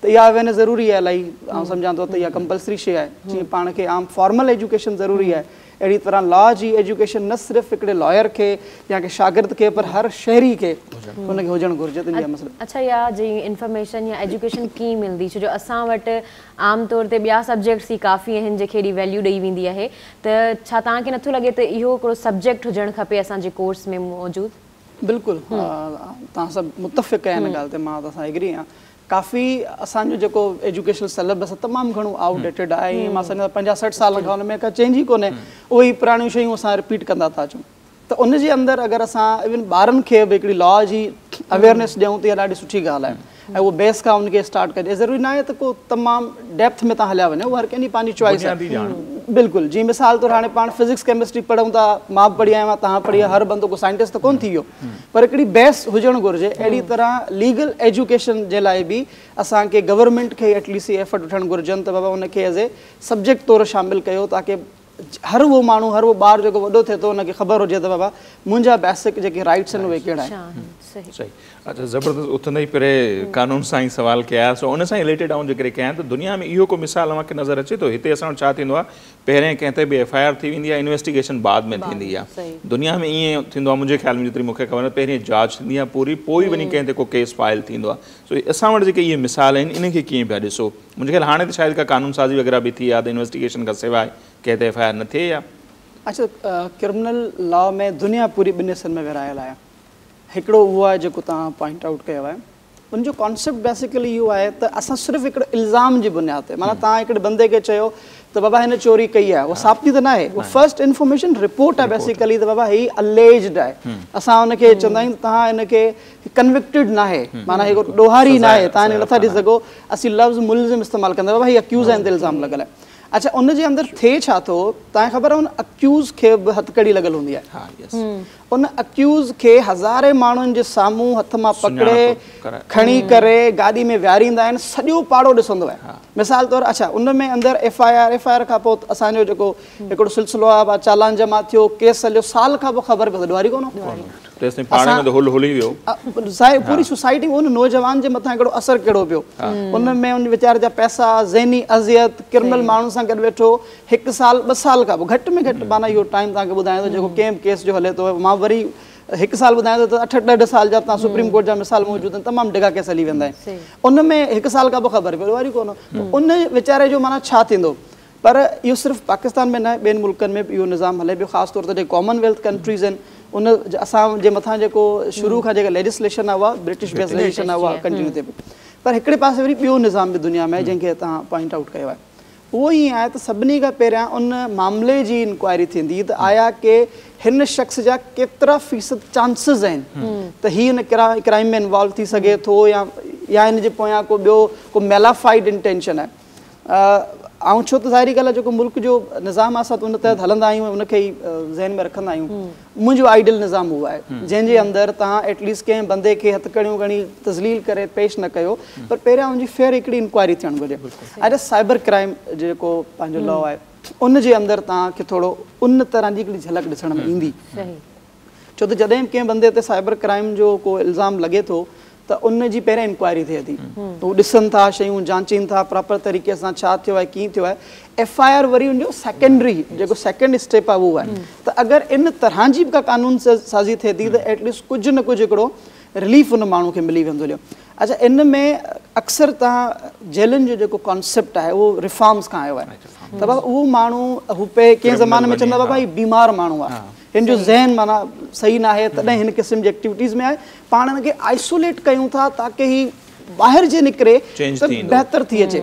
ته اها اويرنيس ضروري آهي الاهي آئون سمجهان ٿو ته اها ڪمپلسري شيء آهي جيئن پاڻ کي عام فارمل ايجوڪيشن ضروري آهي اهڙي طرح لا جي ايجوڪيشن نه صرف هڪڙي لائر کي يا ڪنهن شاگرد کي پر هر شهري کي ان کي هجڻ گهرجي ته اها مسئلو. اڇا اها جي انفارميشن يا ايجوڪيشن ڪيئن ملندي ڇو جو اسان وٽ عام طور تي ٻيا سبجيڪٽس ئي ڪافي آهن جنهن کي ايڏي ويليو ڏئي ويندي آهي ته ڇا توهان کي نٿو لڳي ته اهو هڪڙو سبجيڪٽ هجڻ کپي اسان جي ڪورس ۾ موجود؟ بلڪل توهان سان متفق آهيان ان ڳالهه تي مان توهان سان ايگري آهيان ڪافي اسان جو جيڪو ايجوڪيشنل سليبس آهي تمام گهڻو آئوٽ ڊيٽيڊ آهي ۽ مان سمجهان ٿو 50 60 سالن کان ان ۾ ڪا چينج ئي ڪونهي اهي ئي پراڻيون شيون اسان رپيٽ ڪندا ٿا اچون ته ان جي اندر اگر اسان ايون ٻارن کي به هڪڙي لا جي اويئرنيس ڏيون ته اها ڏاڍي سٺي ڳالهه آهي ۽ اهو بيس کان ان کي اسٽارٽ ڪجي ضروري ناهي ته ڪو تمام ڊيپٿ ۾ توهان هليا وڃو اهو هر ڪنهن جي پنهنجي چوائس آهي بلڪل جيئن مثال طور هاڻي پاڻ فزڪس ڪيمسٽري پڙهون ٿا مان به پڙهي آيو آهيان توهان پڙهي آيا هر بندو ڪو سائنٽسٽ ته ڪونه ٿي ويو پر هڪڙي بيس هجڻ گهرجي اهڙي طرح ليگل ايجوڪيشن جي لاء به اسان کي گورنمينٽ کي ايٽليسٽ اهي ايفرٽ وٺڻ گهرجن ته بابا ان کي ايز اي سبجيڪٽ طور شامل ڪيو تاڪه هر اهو ماڻهو هر اهو ٻار جيڪو وڏو ٿئي ٿو ان کي خبر هجي ته بابا منهنجا بيسڪ جيڪي رائٽس آهن اهي ڪهڙا آهن. صحيح اڇا زبردست اٿندي ئي پري قانون سان ئي سوال ڪيا سو ان سان رليٽيڊ آئون جيڪڏهن ڪيان ته دنيا ۾ اهو ڪو مثال اوهان کي نظر اچي ٿو هتي اسان وٽ ڇا ٿيندو آهي پهرين ڪنهن تي به ايف I R ٿي ويندي آهي انويسٽيگيشن بعد ۾ ٿيندي آهي دنيا ۾ ائين ٿيندو آهي منهنجي خيال ۾ جيتري مون کي خبر آهي پهرين جاچ ٿيندي آهي پوري پوء ئي وڃي ڪنهن تي ڪو ڪيس فائل ٿيندو آهي سو اسان وٽ جيڪي اهي مثال آهن انهن کي ڪيئن پيا ڏسو منهنجي خيال هاڻي ته شايد ڪا قانون سازي وغيره به ٿي آهي ته انويسٽيگيشن کان سواء ڪنهن تي ايف I R نه ٿئي يا. اڇا ڪرمنل لا ۾ دنيا پوري ٻن حصن ۾ ورهايل آهي هڪڙو اهو آهي جيڪو توهان پوائنٽ آئوٽ ڪيو آهي ان جو ڪانسيپٽ بيسيڪلي اهو آهي ته اسان صرف هڪڙو الزام جي بنياد تي معنيٰ توهان هڪڙي بندي کي چيو ته بابا هن چوري ڪئي آهي اها ثابتي ته ناهي اها فرسٽ انفارميشن رپورٽ آهي بيسيڪلي ته بابا هي اليجڊ آهي اسان ان کي چوندا آهيون ته توهان هن کي ڪنوڪٽيڊ ناهي معنيٰ هي ڪو ڏوهاري ناهي توهان هن کي نٿا ڏئي سگهو اسين لفظ ملزم استعمال ڪندا آهيون بابا هي اڪيوز آهي هن تي الزام لڳل آهي اڇا ان جي اندر ٿئي ڇا ٿو توهان کي خبر آهي ان اڪيوز کي به هٿڪڙي لڳل هوندي آهي ان اڪيوز کي هزارين ماڻهن جي سامهون هٿ مان پڪڙي کڻي ڪري گاڏي ۾ ويهاريندا آهن سڄو پاڙو ڏسندو آهي مثال طور اڇا ان ۾ اندر F I R F I R کان پوء اسان جو جيڪو هڪڙو سلسلو آهي چالان جمع ٿيو ڪيس هليو سال کان پوء خبر پئي ته ڏوهاري ڪونه هو. تيستائين پاڻ ۾ ته هل هلي ويو. صاحب پوري سوسائٽي ۾ ان نوجوان جي مٿان هڪڙو اثر ڪهڙو پيو، ان ۾ ان ويچاري جا پئسا، ذهني اذيت، ڪرمنل ماڻهن سان گڏ ويٺو هڪ سال ٻه سال کان پوء گهٽ ۾ گهٽ معنيٰ اهو ٽائيم توهان کي ٻڌايان ٿو جيڪو ڪنهن به ڪيس جو هلي ٿو، مان وري هڪ سال ٻڌايان ٿو ته 8 8 10 سال جا توهان سپريم ڪورٽ جا مثال موجود آهن، تمام ڊگها ڪيس هلي ويندا آهن، ان ۾ هڪ سال کان پوء خبر پئي وري ڪونه، ان ويچاري جو معنيٰ ڇا ٿيندو. پر اهو صرف پاڪستان ۾ نه ٻين ملڪن ۾ به اهو نظام هلي پيو، خاص طور تي جيڪي ڪامن ويلٿ ڪنٽريز آهن ان اسان جي مٿان جيڪو شروع کان جيڪا ليجسليشن آهي اها برٽش بيس ليجسليشن آهي اها ڪنٽينيو ٿئي پئي. پر هڪڙي پاسي وري ٻيو نظام به دنيا ۾ آهي جنهن کي توهان پوائنٽ آئوٽ ڪيو آهي، اهو ائين آهي ته سڀني کان پهريان ان معاملي جي انڪوائري ٿيندي ته آيا ڪي هن شخص جا ڪيترا فيصد چانسز آهن ته هي ان ڪرائيم ۾ انوالو ٿي سگهي ٿو يا هن جي پويان ڪو ٻيو ڪو ميلافائيڊ انٽينشن آهي. آئون ڇو ته ظاهري ڳالهه آهي جيڪو ملڪ جو نظام آهي اسان ته ان تحت هلندا آهيون ۽ ان کي ئي ذهن ۾ رکندا آهيون. منهنجو آئيڊيل نظام اهو آهي جنهن جي اندر توهان ايٽليسٽ ڪنهن بندي کي هٿڪڙيون کڻي تذليل ڪري پيش نه ڪيو پر پهريان ان جي فيئر هڪڙي انڪوائري ٿيڻ گهرجي. اڄ سائبر ڪرائيم جيڪو پنهنجو لا آهي ان جي اندر توهان کي ٿورو ان طرح جي هڪڙي جهلڪ ڏسڻ ۾ ايندي، ڇو ته جڏهن به ڪنهن بندي تي سائبر ڪرائيم جو ڪو الزام لڳي ٿو ته ان جي پهريان انڪوائري ٿئي ٿي، هو ڏسن ٿا شيون، جانچين ٿا پراپر طريقي سان ڇا ٿيو آهي ڪيئن ٿيو آهي. ايف I R وري ان جو سيڪنڊري جيڪو سيڪنڊ اسٽيپ آهي اهو آهي ته اگر ان طرح جي به ڪا قانون سازي ٿئي ٿي ته ايٽليسٽ ڪجهه نه ڪجهه هڪڙو رليف ان ماڻهو کي ملي ويندو هليو. اڇا ان ۾ اڪثر توهان جيلن جو جيڪو ڪانسيپٽ آهي اهو ريفارمز کان آيو آهي ته بابا اهو ماڻهو هو پي ڪنهن زماني ۾ چوندا بابا هي بيمار ماڻهو آهي، هن جو ذهن معنيٰ صحيح ناهي تڏهن هن قسم جي ايڪٽيوٽيز ۾ آهي، پاڻ هن کي آئسوليٽ ڪيون ٿا تاڪه هي ٻاهر جي نڪري ته بهتر ٿي اچي.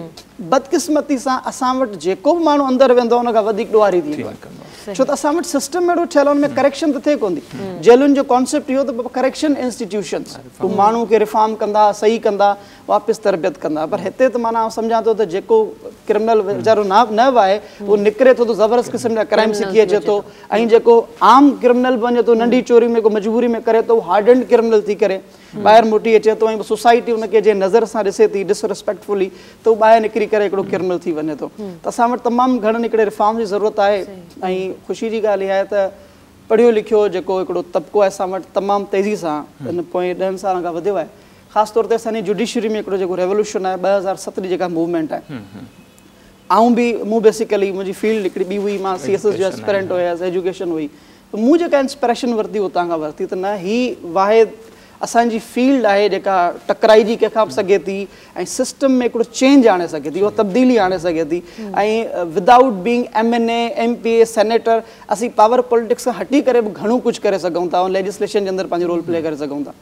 بدقسمتي سان اسان وٽ جيڪو به ماڻهو اندر ويندو آهي ان کان وڌيڪ ڏوهاري ٿي ويندو آهي، ڇو ته اسان وٽ سسٽم اهڙو ٺهيل آهي ان ۾ ڪريڪشن ته ٿئي ڪونه ٿي. جيلن جو ڪانسيپٽ اهو ته ڪريڪشن انسٽيٽيوشنز هو ماڻهو کي ريفارم ڪندا، صحيح ڪندا، واپس تربيت ڪندا، پر هتي ته معنيٰ آئون سمجهان ٿو ته جيڪو ڪرمنل ويچارو نه به آهي اهو نڪري ٿو ته زبردست قسم جا ڪرائم سکي اچي ٿو ۽ جيڪو عام ڪرمنل به وڃي ٿو ننڍي چوري ۾ ڪو مجبوري ۾ ڪري ٿو اهو هارڊنڊ ڪرمنل ٿي ڪري ٻاهر موٽي اچي ٿو ۽ سوسائٽي ان کي جنهن نظر سان ڏسي ٿي ڊس ريسپيڪٽفلي ته هو ٻاهر نڪري ڪري هڪڙو ڪرمنل ٿي وڃي ٿو. ته اسان وٽ تمام گهڻن هڪڙي ريفارم جي ضرورت آهي ۽ خوشي جي ڳالهه اها آهي ته پڙهيو لکيو جيڪو هڪڙو طبقو آهي اسان وٽ تمام تيزي سان ان پوئين 10 سالن کان وڌيو آهي. خاص طور تي اسان جي جوڊيشري ۾ هڪڙو جيڪو ريولوشن آهي 2007 جي جيڪا موومينٽ آهي، آئون به مون بيسيڪلي منهنجي فيلڊ هڪڙي ٻي هئي، مان سي ايس ايس جو اسپيرنٽ هيس، ايجوڪيشن هئي، ته مون جيڪا انسپريشن ورتي اتان کان ورتي ته نه هي واحد اسان جي فيلڊ آهي جيڪا ٽڪرائجي ڪنهن کان به سگهي ٿي ۽ سسٽم ۾ هڪڙو چينج آڻي سگهي ٿي، اها تبديلي آڻي سگهي ٿي ۽ without being M N A, M P A, senator اسين پاور پوليٽڪس کان هٽي ڪري به گهڻو ڪجهه ڪري سگهون ٿا ۽ ليجسليشن جي اندر پنهنجو رول پلي ڪري سگهون ٿا.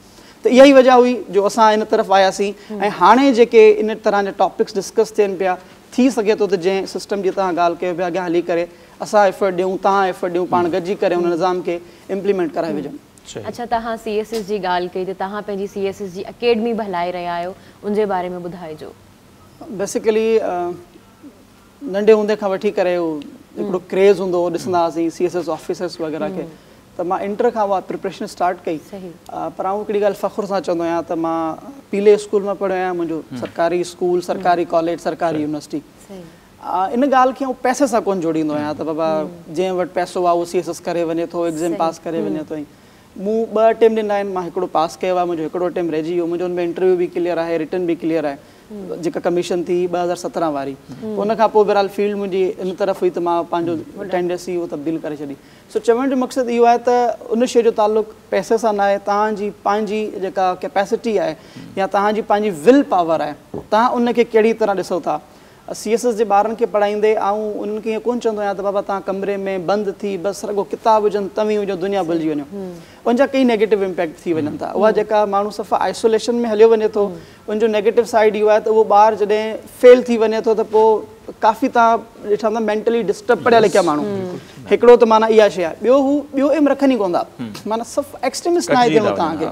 ته اها ئي وجه هئي جو اسان ان طرف آياسين ۽ هاڻي جيڪي ان طرح جا ٽاپڪس ڊسڪس ٿين پيا ٿي سگهي ٿو ته جنهن سسٽم جي توهان ڳالهه ڪيو پيا اڳيان هلي ڪري اسان ايفرٽ ڏيون، توهان ايفرٽ ڏيون، پاڻ گڏجي ڪري ان نظام کي امپليمينٽ ڪرائي وجهون. اڇا توهان سي ايس ايس جي ڳالهه ڪئي ته توهان پنهنجي سي ايس ايس جي اڪيڊمي به هلائي رهيا آهيو ان جي باري ۾ ٻڌائجو. بيسيڪلي ننڍي هوندي کان وٺي ڪري هڪڙو ڪريز هوندو هو، ڏسندا هئاسين سي ايس ايس آفيسرس وغيره کي، ته مان انٽر کان اها پريپريشن اسٽارٽ ڪئي. پر آئون هڪڙي ڳالهه فخر سان چوندو آهيان ته مان پيلي اسڪول مان پڙهيو آهيان، منهنجو سرڪاري اسڪول، سرڪاري ڪاليج، سرڪاري يونيورسٽي. ان ڳالهه کي آئون پئسي سان ڪونه جوڙيندو آهيان ته بابا جنهن وٽ پئسو آهي اهو سي ايس ايس ڪري وڃي ٿو، ايگزام پاس ڪري وڃي ٿو. مون 2 اٽيمپٽ ڏنا آهن، مان هڪڙو پاس ڪيو آهي، منهنجو هڪڙو اٽيمپٽ رهجي ويو، منهنجو ان ۾ انٽرويو به ڪليئر آهي، رٽن به ڪليئر آهي، جيڪا ڪميشن ٿي 2017 واري، ان کان پوء بهرحال فيلڊ منهنجي ان طرف هئي ته مان پنهنجو ٽينڊنسي اهو تبديل ڪري ڇڏي. سو چوڻ جو مقصد اهو آهي ته ان شيء جو تعلق پئسي سان ناهي، توهان جي پنهنجي جيڪا ڪيپيسٽي آهي يا توهان جي پنهنجي will power آهي، توهان ان کي ڪهڙي طرح ڏسو ٿا. سي ايس ايس جي ٻارن کي پڙهائيندي آئون انهن کي ائين ڪونه چوندو آهيان ته بابا توهان ڪمري ۾ بند ٿي بس رڳو ڪتاب هجن توهين هجو دنيا ڀلجي وڃو. ان جا ڪئي نيگيٽو امپيڪٽ ٿي وڃن ٿا. اها جيڪا ماڻهو صفا آئسوليشن ۾ هليو وڃي ٿو ان جو نيگيٽو سائيڊ اهو آهي ته اهو ٻار جڏهن فيل ٿي وڃي ٿو ته پوء ڪافي توهان ڏٺا هوندا مينٽلي ڊسٽرب پڙهيا لکيا ماڻهو. هڪڙو ته معنيٰ اها شيء آهي، ٻيو هو ٻيو ايم رکن ئي ڪونه ٿا، معنيٰ صف ايڪسٽريمسٽ ناهي ٿيڻو توهان کي.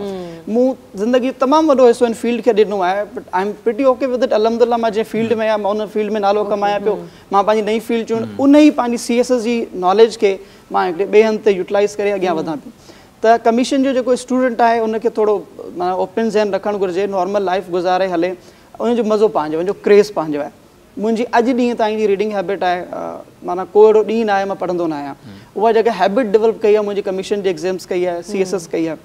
مون زندگي جو تمام وڏو حصو ان فيلڊ کي ڏنو آهي، but I am pretty okay with it. الحمدلله مان جنهن فيلڊ ۾ آهيان مان ان فيلڊ ۾ نالو ڪمايان پيو. مان پنهنجي نئين فيلڊ چونڊ ان ئي پنهنجي سي ايس ايس جي ناليج کي مان هڪڙي ٻئي هنڌ تي يوٽيلائز ڪري اڳيان وڌان پيو. ته ڪميشن جو جيڪو اسٽوڊنٽ آهي ان کي ٿورو معنيٰ اوپن ذهن رکڻ گهرجي، نارمل لائيف گذاري هلي، ان جو مزو پنهنجو، ان جو ڪريز پنهنجو آهي. منهنجي اڄ ڏينهن تائين جي ريڊنگ هيبٽ آهي، معنيٰ ڪو اهڙو ڏينهن نه آهي مان پڙهندو نه آهيان. اها جيڪا هيبٽ ڊولپ ڪئي آهي منهنجي ڪميشن جي ايگزامس ڪئي آهي، سي ايس ايس ڪئي آهي.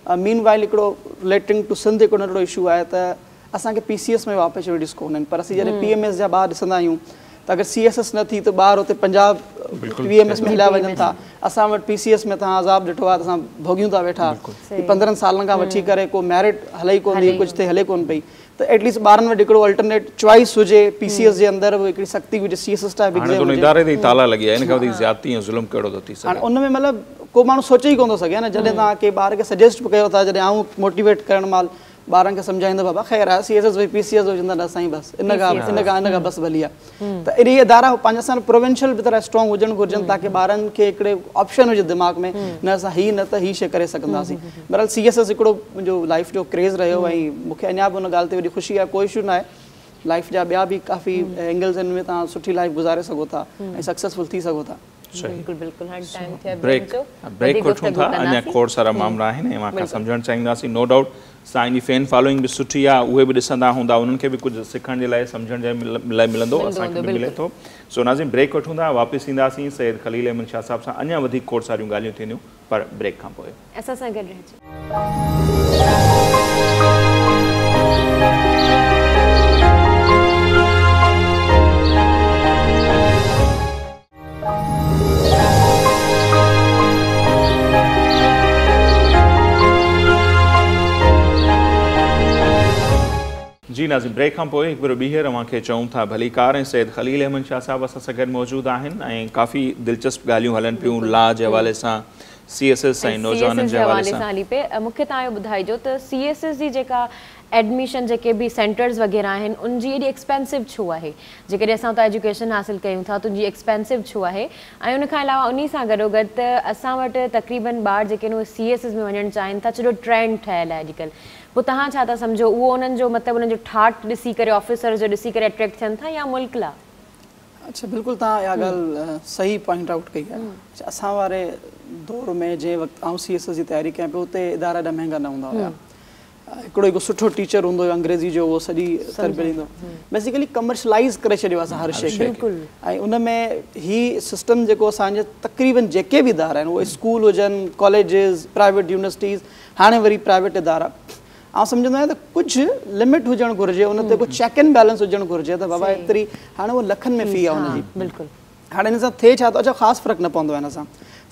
مين وائل هڪڙو رليٽنگ ٽو سنڌ هڪڙو ننڍڙو اشو آهي ته اسان کي پي سي ايس ۾ به اپرچونٽيز ڪونهن آهن پر اسين جڏهن پي ايم ايس جا ٻار ڏسندا آهيون ته اگر سي ايس ايس نه ٿي ته ٻار اتي پنجاب پي ايم ايس ۾ هليا وڃن ٿا. اسان وٽ پي سي ايس ۾ توهان عذاب ڏٺو آهي ته اسان ڀوڳيون ٿا ويٺا هي 15 سالن کان وٺي ڪري ڪو ميرٽ هلي ئي ڪونه ٿي ڪجهه ٿئي هلي ڪونه پئي ته ايٽ ليسٽ ٻارن وٽ هڪڙو الٽرنيٽ چوائس هجي پي سي ايس جي اندر به هڪڙي سختي هجي سي ايس ايس ٽائپ هاڻي ايگزام ته ان هجي. اداري تي ئي تالا لڳي ويا ان کان وڌيڪ زيادتي ۽ ظلم ڪهڙو ٿو ٿي هاڻي سگهي. ان ۾ مطلب ڪو ماڻهو سوچي ئي ڪونه ٿو سگهي نه جڏهن توهان ڪنهن ٻار کي سجيسٽ به ڪيو ٿا جڏهن آئون موٽيويٽ ڪرڻ مهل ٻارن کي سمجهائيندو بابا خير آهي سي ايس ايس وري پي سي ايس هجندا نه سائين بس ان کان ان کان ان کان بس ڀلي آهي ته اهڙي ادارا پنهنجا اسان پروونشل به طرح اسٽرانگ هجڻ گهرجن تاڪه ٻارن کي هڪڙي آپشن هجي دماغ ۾ نه اسان هي نه ته هي شيء ڪري سگهنداسين. بهرحال سي ايس ايس هڪڙو منهنجو لائف جو ڪريز رهيو ۽ مون کي اڃا به ان ڳالهه تي وڏي خوشي آهي ڪو اشو نه آهي لائف جا ٻيا به ڪافي اينگلز آهن ان ۾ توهان سٺي لائف گذاري سگهو ٿا ۽ سڪسيسفل ٿي سگهو ٿا. بلڪل بلڪل هاڻي ٽائيم ٿيو آهي بريڪ بريڪ جو بريڪ وڌيڪ وٺون گفتگو ٿا اڃا ڪنداسين. کوڙ سارا مامرا آهن ۽ اوهان کان سمجهڻ چاهينداسين. نو ڊائوٽ سائين جي فين فالوئنگ به سٺي آهي اهي به ڏسندا هوندا انهن کي به ڪجهه سکڻ جي لاءِ سمجهڻ جي لاءِ ملندو اسان کي به ملي ٿو. سو ناظرين بريڪ وٺون ٿا واپس اينداسين سيد خليل احمد شاهه صاحب سان اڃا وڌيڪ کوڙ ساريون ڳالهيون ٿينديون پر بريڪ کان پوءِ اسان سان گڏ رهجو. जी नाज़रीन ब्रेक खां पोइ हिकु भेरो ॿीहर अव्हां खे चऊं था भलीकार ऐं सैद ख़लील अहमद शाह साहिबु असां सां गॾु मौजूदु आहिनि ऐं काफ़ी दिलचस्प ॻाल्हियूं हलनि पियूं ला जे हवाले सां सी एस एस ऐं नौजवाननि जे हवाले सां हली पे। मूंखे तव्हां इहो ॿुधाइजो त सी एस एस जी जेका एडमिशन जेके बि सेंटर्स वग़ैरह आहिनि उन जी एॾी एक्सपेंसिव छो आहे? जेकॾहिं असां उतां एजुकेशन हासिल कयूं था त उनजी एक्सपेंसिव छो आहे? ऐं उन खां अलावा उन सां गॾोगॾु त असां वटि तक़रीबन ॿार जेके आहिनि उहे सी एस एस में वञणु चाहिनि था छो जो ट्रेंड ठहियलु आहे अॼुकल्ह। पोइ तव्हां छा था सम्झो उहो उन्हनि जो मतिलबु उन्हनि जो ठाठ ॾिसी करे ऑफिसर जो ॾिसी करे अट्रैक्ट थियनि था या मुल्क लाइ? अच्छा बिल्कुलु तव्हां इहा ॻाल्हि सही पॉइंट आउट कई आहे। अच्छा असां वारे दौर में जंहिं वक़्तु आउं सी एस एस जी तयारी कयां पियो उते इदारा एॾा महिंगा न हूंदा हुया। हिकिड़ो हिकु सुठो टीचर हूंदो हुयो अंग्रेज़ी जो उहो सॼी तरबियत ॾींदो। बेसिकली कमर्शलाइज़ करे छॾियो आहे असां हर शइ खे ऐं उन में ही सिस्टम जेको असांजे तक़रीबन जेके बि इदारा आहिनि उहे स्कूल हुजनि कॉलेजिस प्राइवेट यूनिवर्सिटीज़ हाणे वरी प्राइवेट इदारा आउं सम्झंदो आहियाँ त कुझु लिमिट हुजणु घुरिजे उन ते को चेक एंड बैलेंस हुजणु घुरिजे त बाबा एतिरी हाणे उहो लखनि में फी आहे हुनजी। बिल्कुलु हाणे हिन सां थिए छा थो? अच्छा ख़ासि फ़र्क़ु न पवंदो आहे हिन सां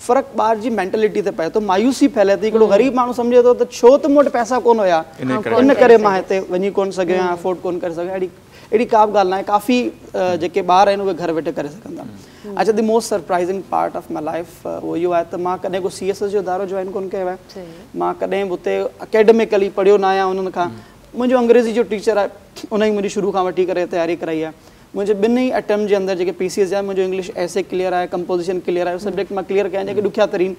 फ़र्क़ु ॿार जी मेंटलिटी ते पए थो मायूसी फैले थी। हिकिड़ो ग़रीब माण्हू सम्झे थो त छो त मूं वटि पैसा कोन हुया इन करे मां हिते वञी कोन सघियो आहियाँ अफोर्ड कोन करे सघियो। अहिड़ी अहिड़ी का बि ॻाल्हि न आहे। काफ़ी जेके ॿार आहिनि उहे घर वेठे करे सघनि था। अच्छा the most surprising part of my life उहो इहो आहे त मां कॾहिं को सी एस एस जो इदारो जॉइन कोन कयो आहे। मां कॾहिं बि उते अकेडमिकली पढ़ियो न आहियाँ उन्हनि खां। मुंहिंजो अंग्रेज़ी जो टीचर आहे उन ई मुंहिंजी शुरू खां वठी करे तयारी कराई आहे। मुंहिंजे ॿिन्ही अटेम्प्ट जे अंदरि जेके पी सी एस जा मुंहिंजो इंग्लिश एसे क्लियर आहे कंपोज़िशन क्लियर आहे सब्जेक्ट मां क्लियर कया जेके ॾुखिया तरीन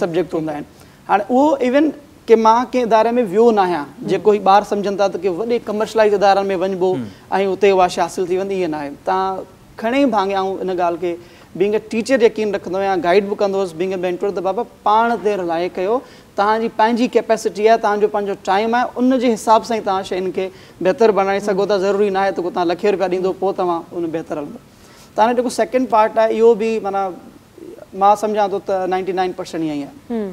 सब्जेक्ट हूंदा आहिनि। हाणे उहो इवन की मां कंहिं इदारे में वियो न आहियाँ जेको ई ॿार सम्झनि था त की वॾे कमर्शलाइज़ इदारनि में वञिबो ऐं उते उहा शइ हासिल थी वेंदी ईअं न आहे। तव्हां घणे भाङे आउं इन ॻाल्हि खे बीइंग अ टीचर यकीन रखंदो आहियाँ गाइड बि कंदो हुउसि बीइंग अ मेंटर त बाबा पाण ते रिलाए कयो तव्हांजी पंहिंजी कैपेसिटी आहे तव्हांजो पंहिंजो टाइम आहे उन जे हिसाब सां ई तव्हां शयुनि खे बहितर बणाए सघो था। ज़रूरी न आहे त को तव्हां लखे रुपया ॾींदो पोइ तव्हां उन बहितर हलंदो। तव्हांजो जेको सेकंड पार्ट आहे इहो बि माना मां सम्झां थो त 99% ईअं ई आहे।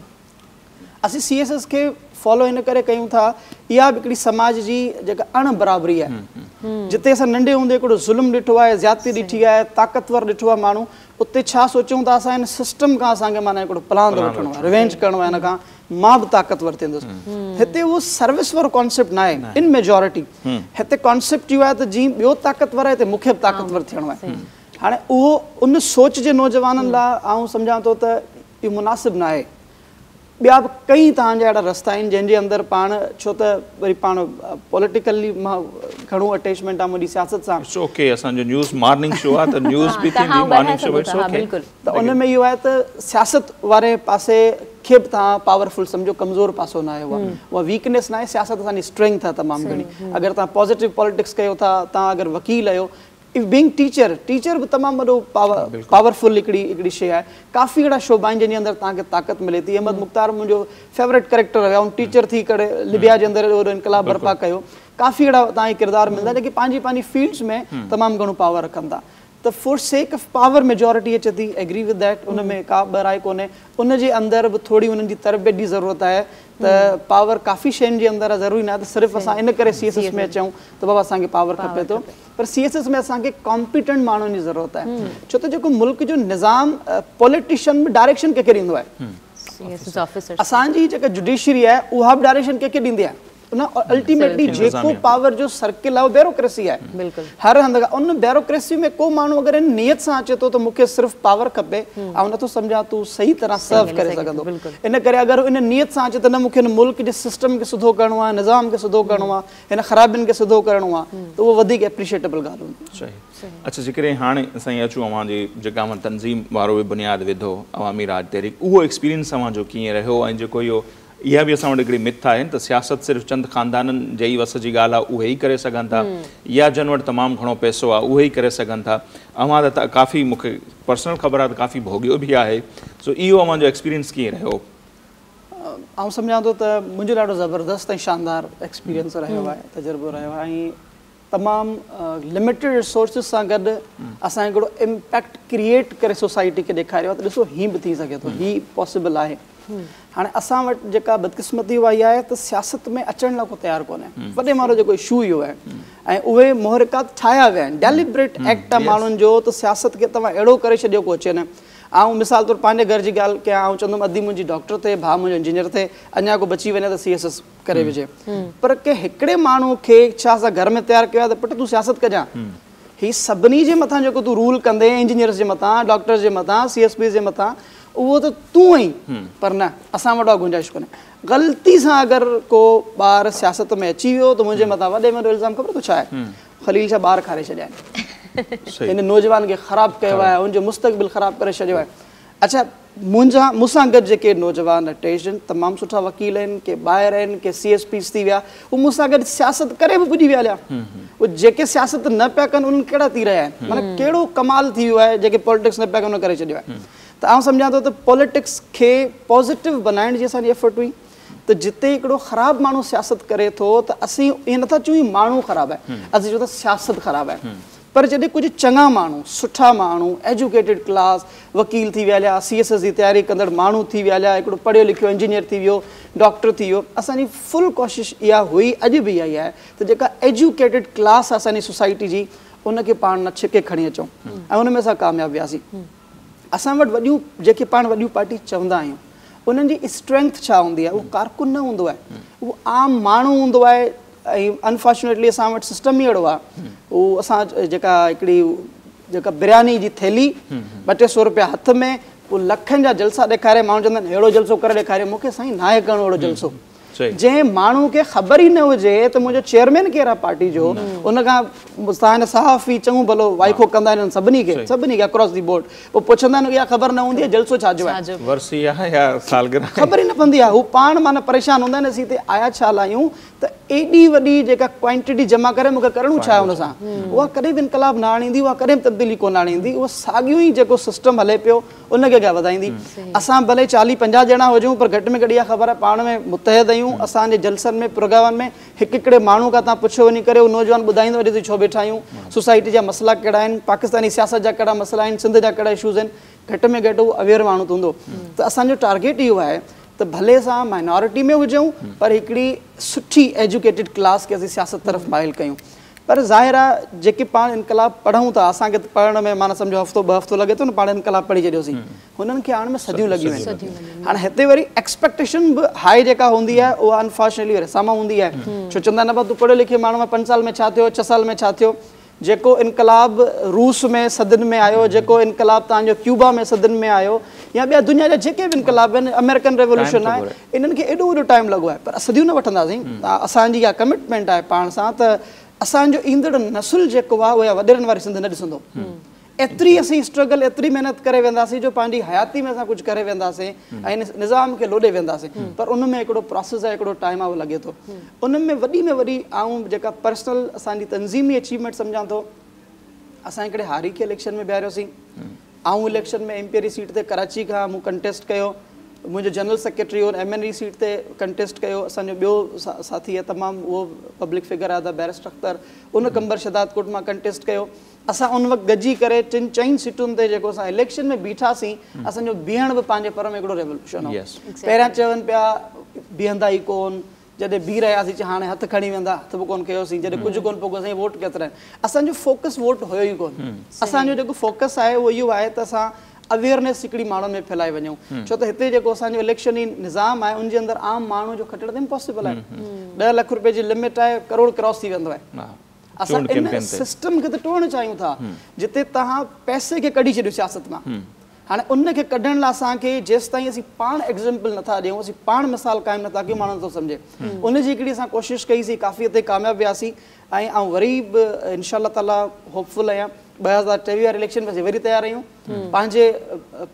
असीं सी एस एस खे फॉलो इन करे कयूं था इहा बि हिकिड़ी समाज जी जेका अण बराबरी आहे जिते असां नंढे हूंदे हिकिड़ो ज़ुल्म ॾिठो आहे ज़्यादती ॾिठी आहे ताक़तवर ॾिठो आहे माण्हू उते छा सोचूं था असां हिन सिस्टम खां असांखे माना हिकिड़ो पलांद वठिणो आहे रिवेंज करिणो आहे हिन खां मां बि ताक़तवर थींदुसि। हिते उहो सर्विस वारो कॉन्सेप्ट न आहे इन मेजॉरिटी हिते कॉन्सेप्ट इहो आहे त जीअं ॿियो ताक़तवर आहे हिते मूंखे बि ताक़तवर थियणो आहे। हाणे उहो उन सोच जे नौजवाननि लाइ आउं सम्झां थो त इहो मुनासिब न आहे। ॿिया बि कई तव्हांजा अहिड़ा रस्ता आहिनि जंहिंजे अंदरि पाण छो त वरी पाण पॉलिटिकली मां घणो अटैचमेंट आहे मुंहिंजी सियासत सां। It's okay असांजो न्यूज़ मॉर्निंग शो आहे त न्यूज़ बि थींदी मॉर्निंग शो it's okay. त उन में इहो आहे त सियासत वारे पासे खे बि तव्हां पावरफुल सम्झो कमज़ोर पासो न आहे उहा उहा वीकनेस न आहे। सियासत असांजी स्ट्रेंथ आहे तमामु घणी। अगरि तव्हां पॉज़िटिव पॉलिटिक्स कयो था तव्हां अगरि वकील आहियो बीइंग टीचर टीचर बि तमामु वॾो पावरफुल हिकिड़ी हिकिड़ी शइ आहे। काफ़ी अहिड़ा शोबा आहिनि जंहिंजे अंदरि तव्हांखे ताक़त मिले थी। अहमद मुख्तार मुंहिंजो फेवरेट कैरेक्टर हुयो उन टीचर थी करे लिबिया जे अंदरि वॾो इनकलाब बर्पा कयो। काफ़ी अहिड़ा तव्हांखे किरदार मिलंदा जेके पंहिंजी पंहिंजी फील्ड्स में तमामु घणो पावर रखनि था। त ته for sake of power majority اچي ٿي ايگري وٿ that ان ۾ ڪا ٻه راءِ ڪونهي ان جي اندر به ٿوري انهن جي تربيت جي ضرورت آهي ته پاور ڪافي شين جي اندر آهي ضروري ناهي ته صرف اسان ان ڪري سي ايس ايس ۾ اچون ته بابا اسان کي پاور کپي ٿو پر سي ايس ايس ۾ اسان کي ڪامپيٽنٽ ماڻهن جي ضرورت آهي ڇو ته جيڪو ملڪ جو نظام پوليٽيشن به ڊائريڪشن ڪنهن کي ڏيندو آهي اسان جي جيڪا جڊيشري آهي اها به ڊائريڪشن ڪنهن کي ڏيندي آهي نه الٽيميٽلي جيڪو پاور جو سرڪل آهي اهو بيوروڪريسي آهي هر هنڌ کان ان بيوروڪريسي ۾ ڪو ماڻهو اگر ان نيت سان اچي ٿو ته مون کي صرف پاور کپي آئون نٿو سمجهان تون صحيح طرح سرو ڪري سگهندو ان ڪري اگر ان نيت سان اچي ته نه مون کي هن ملڪ جي سسٽم کي سڌو ڪرڻو آهي نظام کي سڌو ڪرڻو آهي هن خرابين کي سڌو ڪرڻو آهي ته اهو وڌيڪ اپريشيٽيبل ڳالهه هوندي. صحيح اڇا جيڪڏهن هاڻي سائين اچون اوهان جي جيڪا اوهان تنظيم وارو به بنياد وڌو عوامي راڄ تحريڪ اهو ايڪسپيرينس اوهان جو ڪيئن رهيو ۽ جيڪو اهو اها به اسان وٽ هڪڙي مٿ آهي ته سياست صرف چند خاندانن جي ئي وس جي ڳالهه آهي، اهي ئي ڪري سگهن ٿا يا جن وٽ تمام گهڻو پئسو آهي اهي ئي ڪري سگهن ٿا. اوهان ته ڪافي مون کي پرسنل خبر آهي ته ڪافي ڀوڳيو به آهي، سو اهو اوهان جو ايڪسپيرينس ڪيئن رهيو؟ آئون سمجهان ٿو ته منهنجو ڏاڍو زبردست ۽ شاندار ايڪسپيرينس رهيو آهي، تجربو رهيو آهي ۽ تمام لميٽيڊ ريسورسز سان گڏ اسان هڪڙو امپيڪٽ ڪريئيٽ ڪري سوسائٽي کي ڏيکاريو آهي ته ڏسو هي به ٿي سگهي ٿو هي پاسيبل آهي هاڻي اسان وٽ جيڪا بدقسمتي اها اها آهي ته سياست ۾ اچڻ لاء ڪو تيار ڪونهي وڏي ۾ وڏو جيڪو اشو اهو آهي ۽ اهي محرڪات ٺاهيا ويا آهن ڊيليبريٽ ايڪٽ آهي ماڻهن جو ته سياست کي توهان اهڙو ڪري ڇڏيو ڪو اچي نه آئون مثال طور پنهنجي گهر جي ڳالهه ڪيان آئون چوندم ادي منهنجي ڊاڪٽر ٿئي ڀاء منهنجو انجنيئر ٿئي اڃا ڪو بچي وڃي ته سي ايس ايس ڪري وجهي پر ڪنهن هڪڙي ماڻهو کي ڇا اسان گهر ۾ تيار ڪيو آهي ته پٽ تون سياست ڪجان هي سڀني جي مٿان جيڪو تون رول ڪندين انجنيئرز جي مٿان ڊاڪٽرز جي مٿان سي ايس پيز جي مٿان اهو ته تون آهين پر نه اسان وٽ اها گنجائش ڪونهي غلطي سان اگر ڪو ٻار سياست ۾ اچي ويو ته منهنجي مٿان وڏي ۾ وڏو الزام خبر اٿو ڇا آهي خليل شاهه ٻار کاري ڇڏيا آهن هن نوجوان کي خراب ڪيو آهي ان جو مستقبل خراب ڪري ڇڏيو آهي اڇا منهنجا مون سان گڏ جيڪي نوجوان اٽيچڊ آهن تمام سٺا وڪيل آهن ڪي ٻاهر آهن ڪي سي ايس پيز ٿي ويا هو مون سان گڏ سياست ڪري به پڄي ويا هليا اهي جيڪي سياست نه پيا ڪن انهن ڪهڙا ٿي رهيا آهن معنيٰ ڪهڙو ڪمال ٿي ويو آهي جيڪي پوليٽڪس نه پيا ڪن انهن ڪري ڇڏيو آهي ته آئون سمجهان ٿو ته پوليٽڪس کي پازيٽو بنائڻ جي اسان جي ايفرٽ هئي ته جتي هڪڙو خراب ماڻهو سياست ڪري ٿو ته اسين ائين نٿا چئون هي ماڻهو خراب آهي اسين چئون ٿا سياست خراب آهي پر جڏهن ڪجهه چڱا ماڻهو، سٺا ماڻهو، ايجوڪيٽيڊ ڪلاس، وڪيل ٿي ويا هليا، سي ايس ايس جي تياري ڪندڙ ماڻهو ٿي ويا هليا، هڪڙو پڙهيو لکيو انجنيئر ٿي ويو، ڊاڪٽر ٿي ويو، اسان جي فل ڪوشش اها هئي اڄ به اها ئي آهي ته جيڪا ايجوڪيٽيڊ ڪلاس آهي اسان جي سوسائٽي جي ان کي پاڻ نه ڇڪي کڻي اچون ۽ ان ۾ اسان ڪامياب وياسين. اسان وٽ وڏيون جيڪي پاڻ وڏيون پارٽي چوندا آهيون انهن جي اسٽرينگٿ ڇا هوندي آهي اهو ڪارڪن نه هوندو آهي اهو عام ماڻهو هوندو آهي ۽ انفارچونيٽلي اسان وٽ سسٽم ئي اهڙو آهي هو اسان جيڪا هڪڙي جيڪا برياني جي ٿيلهي ٻه ٽي سو روپيا هٿ ۾ پوء لکن جا جلسا ڏيکاري ماڻهو چوندا آهن اهڙو جلسو ڪري ڏيکاريو مون کي سائين ناهي ڪرڻو اهڙو جلسو جنهن ماڻهو کي خبر ئي نه هجي ته منهنجو چيئرمين ڪير آهي پارٽي جو ان کان توهان صحافي چڱو ڀلو وائکو ڪندا آهن سڀني کي سڀني کي اڪراس the board پوء پڇندا آهن اها خبر نه هوندي آهي جلسو ڇا جو آهي ورسي آهي يا سالگرهه خبر ئي نه پوندي آهي هو پاڻ معنيٰ پريشان هوندا آهن اسين هتي آيا ڇا لاء آهيون ته ايڏي وڏي جيڪا ڪوانٽيٽي جمع ڪري مون کي ڪرڻو ڇا آهي ان سان؟ اها ڪڏهن به انقلاب نه آڻيندي، اها ڪڏهن به تبديلي ڪونه آڻيندي، اهو ساڳيو ئي جيڪو سسٽم هلي پيو ان کي اڳيان وڌائيندي. اسان ڀلي چاليهه پنجاهه ڄڻا هجون پر گهٽ ۾ گهٽ اها خبر آهي پاڻ ۾ متحد آهيون، اسان جي جلسن ۾ پروگرامن ۾ هڪ هڪڙي ماڻهو کان توهان پڇيو وڃي ڪري اهو نوجوان ٻڌائيندو اڄ اسين ڇو بيٺا آهيون، سوسائٽي جا مسئلا ڪهڙا آهن، پاڪستاني سياست جا ڪهڙا مسئلا آهن، سنڌ جا ڪهڙا اشوز آهن، گهٽ ۾ گهٽ اهو اويئر ماڻهو ته هوندو. ته اسان جو ٽارگيٽ اهو آهي ته ڀلي اسان مائنارٽي ۾ هجون پر هڪڙي سٺي ايجوڪيٽيڊ ڪلاس کي اسين سياست طرف مائل ڪيون پر ظاهر آ جيڪي پاڻ انقلاب پڙهون ٿا اسان کي ته پڙهڻ ۾ معنيٰ سمجهو هفتو ٻه هفتو لڳي ٿو نه پاڻ انقلاب پڙهي ڇڏيوسين هنن کي آڻڻ ۾ صديون لڳيون آهن هاڻي هتي وري ايڪسپيڪٽيشن به هائي جيڪا هوندي آهي اها انفارچونيٽلي وري اسان مان هوندي آهي ڇو چوندا آهن ابا تون پڙهيو لکيو ماڻهو آهين پنج سال ۾ ڇا ٿيو ڇهه سال ۾ ڇا ٿيو جيڪو انقلاب روس ۾ صدين ۾ آيو، جيڪو انقلاب توهان جو ڪيوبا ۾ صدين ۾ آيو يا ٻيا دنيا جا جيڪي به انقلاب آهن، آمريڪن ريولوشن آهي، انهن کي ايڏو وڏو ٽائيم لڳو آهي پر صديون نه وٺنداسين. اسان جي اها ڪمٽمينٽ آهي پاڻ سان ته اسان جو ايندڙ نسل جيڪو آهي اهو اها وڏيرن واري سنڌ نه ڏسندو. ايتري اسين اسٽرگل ايتري محنت ڪري وينداسين جو پنهنجي حياتي ۾ اسان ڪجهه ڪري وينداسين ۽ ان نظام کي لوڏي وينداسين پر ان ۾ هڪڙو پراسيس آهي هڪڙو ٽائيم آهي اهو لڳي ٿو. ان ۾ وڏي ۾ وڏي آئون جيڪا پرسنل اسان جي تنظيمي اچيومينٽ سمجهان ٿو اسان هڪڙي هاري کي اليڪشن ۾ بيهاريوسين آئون اليڪشن ۾ ايم پي اي جي سيٽ تي ڪراچي کان مون ڪنٽيسٽ ڪيو منهنجو جنرل سيڪريٽري هن ايم اين اي جي سيٽ تي ڪنٽيسٽ ڪيو اسان جو ٻيو ساٿي آهي تمام اهو پبلڪ فگر آهي بيرسٽر اختر ان قمبر شهدادڪوٽ مان ڪنٽيسٽ ڪيو असां उन वक़्तु गॾिजी करे टिनि चइनि सीटुनि ते जेको असां इलेक्शन में बीठासीं, असांजो बीहणु बि पंहिंजे पर में हिकिड़ो रेवोल्यूशन हो। पहिरियां चवनि पिया बीहंदा ई कोन, जॾहिं बीह रहियासीं चए हाणे हथु खणी वेंदा, हथु बि कोन कयोसीं, जॾहिं कुझु कोन पुॻोसीं साईं वोट केतिरा आहिनि। असांजो फोकस वोट हुयो ई कोन। असांजो जेको फोकस आहे उहो इहो आहे त असां अवेयरनेस हिकिड़ी माण्हुनि में फैलाए वञूं, छो त हिते जेको असांजो इलेक्शनी निज़ाम आहे उनजे अंदरि आम माण्हू जो खटण त इम्पॉसिबल आहे। 10 लाख रुपये जी लिमिट आहे, करोड़ क्रॉस थी वेंदो आहे। असां इन सिस्टम खे त टोड़णु चाहियूं था जिते तव्हां पैसे खे कढी छॾियो सियासत मां। हाणे उनखे कढण लाइ असांखे जेसि ताईं असीं पाण एग्ज़ाम्पल नथा ॾियूं, असीं पाण मिसाल क़ाइमु नथा कयूं, माण्हू नथो सम्झे। उनजी हिकिड़ी असां कोशिशि कईसीं, काफ़ी हद ताईं कामयाबु वियासीं ऐं आउं वरी बि इनशा ताला होपफुल आहियां 2023 वारे इलेक्शन में असीं वरी तयारु आहियूं। पंहिंजे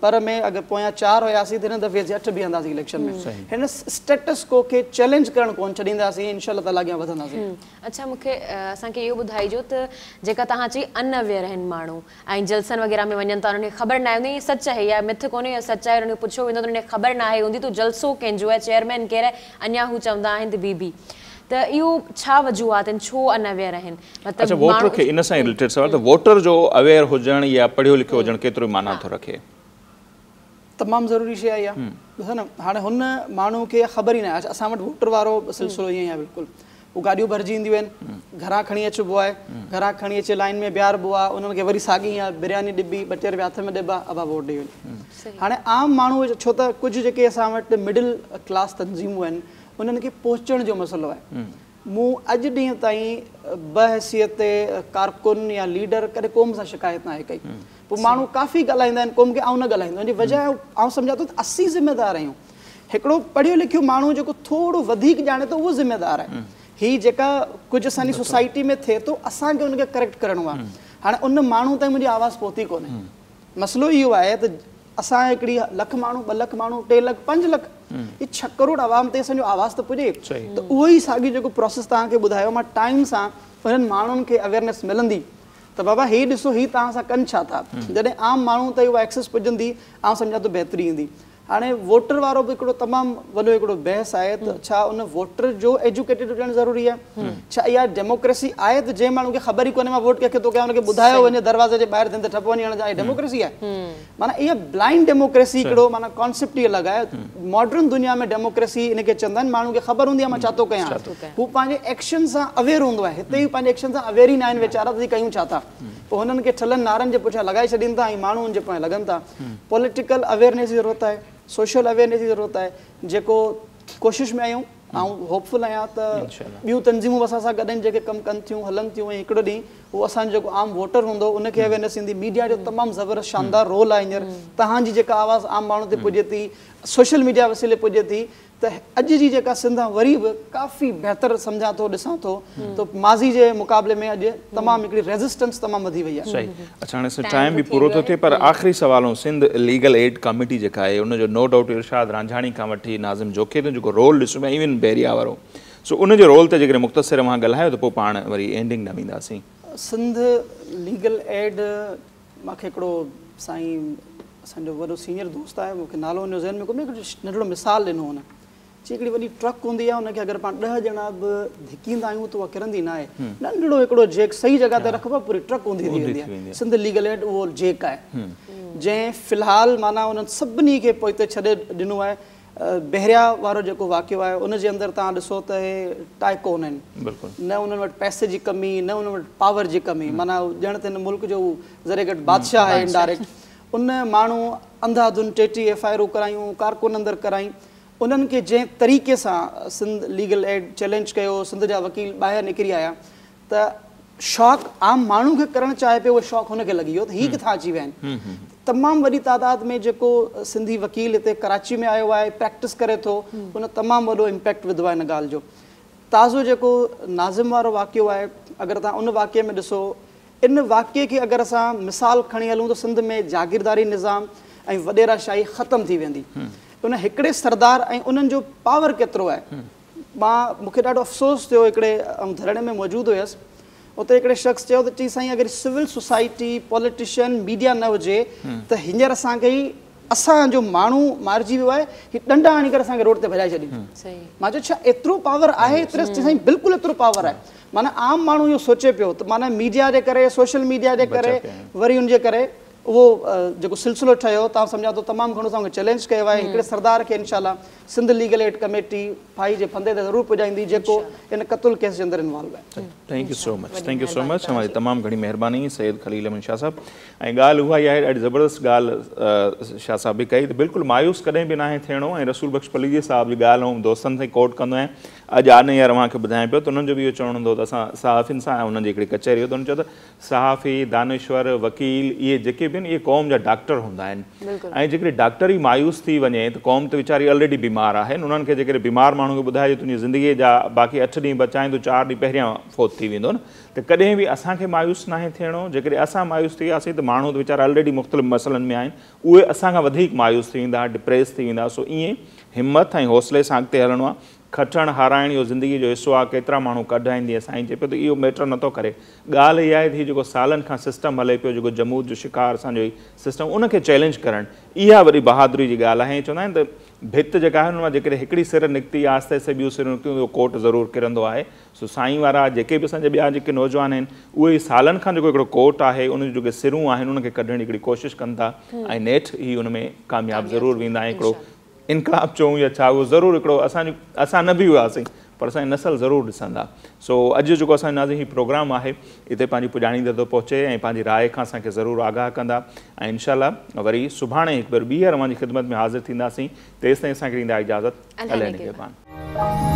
पर में अगरि पोयां 4 हुयासीं त हिन दफ़े असीं 8 बीहंदासीं इलेक्शन में। हिन स्टेटस को खे चैलेंज करणु कोन छॾींदासीं, इनशा ताला अॻियां वधंदासीं। अच्छा, मूंखे असांखे इहो ॿुधाइजो त जेका तव्हां चई अनअवेयर आहिनि माण्हू ऐं जलसनि वग़ैरह में वञनि था, उन्हनि खे ख़बर न आहे हूंदी, इहो सच आहे या मिथ कोन्हे, या सच आहे, उन्हनि खे पुछियो वेंदो त उन्हनि खे ख़बर न आहे हूंदी त जलसो कंहिंजो आहे, चेयरमैन केरु आहे, अञा हू चवंदा आहिनि त बीबी, त इहो छा वजूहात आहिनि, छो अनअवेयर आहिनि? मतिलबु अच्छा, वोटर खे इन सां रिलेटेड सवाल त वोटर जो अवेयर हुजणु या पढ़ियो लिखियो हुजणु केतिरो माना थो रखे? तमामु ज़रूरी शइ आहे इहा। ॾिसो न, हाणे हुन माण्हू खे ख़बर ई न आहे। असां वटि वोटर वारो सिलसिलो ईअं ई आहे, बिल्कुलु उहो गाॾियूं भरिजी ईंदियूं आहिनि, घरां खणी अचिबो आहे, घरां खणी अचे लाइन में बीहारबो आहे, उन्हनि खे वरी साॻी इहा बिरयानी ॾिबी, 2-3 रुपया हथ में ॾिबा, अबा वोट ॾेई वञे। हाणे आम माण्हू छो त कुझु जेके असां वटि मिडिल क्लास तंज़ीमूं आहिनि उन्हनि खे पहुचण जो मसइलो आहे। मूं अॼु ॾींहुं ताईं बहैसियत कारकुन या लीडर कॾहिं क़ौम सां शिकायत न आहे कई। पोइ माण्हू काफ़ी ॻाल्हाईंदा आहिनि क़ौम खे, आउं न ॻाल्हाईंदो। हुनजी वजह आउं सम्झां थो त असीं ज़िम्मेदार आहियूं। हिकिड़ो पढ़ियो लिखियो माण्हू जेको थोरो वधीक ॼाणे थो उहो ज़िम्मेदार आहे। हीअ जेका कुझु असांजी सोसाइटी में थिए थो असांखे हुनखे करेक्ट करिणो आहे। हाणे उन माण्हू ताईं मुंहिंजी आवाज़ पहुती कोन्हे। मसइलो इहो आहे त असां हिकिड़ी लख माण्हू, 2 लख माण्हू, 3 लख, 5 लख, इहे 6 करोड़ आवाम ते असांजो आवाज़ त पुॼे। त उहो ई साॻियो जेको प्रोसेस तव्हांखे ॿुधायो मां, टाइम सां उन्हनि माण्हुनि खे अवेयरनेस मिलंदी त बाबा हे ॾिसो ही तव्हां सां कनि छा था। जॾहिं आम माण्हू ताईं उहा एक्सेस पुॼंदी, आउं सम्झां थो बहितरी ईंदी। हाणे वोटर वारो बि हिकिड़ो तमामु वॾो हिकिड़ो बहस आहे त छा उन वोटर जो एजुकेटेड हुजणु ज़रूरी आहे? छा इहा डेमोक्रेसी आहे त जंहिं माण्हू खे ख़बर ई कोन्हे मां वोट कंहिंखे थो कयां, हुनखे ॿुधायो वञे दरवाज़े जे ॿाहिरि थियनि त ठप वञी हणजांइ, डेमोक्रेसी आहे? माना इहा ब्लाइंड डेमोक्रेसी हिकिड़ो माना कॉन्सेप्ट ई अलॻि आहे। मॉडर्न दुनिया में डेमोक्रेसी इन खे चवंदा आहिनि, माण्हू खे ख़बर हूंदी आहे मां छा थो कयां, हू पंहिंजे एक्शन सां अवेयर हूंदो आहे। हिते ई पंहिंजे एक्शन सां अवेयर ई न आहिनि वीचारा त कयूं छा था। पोइ हुननि खे ठलनि नारनि जे पुठियां लॻाए छॾीनि था ऐं माण्हू हुनजे पोयां लॻनि था। पॉलिटिकल अवेयरनेस जी ज़रूरत आहे, सोशल अवेयरनेस जी ज़रूरत आहे, जेको कोशिश में आहियूं। ऐं होपफुल आहियां त ॿियूं तंज़ीमूं बि असां सां गॾु आहिनि जेके कमु कनि थियूं, हलनि थियूं ऐं हिकिड़ो ॾींहुं उहो असांजो जेको आम वोटर हूंदो उनखे अवेयरनेस ईंदी। मीडिया जो तमामु ज़बरदस्त शानदार रोल आहे हींअर। तव्हांजी जेका आवाज़ आम माण्हू ते पुॼे थी, सोशल मीडिया वसीले पुॼे थी, त अॼु जी जेका सिंध आहे वरी बि काफ़ी बहितर सम्झां थो, ॾिसां थो त माज़ी जे मुक़ाबले में अॼु तमामु हिकिड़ी रेज़िस्टेंस तमामु वधी वई आहे। सही। अच्छा, हाणे टाइम बि पूरो थो थिए, पर आख़िरी सवाल, सिंध लीगल एड कमेटी जेका आहे उनजो नो डाउट इरशाद रांझाणी खां वठी नाज़िम जोखे ताईं जेको रोल ॾिसूं पिया, इवन बहरिया वारो, सो उनजे रोल ते जेकॾहिं मुख़्तसिर मां ॻाल्हायो त पोइ पाण वरी एंडिंग ॾांहुं वेंदासीं। सिंध लीगल एड मूंखे हिकिड़ो साईं असांजो वॾो सीनियर दोस्त आहे, मूंखे नालो हुनजो ज़हन में कोन्हे, हिकिड़ो नंढड़ो मिसाल ॾिनो हुन। चई हिकिड़ी वॾी ट्रक हूंदी आहे, हुनखे अगरि पाण 10 ॼणा बि धिकींदा आहियूं त उहा किरंदी न आहे। नंढड़ो हिकिड़ो जेक सही जॻह ते रखबो आहे, पूरी ट्रक ऊंधी थी वेंदी आहे। सिंध लीगल एड उहो जेक आहे जंहिं फ़िलहाल माना उन्हनि सभिनी खे पोइते छॾे ॾिनो आहे। बहरिया वारो जेको वाक़ियो आहे उनजे अंदरि तव्हां ॾिसो त हे टाइकोन आहिनि, न उन्हनि वटि पैसे जी कमी, न उन्हनि वटि पावर जी कमी, माना ॼण त हिन मुल्क जो ज़रे घटि बादशाह आहे इनडायरेक्ट। उन माण्हू अंधाधुन 33 एफ I R करायूं, कारकुन अंदरि कराई, उन्हनि खे जंहिं तरीक़े सां सिंध लीगल एड चैलेंज कयो, सिंध जा वकील ॿाहिरि निकिरी आया त शौक़ आम माण्हू खे करणु चाहे पियो, उहो शौक़ हुनखे लॻी वियो त हीअ किथां अची विया आहिनि। तमामु वॾी तादाद में जेको सिंधी वकील हिते कराची में आयो आहे, प्रैक्टिस करे थो, उन तमामु वॾो इम्पैक्ट विधो आहे हिन ॻाल्हि जो। ताज़ो जेको नाज़िम वारो वाक़ियो आहे, अगरि तव्हां उन वाक़िए में ॾिसो, इन वाक़िए खे अगरि असां मिसाल खणी हलूं त सिंध में जागीरदारी निज़ाम ऐं वॾेरा शाही ख़तमु थी वेंदी। उन हिकिड़े सरदार ऐं उन्हनि जो पावर केतिरो आहे, मां मूंखे ॾाढो अफ़सोस थियो, हिकिड़े धरणे में मौजूदु हुयसि, उते हिकिड़े शख़्स चयो त चई साईं अगरि सिविल सोसाइटी, पॉलिटिशियन, मीडिया न हुजे त हींअर असांखे ई असांजो माण्हू मारिजी वियो आहे, ही ॾंडा हणी करे असांखे रोड ते भॼाए छॾी। मां चयो छा एतिरो पावर आहे? एतिरो साईं बिल्कुलु एतिरो पावर आहे। माना आम माण्हू इहो सोचे पियो त माना मीडिया जे करे, सोशल मीडिया जे करे, वरी उनजे करे उहो जेको सिलसिलो ठहियो, तव्हां सम्झा थो तमामु घणो असांखे चैलेंज कयो आहे। हिकिड़े सरदार खे इनशाला सिंध लीगल एड कमेटी फाही जे फंदे ते ज़रूरु पुॼाईंदी जेको इन क़तल केस जे अंदरि इन्वॉल्व आहे। Thank you so much, thank you so much. हमारी तमामु घणी महिरबानी सैयद खलील अहमद शाह साहब। ऐं ॻाल्हि उहा ई आहे, ॾाढी ज़बरदस्त ॻाल्हि शाह साहब बि कई त बिल्कुलु मायूस कॾहिं बि नाहे थियणो। ऐं रसूल बख़्श पलीजी साहब जी ॻाल्हि ऐं दोस्तनि सां कोट कंदो आहियाँ, अॼु आने यार तव्हांखे ॿुधायां पियो त उन्हनि जो बि इहो चवणु हूंदो त असां सहाफ़ियुनि सां उन्हनि जी हिकिड़ी कचहरी हुई त उन्हनि चयो त सहाफ़ी, दानिश्वर, वकील इहे जेके बि आहिनि इहे क़ौम जा डॉक्टर हूंदा आहिनि। ऐं जेकॾहिं डॉक्टर ई मायूस थी वञे त क़ौम त वीचारी ऑलरेडी बीमार आहे। उन्हनि खे जेकॾहिं बीमार माण्हू खे ॿुधाइजे तुंहिंजी ज़िंदगीअ जा बाक़ी 8 ॾींहं बचा आहिनि, तूं 4 ॾींहं पहिरियां फोत थी वेंदो न, त कॾहिं बि असांखे मायूस नाहे थियणो। जेकॾहिं असां मायूस थी वियासीं त माण्हू त वीचारा ऑलरेडी मुख़्तलिफ़ मसइलनि में आहिनि, उहे असां खां वधीक मायूस थी वेंदा, डिप्रेस थी वेंदा। सो ईअं हिमत ऐं हौसले सां अॻिते हलणो आहे। खटण हाराइण इहो ज़िंदगीअ जो हिसो आहे। केतिरा माण्हू कढ आहिनि, जीअं साईं चए पियो त इहो मैटर नथो करे। ॻाल्हि इहा आहे त हीउ जेको सालनि खां सिस्टम हले पियो, जेको जमूद जो शिकार असांजो सिस्टम, उनखे चैलेंज करणु इहा वॾी बहादुरी जी ॻाल्हि आहे। चवंदा आहिनि त भित जेका आहे उन मां जेकॾहिं हिकिड़ी सिर निकिती, आहिस्ते आहिस्ते ॿियूं सिरूं निकितियूं, उहो कोट ज़रूरु किरंदो आहे। सो साईं वारा जेके बि असांजा ॿिया जेके नौजवान आहिनि, उहे सालनि खां जेको हिकिड़ो कोट आहे, उन जूं जेके सिरूं आहिनि उनखे कढण जी हिकिड़ी कोशिशि कनि था ऐं नेठि ई उन में कामयाबु ज़रूरु वेंदा। ऐं हिकिड़ो इनकलाब चऊं या छा, उहो ज़रूरु हिकिड़ो असां न बि हुआसीं पर असांजी नस्ल ज़रूरु ॾिसंदा। सो अॼु जेको असांजो नाज़िम हीउ प्रोग्राम आहे हिते पंहिंजी पुॼाणी ते थो पहुचे ऐं पंहिंजी राय खां असांखे ज़रूरु आगाह कंदा। ऐं इनशाला वरी सुभाणे हिकु भेरो ॿीहर अव्हांजी ख़िदमत में हाज़िर थींदासीं। तेसिताईं असांखे ॾींदा इजाज़त। अलाह निगहबान।